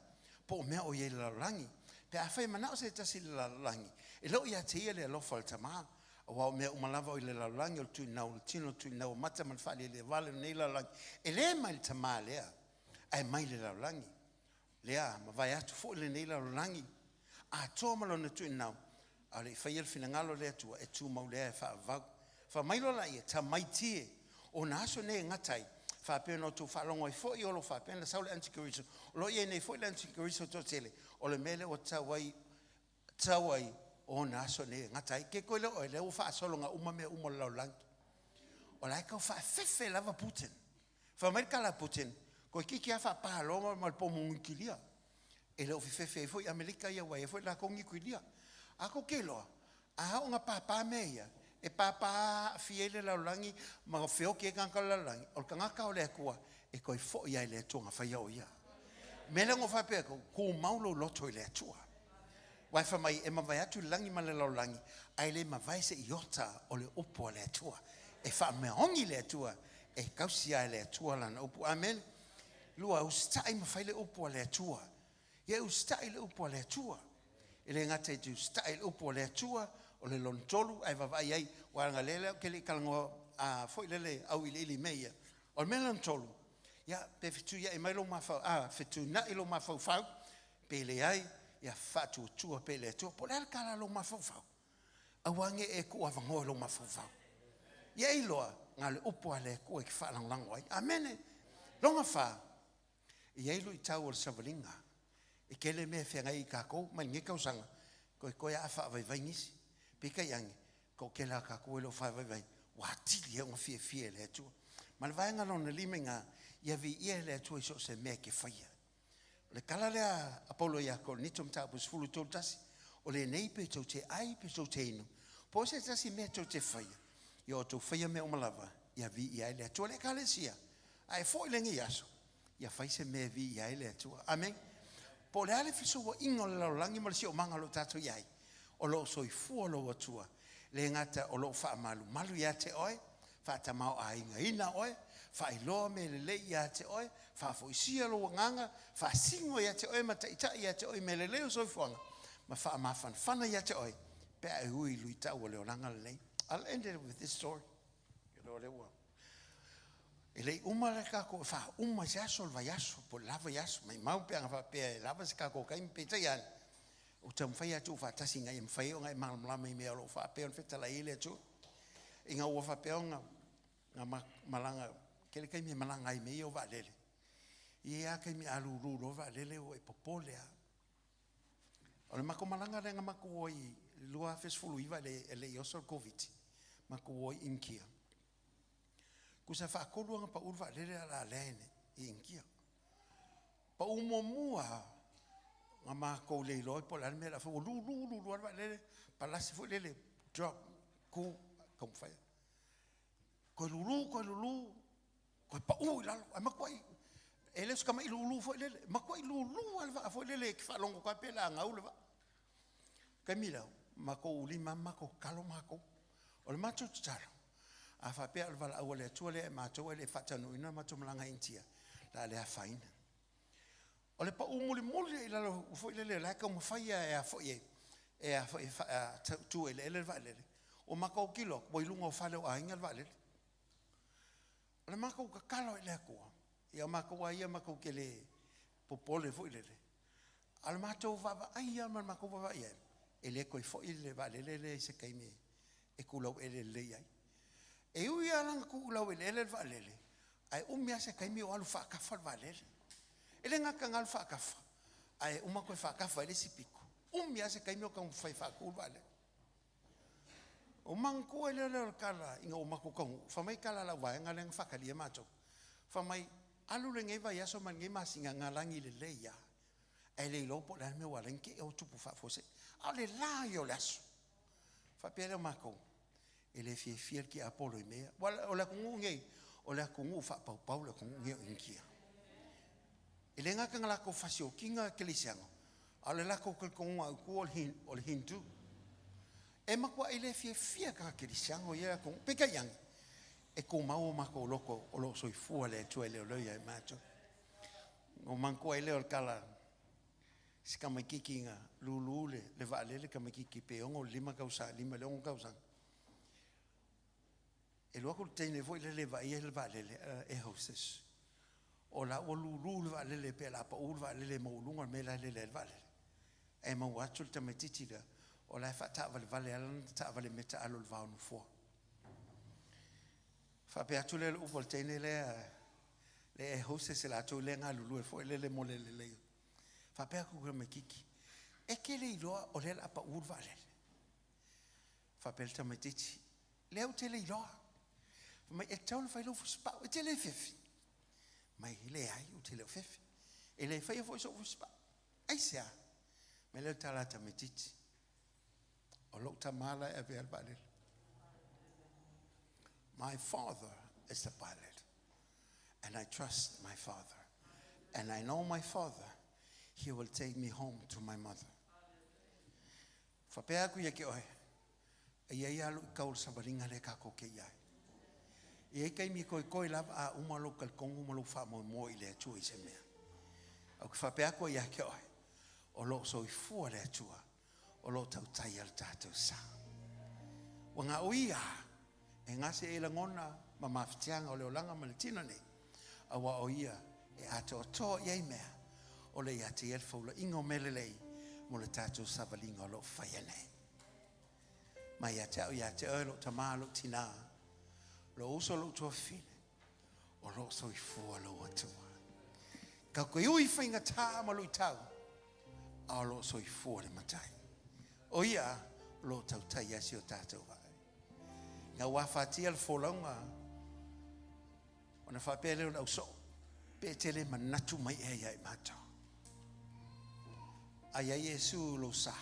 po o mea o i ai i le lalolagi. Pe afai e manao se tasi i le lalolagi, e le o ia te ia le alofa o le Tama, aua o mea uma lava o i le lalolagi, o le tuinau o le tino, o le tuinau o mata ma le faalelia vale o lenei lalolagi, e le mai le Tama lea, ae mai le lalolagi lea, mavae atu foi lenei lalolagi atoa ma lona tuinau, a o le i faia le finagalo o le Atua, e tumau lea e faavavau. Fai mai loa laia, Tamaiti e, o na aso nei e gata ai, faapea ona outou faalogo ai foi o lo o faapea ona sau le antikeriso, o lo o i ai nei foi le antikeriso toatele, o le mea lea ua tatau ai, tatau ai o ona aso nei e gata ai. Ke koe lea oe, lea ua faasologa uma mea uma o le lalolagi. O la e tau faafefe lava Putin. Fai mai le tala a Putin, toeitiiti lava faapaloa ma le pomu niukilia. E le o fefefe ai foi Amerika ia ua i ai foi latou niukilia. A tou te iloa, a oo ina pāpā mea ia, e pāpā aafia ai le lalolagi ma feoti ai tagata o le lalolagi, o le tagata o le Atua e toe foi lava i le Atua na faia o ia. O le mea lea na ou faapea atu, tumau lou loto i le Atua. Aua e fai mai, e mavae atu le lagi ma le lalolagi, ae le mavae se iota o le upu a le Atua. E faameaogi le Atua, e tausi lava e le Atua Lana upu. Amene. Lua, usitai ma fai le upu a le Atua. Ia e usitai le upu a le Atua. E le gata i te usitai i le upu a le Atua, o le lona tolu, ae vaavaai ai, aua leaga o lea ou te le i talanoa foi lele auiliili i mea ia. O le mea lona tolu, ia, pe fetuiai mai lou mafaufau, a, fetuunai lou mafaufau, pe leai, ia faatuatua pea i le Atua. Po o le a le tala a lou mafaufau, aua ne i e tuuavanoa i lou mafaufau. Ia e iloa, na o le upu a le Atua e te faalagolago ai. Amene. Lona fa, e i ai luitau o le savaliga. E tele mea e feagai ai tatou mai lenei tausaga, toetoe lava a faavaivai nisi. Peitai ane, toatele a tatou e le o faavaivai, ua atili ai ona fiafia e le Atua. Ma le vaega lona lima ina ia viia e le Atua i so o se mea e te faia. O le tala lea a Paulo ia Korinito mataupu 13 1, o lenei pe tou te ai pe tou te inu, po o se tasi mea tou te faia, ia outou faia mea uma lava, ia viia ai le Atua. Le Ekalesia, a e foi lenei aso, ia fai se mea e viia ai le Atua. Amene. Po o le a le fesouaina o le lalolagi ma le siomaga o lo o tatou i ai, o lo o soifua lou Atua, le gata o lo o faamalumalu ia te oe, faatamaoaigaina oe, faailoa mea lelei ia te oe, faafoisia lou agaga, faasino ia te oe ma taitai ia te oe i mea lelei o le soifuaga, ma faamafanafana ia te oe pe a e ui i luitau o le olaga lenei. I'll end it with this story. O lea ua E le i uma le tatou e faauma i se aso o le vaiaso po o le la vaiaso, maimau pe ana faapea e lava se tatou taimi, peitai ane, ua taumafai lava e tuufaatasi ina ia mafai ai ona e malamalama i mea o lo o faapea ona fetalai ai le Atua. Ina ua faapea ona malaga, tele taimi e malaga ai i mea ia o vaalele, e i ai lava taimi a lulu loa le vaalele ua e popole lava. O le matou malaga lea na matou o ai i le 2019 e le i oso le Koviti, matou o ai i Initia. Tusa faatolu ona pau le vaalele a o le a land i Initia. Pau muamua na matou le iloa po o le a le mea o le a fai, ua lulu lulu lava le vaalele, palasi foi lele, drop, tu, taumafai. Toe lulu, toe lulu, toe pau i lalo. Ae matuai, e le o se tamai lulu foi lele, matuai lulu lava le vaa foi lele e te faalogo atu lava pei o le a gau le vaa. Taimi lea, matou lima lava ma matou tatalo matou. O le matou tatalo, a faapea o le valaau a le Atua lea ia matou ae le i faataunuuina le matou malaga i Initia, o le a le afaina. O le pau mulimuli i lalo foi lele o la e taumafai lava e a foi e e a foi e tu eleele le vaalele, ua matou autilo atu ua i luga o fale o aiga le vaalele. O le matou tatalo i le Atua, ia o matou lava ia matou te le popole foi lele, A o le matou vaavaai lava ma le matou vaavaai i ai, e le toe foi le vaalele lea i se taimi e tu laueleele lelei ai. E ui lava la ina tuu laueleele le vaalele, ae umi lava se taimi o alu faatafa le vaalele. E le gata ina alu faatafa, ae uma toe faatafa i le isi pito. Umi lava se taimi o taumafai e faatu le vaalele. Ou manatua ai lea o le tala ina ua matou taunuu, fai mai tala a lau vaega lea na faatalia matou, fai mai, alu lenei vaiaso ma lenei masina na lagi lelei lava, ae le iloa po o le a le mea ua ala ai ona te i ua tupu faafuasei. A o le la ia o le aso, faapea lea o matou, e le fiafia le tiapolo i mea ia. Aua o le atunuu lenei, o le atunuu faapaupau le atunuu lenei o Initia. E le gata ina latou fasiokiina kerisiano, a o le latou talitonuga autu o le Hindu. E matuai le fiafia tagata kerisiano i ia atunuu. Peitai ane, e tumau o matou loto o lo o soifua le Atua e leoleo ia i matou. Ona ou manatua ai lea o le tala si tamaititi na lulu le, le vaalele tamaititi pe 65 tausaga, 5 i le 6 tausaga. E alu atu le teine foi lele e vaaia le vaalele, air hostess. O la ua lulu le vaalele pei o le a pau le vaalele e maualuga le mea la e lele ai le vaalele. Ae maua atu le tamaititi lea, o la e faataavalevale lava lana taavale meataalo i le va o nofoa. Faapea atu lea o le upu a le teine lea, le air hostess latou lea e galulue foi lele mo le lelei. Faapea atu i le tamaititi, e te le iloa o lea o le a pau le vaalele. Faapea le tamaititi, lea ou te le iloa. Fai mai, e tatau ona fai lou fusipau, e te le fefe. Mai, leai, ou te le o fefe. E le faia foi sou fusipau. Aisea? Mai lea o le tala a le tamaititi, o lou tama la e avea le vaalele. My father is the pilot and I trust my father and I know my father he will take me home to my mother. Faapea atu ia te oe, e i ai lava luitau o le savaliga lea tatou te i ai. E i ai taimi e toetoe lava a uma lou talitonu ma lou faamoemoe i le Atua i se mea. Ou te faapea atu ai ia te oe, o lo o soifua le Atua, o lo o tautaia le tatou sa. Ua na o Ia e gase ai lagona ma mafatiaga o le olaga ma le tino nei, aua o Ia e atoatoa i ai mea, o le ia te Ia le faulaiga o mea lelei mo le tatou savaliga o lo o faia nei. Mai ia te au ia te oe, lou tamā, lou tinā, lou uso, lou tuafafine, o lo o soifua lou Atua. Tatou te ui i faigatā ma luitau, a o lo o soifua le Matai. O ia, O lo o tautai ai si o tatou vaai. Ina ua afatia le folauga, ona faapea lea o le ausoo, pe e te le manatu mai ea ia i matou. A i ai Iesu lou sa,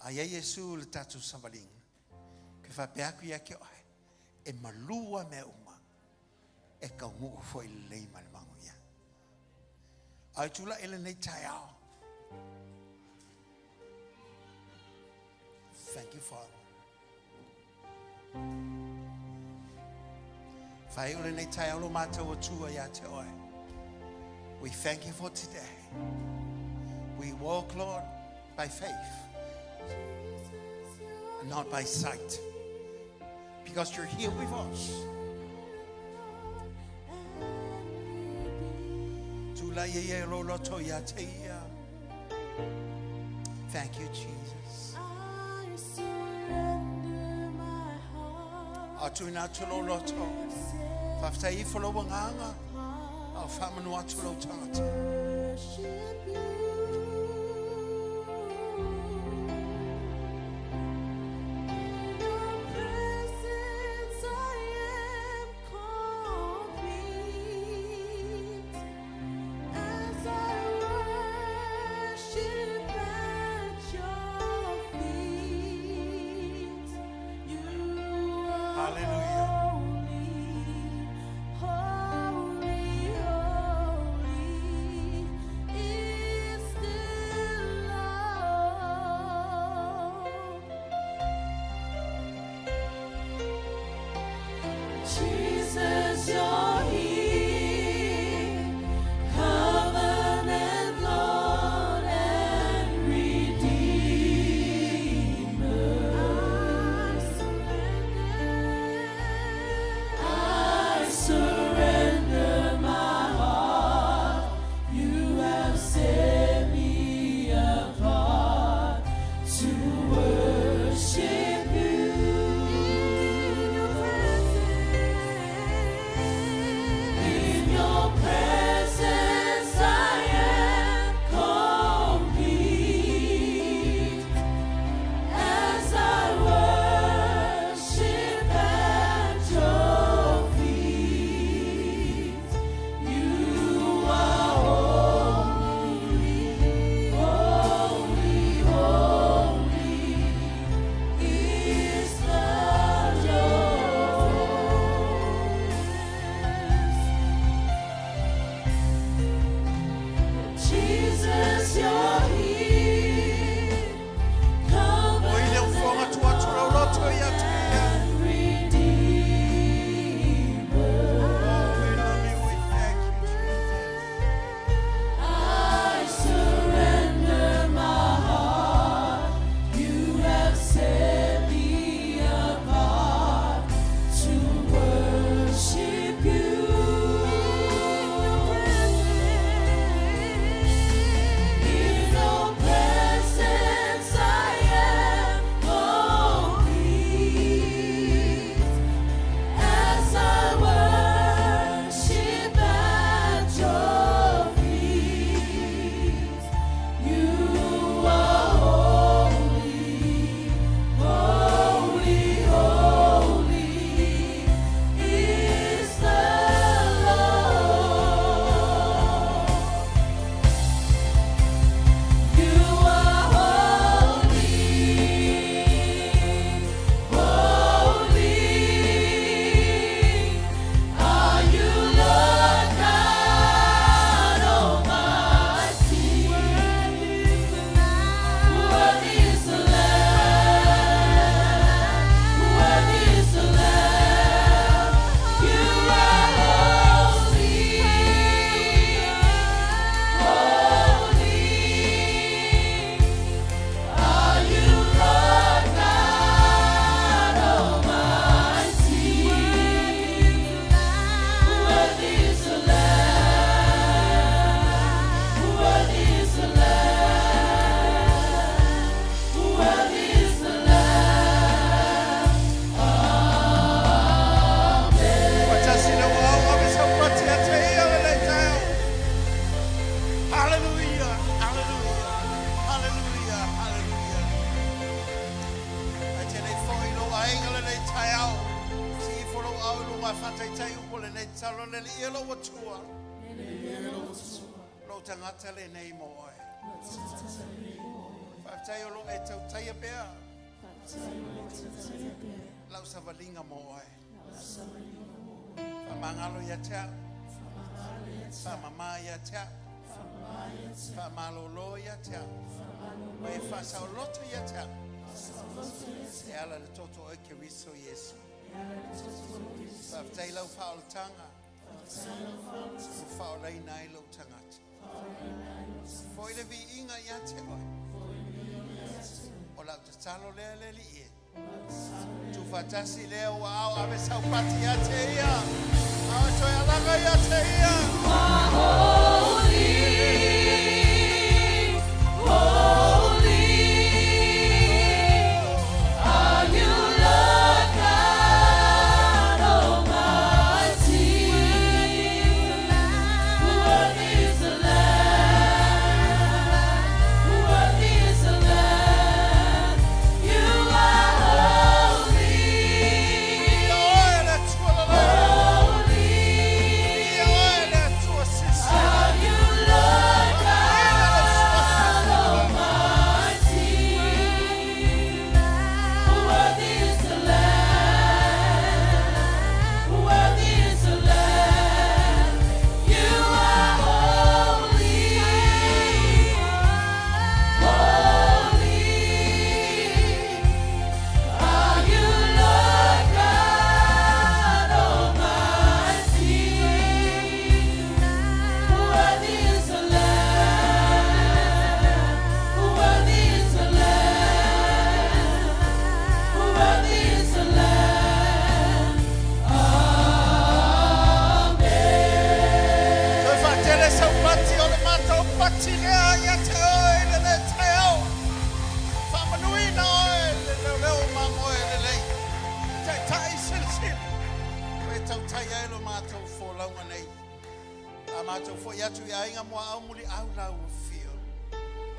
a i ai Iesu le tatou savaliga, ke faapea atu ia te oe, e malu a mea uma, e taunuu foi lelei ma le manuia. A i tulai lenei taeao. Thank you, Father. Whai o lenei taeao lo mātou Atua ia te oe. We thank you for today. We walk, Lord, by faith and not by sight. Because you're here with us. Tula ia ia lo loto ia te ia. Thank you, Jesus. Atu ina atu lo loto. Whawhtai ifo lo wanganga. Au whamanu atu lo tangata. Hallelujah. Jesus, you're here, covenant Lord and Redeemer. I surrender my heart. You have set me apart to worship you. In your presence. a faataitai upu o lenei tatalo, Le Alii e lou Atua, lou tagata lenei mo Oe. Faafetai o lo o e tautaia pea lau savaliga mo Oe. Faamagalo ia te au. Faamama ia te au. Faamalolo ia te au. Ma e faasaoloto ia te au. E ala i le toto o Keriso Iesu. Faafetai i lau faaolataga ua faaolaina ai lou tagata. Foi le viiga ia te oe. O lau tatalo lea le Alii e. Tuufaatasi lea ua ao ave sau pati ia te ia. Ao e toe alaga ia te ia. Holy, holy, are you Lord God Almighty? Worthy is the Lamb, worthy is the Lamb. You are holy, Ia oe le Atua lelei. holy. Ia oe le Atua sisi. Are you Lord God Almighty? Worthy is the Lamb, worthy is the Lamb. You are holy, holy. Are you Lord God Almighty? Worthy is the Lamb, worthy is the Lamb, worthy is the Lamb. Amen. Toe faatele sau pati o le matou pati lea ia te oe i lenei taeao. Faamanuina oe le leoleo mamoe lelei. Taitai silisili. Ua e tautai ai lo matou folauga nei. A matou foi atu i aiga muaau muliau lau afio.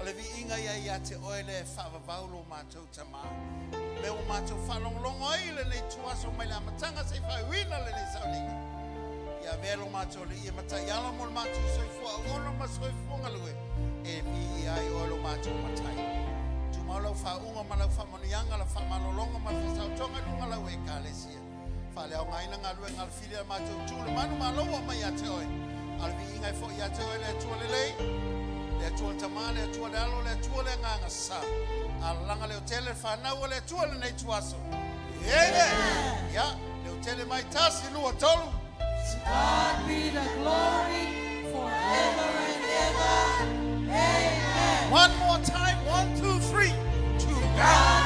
O le viiga ia ia te oe le e faavavau lo matou Tamā. Mea ua matou faalogologo ai i lenei ituaso mai le amataga seia faaiuina lenei sauniga. Ia avea lo matou Alii e mataiala mo le matou soifua auauna ma soifua galue e viia ai oe lo matou Matai. Tumau lau faauuga ma lau faamanuiaga, lau faamalologa ma le faasaotoga i luga o lau Ekalesia. Faaleaogaina galuega alafili a le matou itu, le manu malo ua aumai ia te oe. A o le viiga e foi ia te oe le Atua lelei, le Atua le Tama, le Atua le Alo, le Atua le Agaga Sa. Alalaga leotele le fanau a le Atua i lenei ituaso. Amen. Ia, leotele mai, tasi, lua, tolu. To God be the glory forever and ever. Amen. One more time, one, two, three. To God.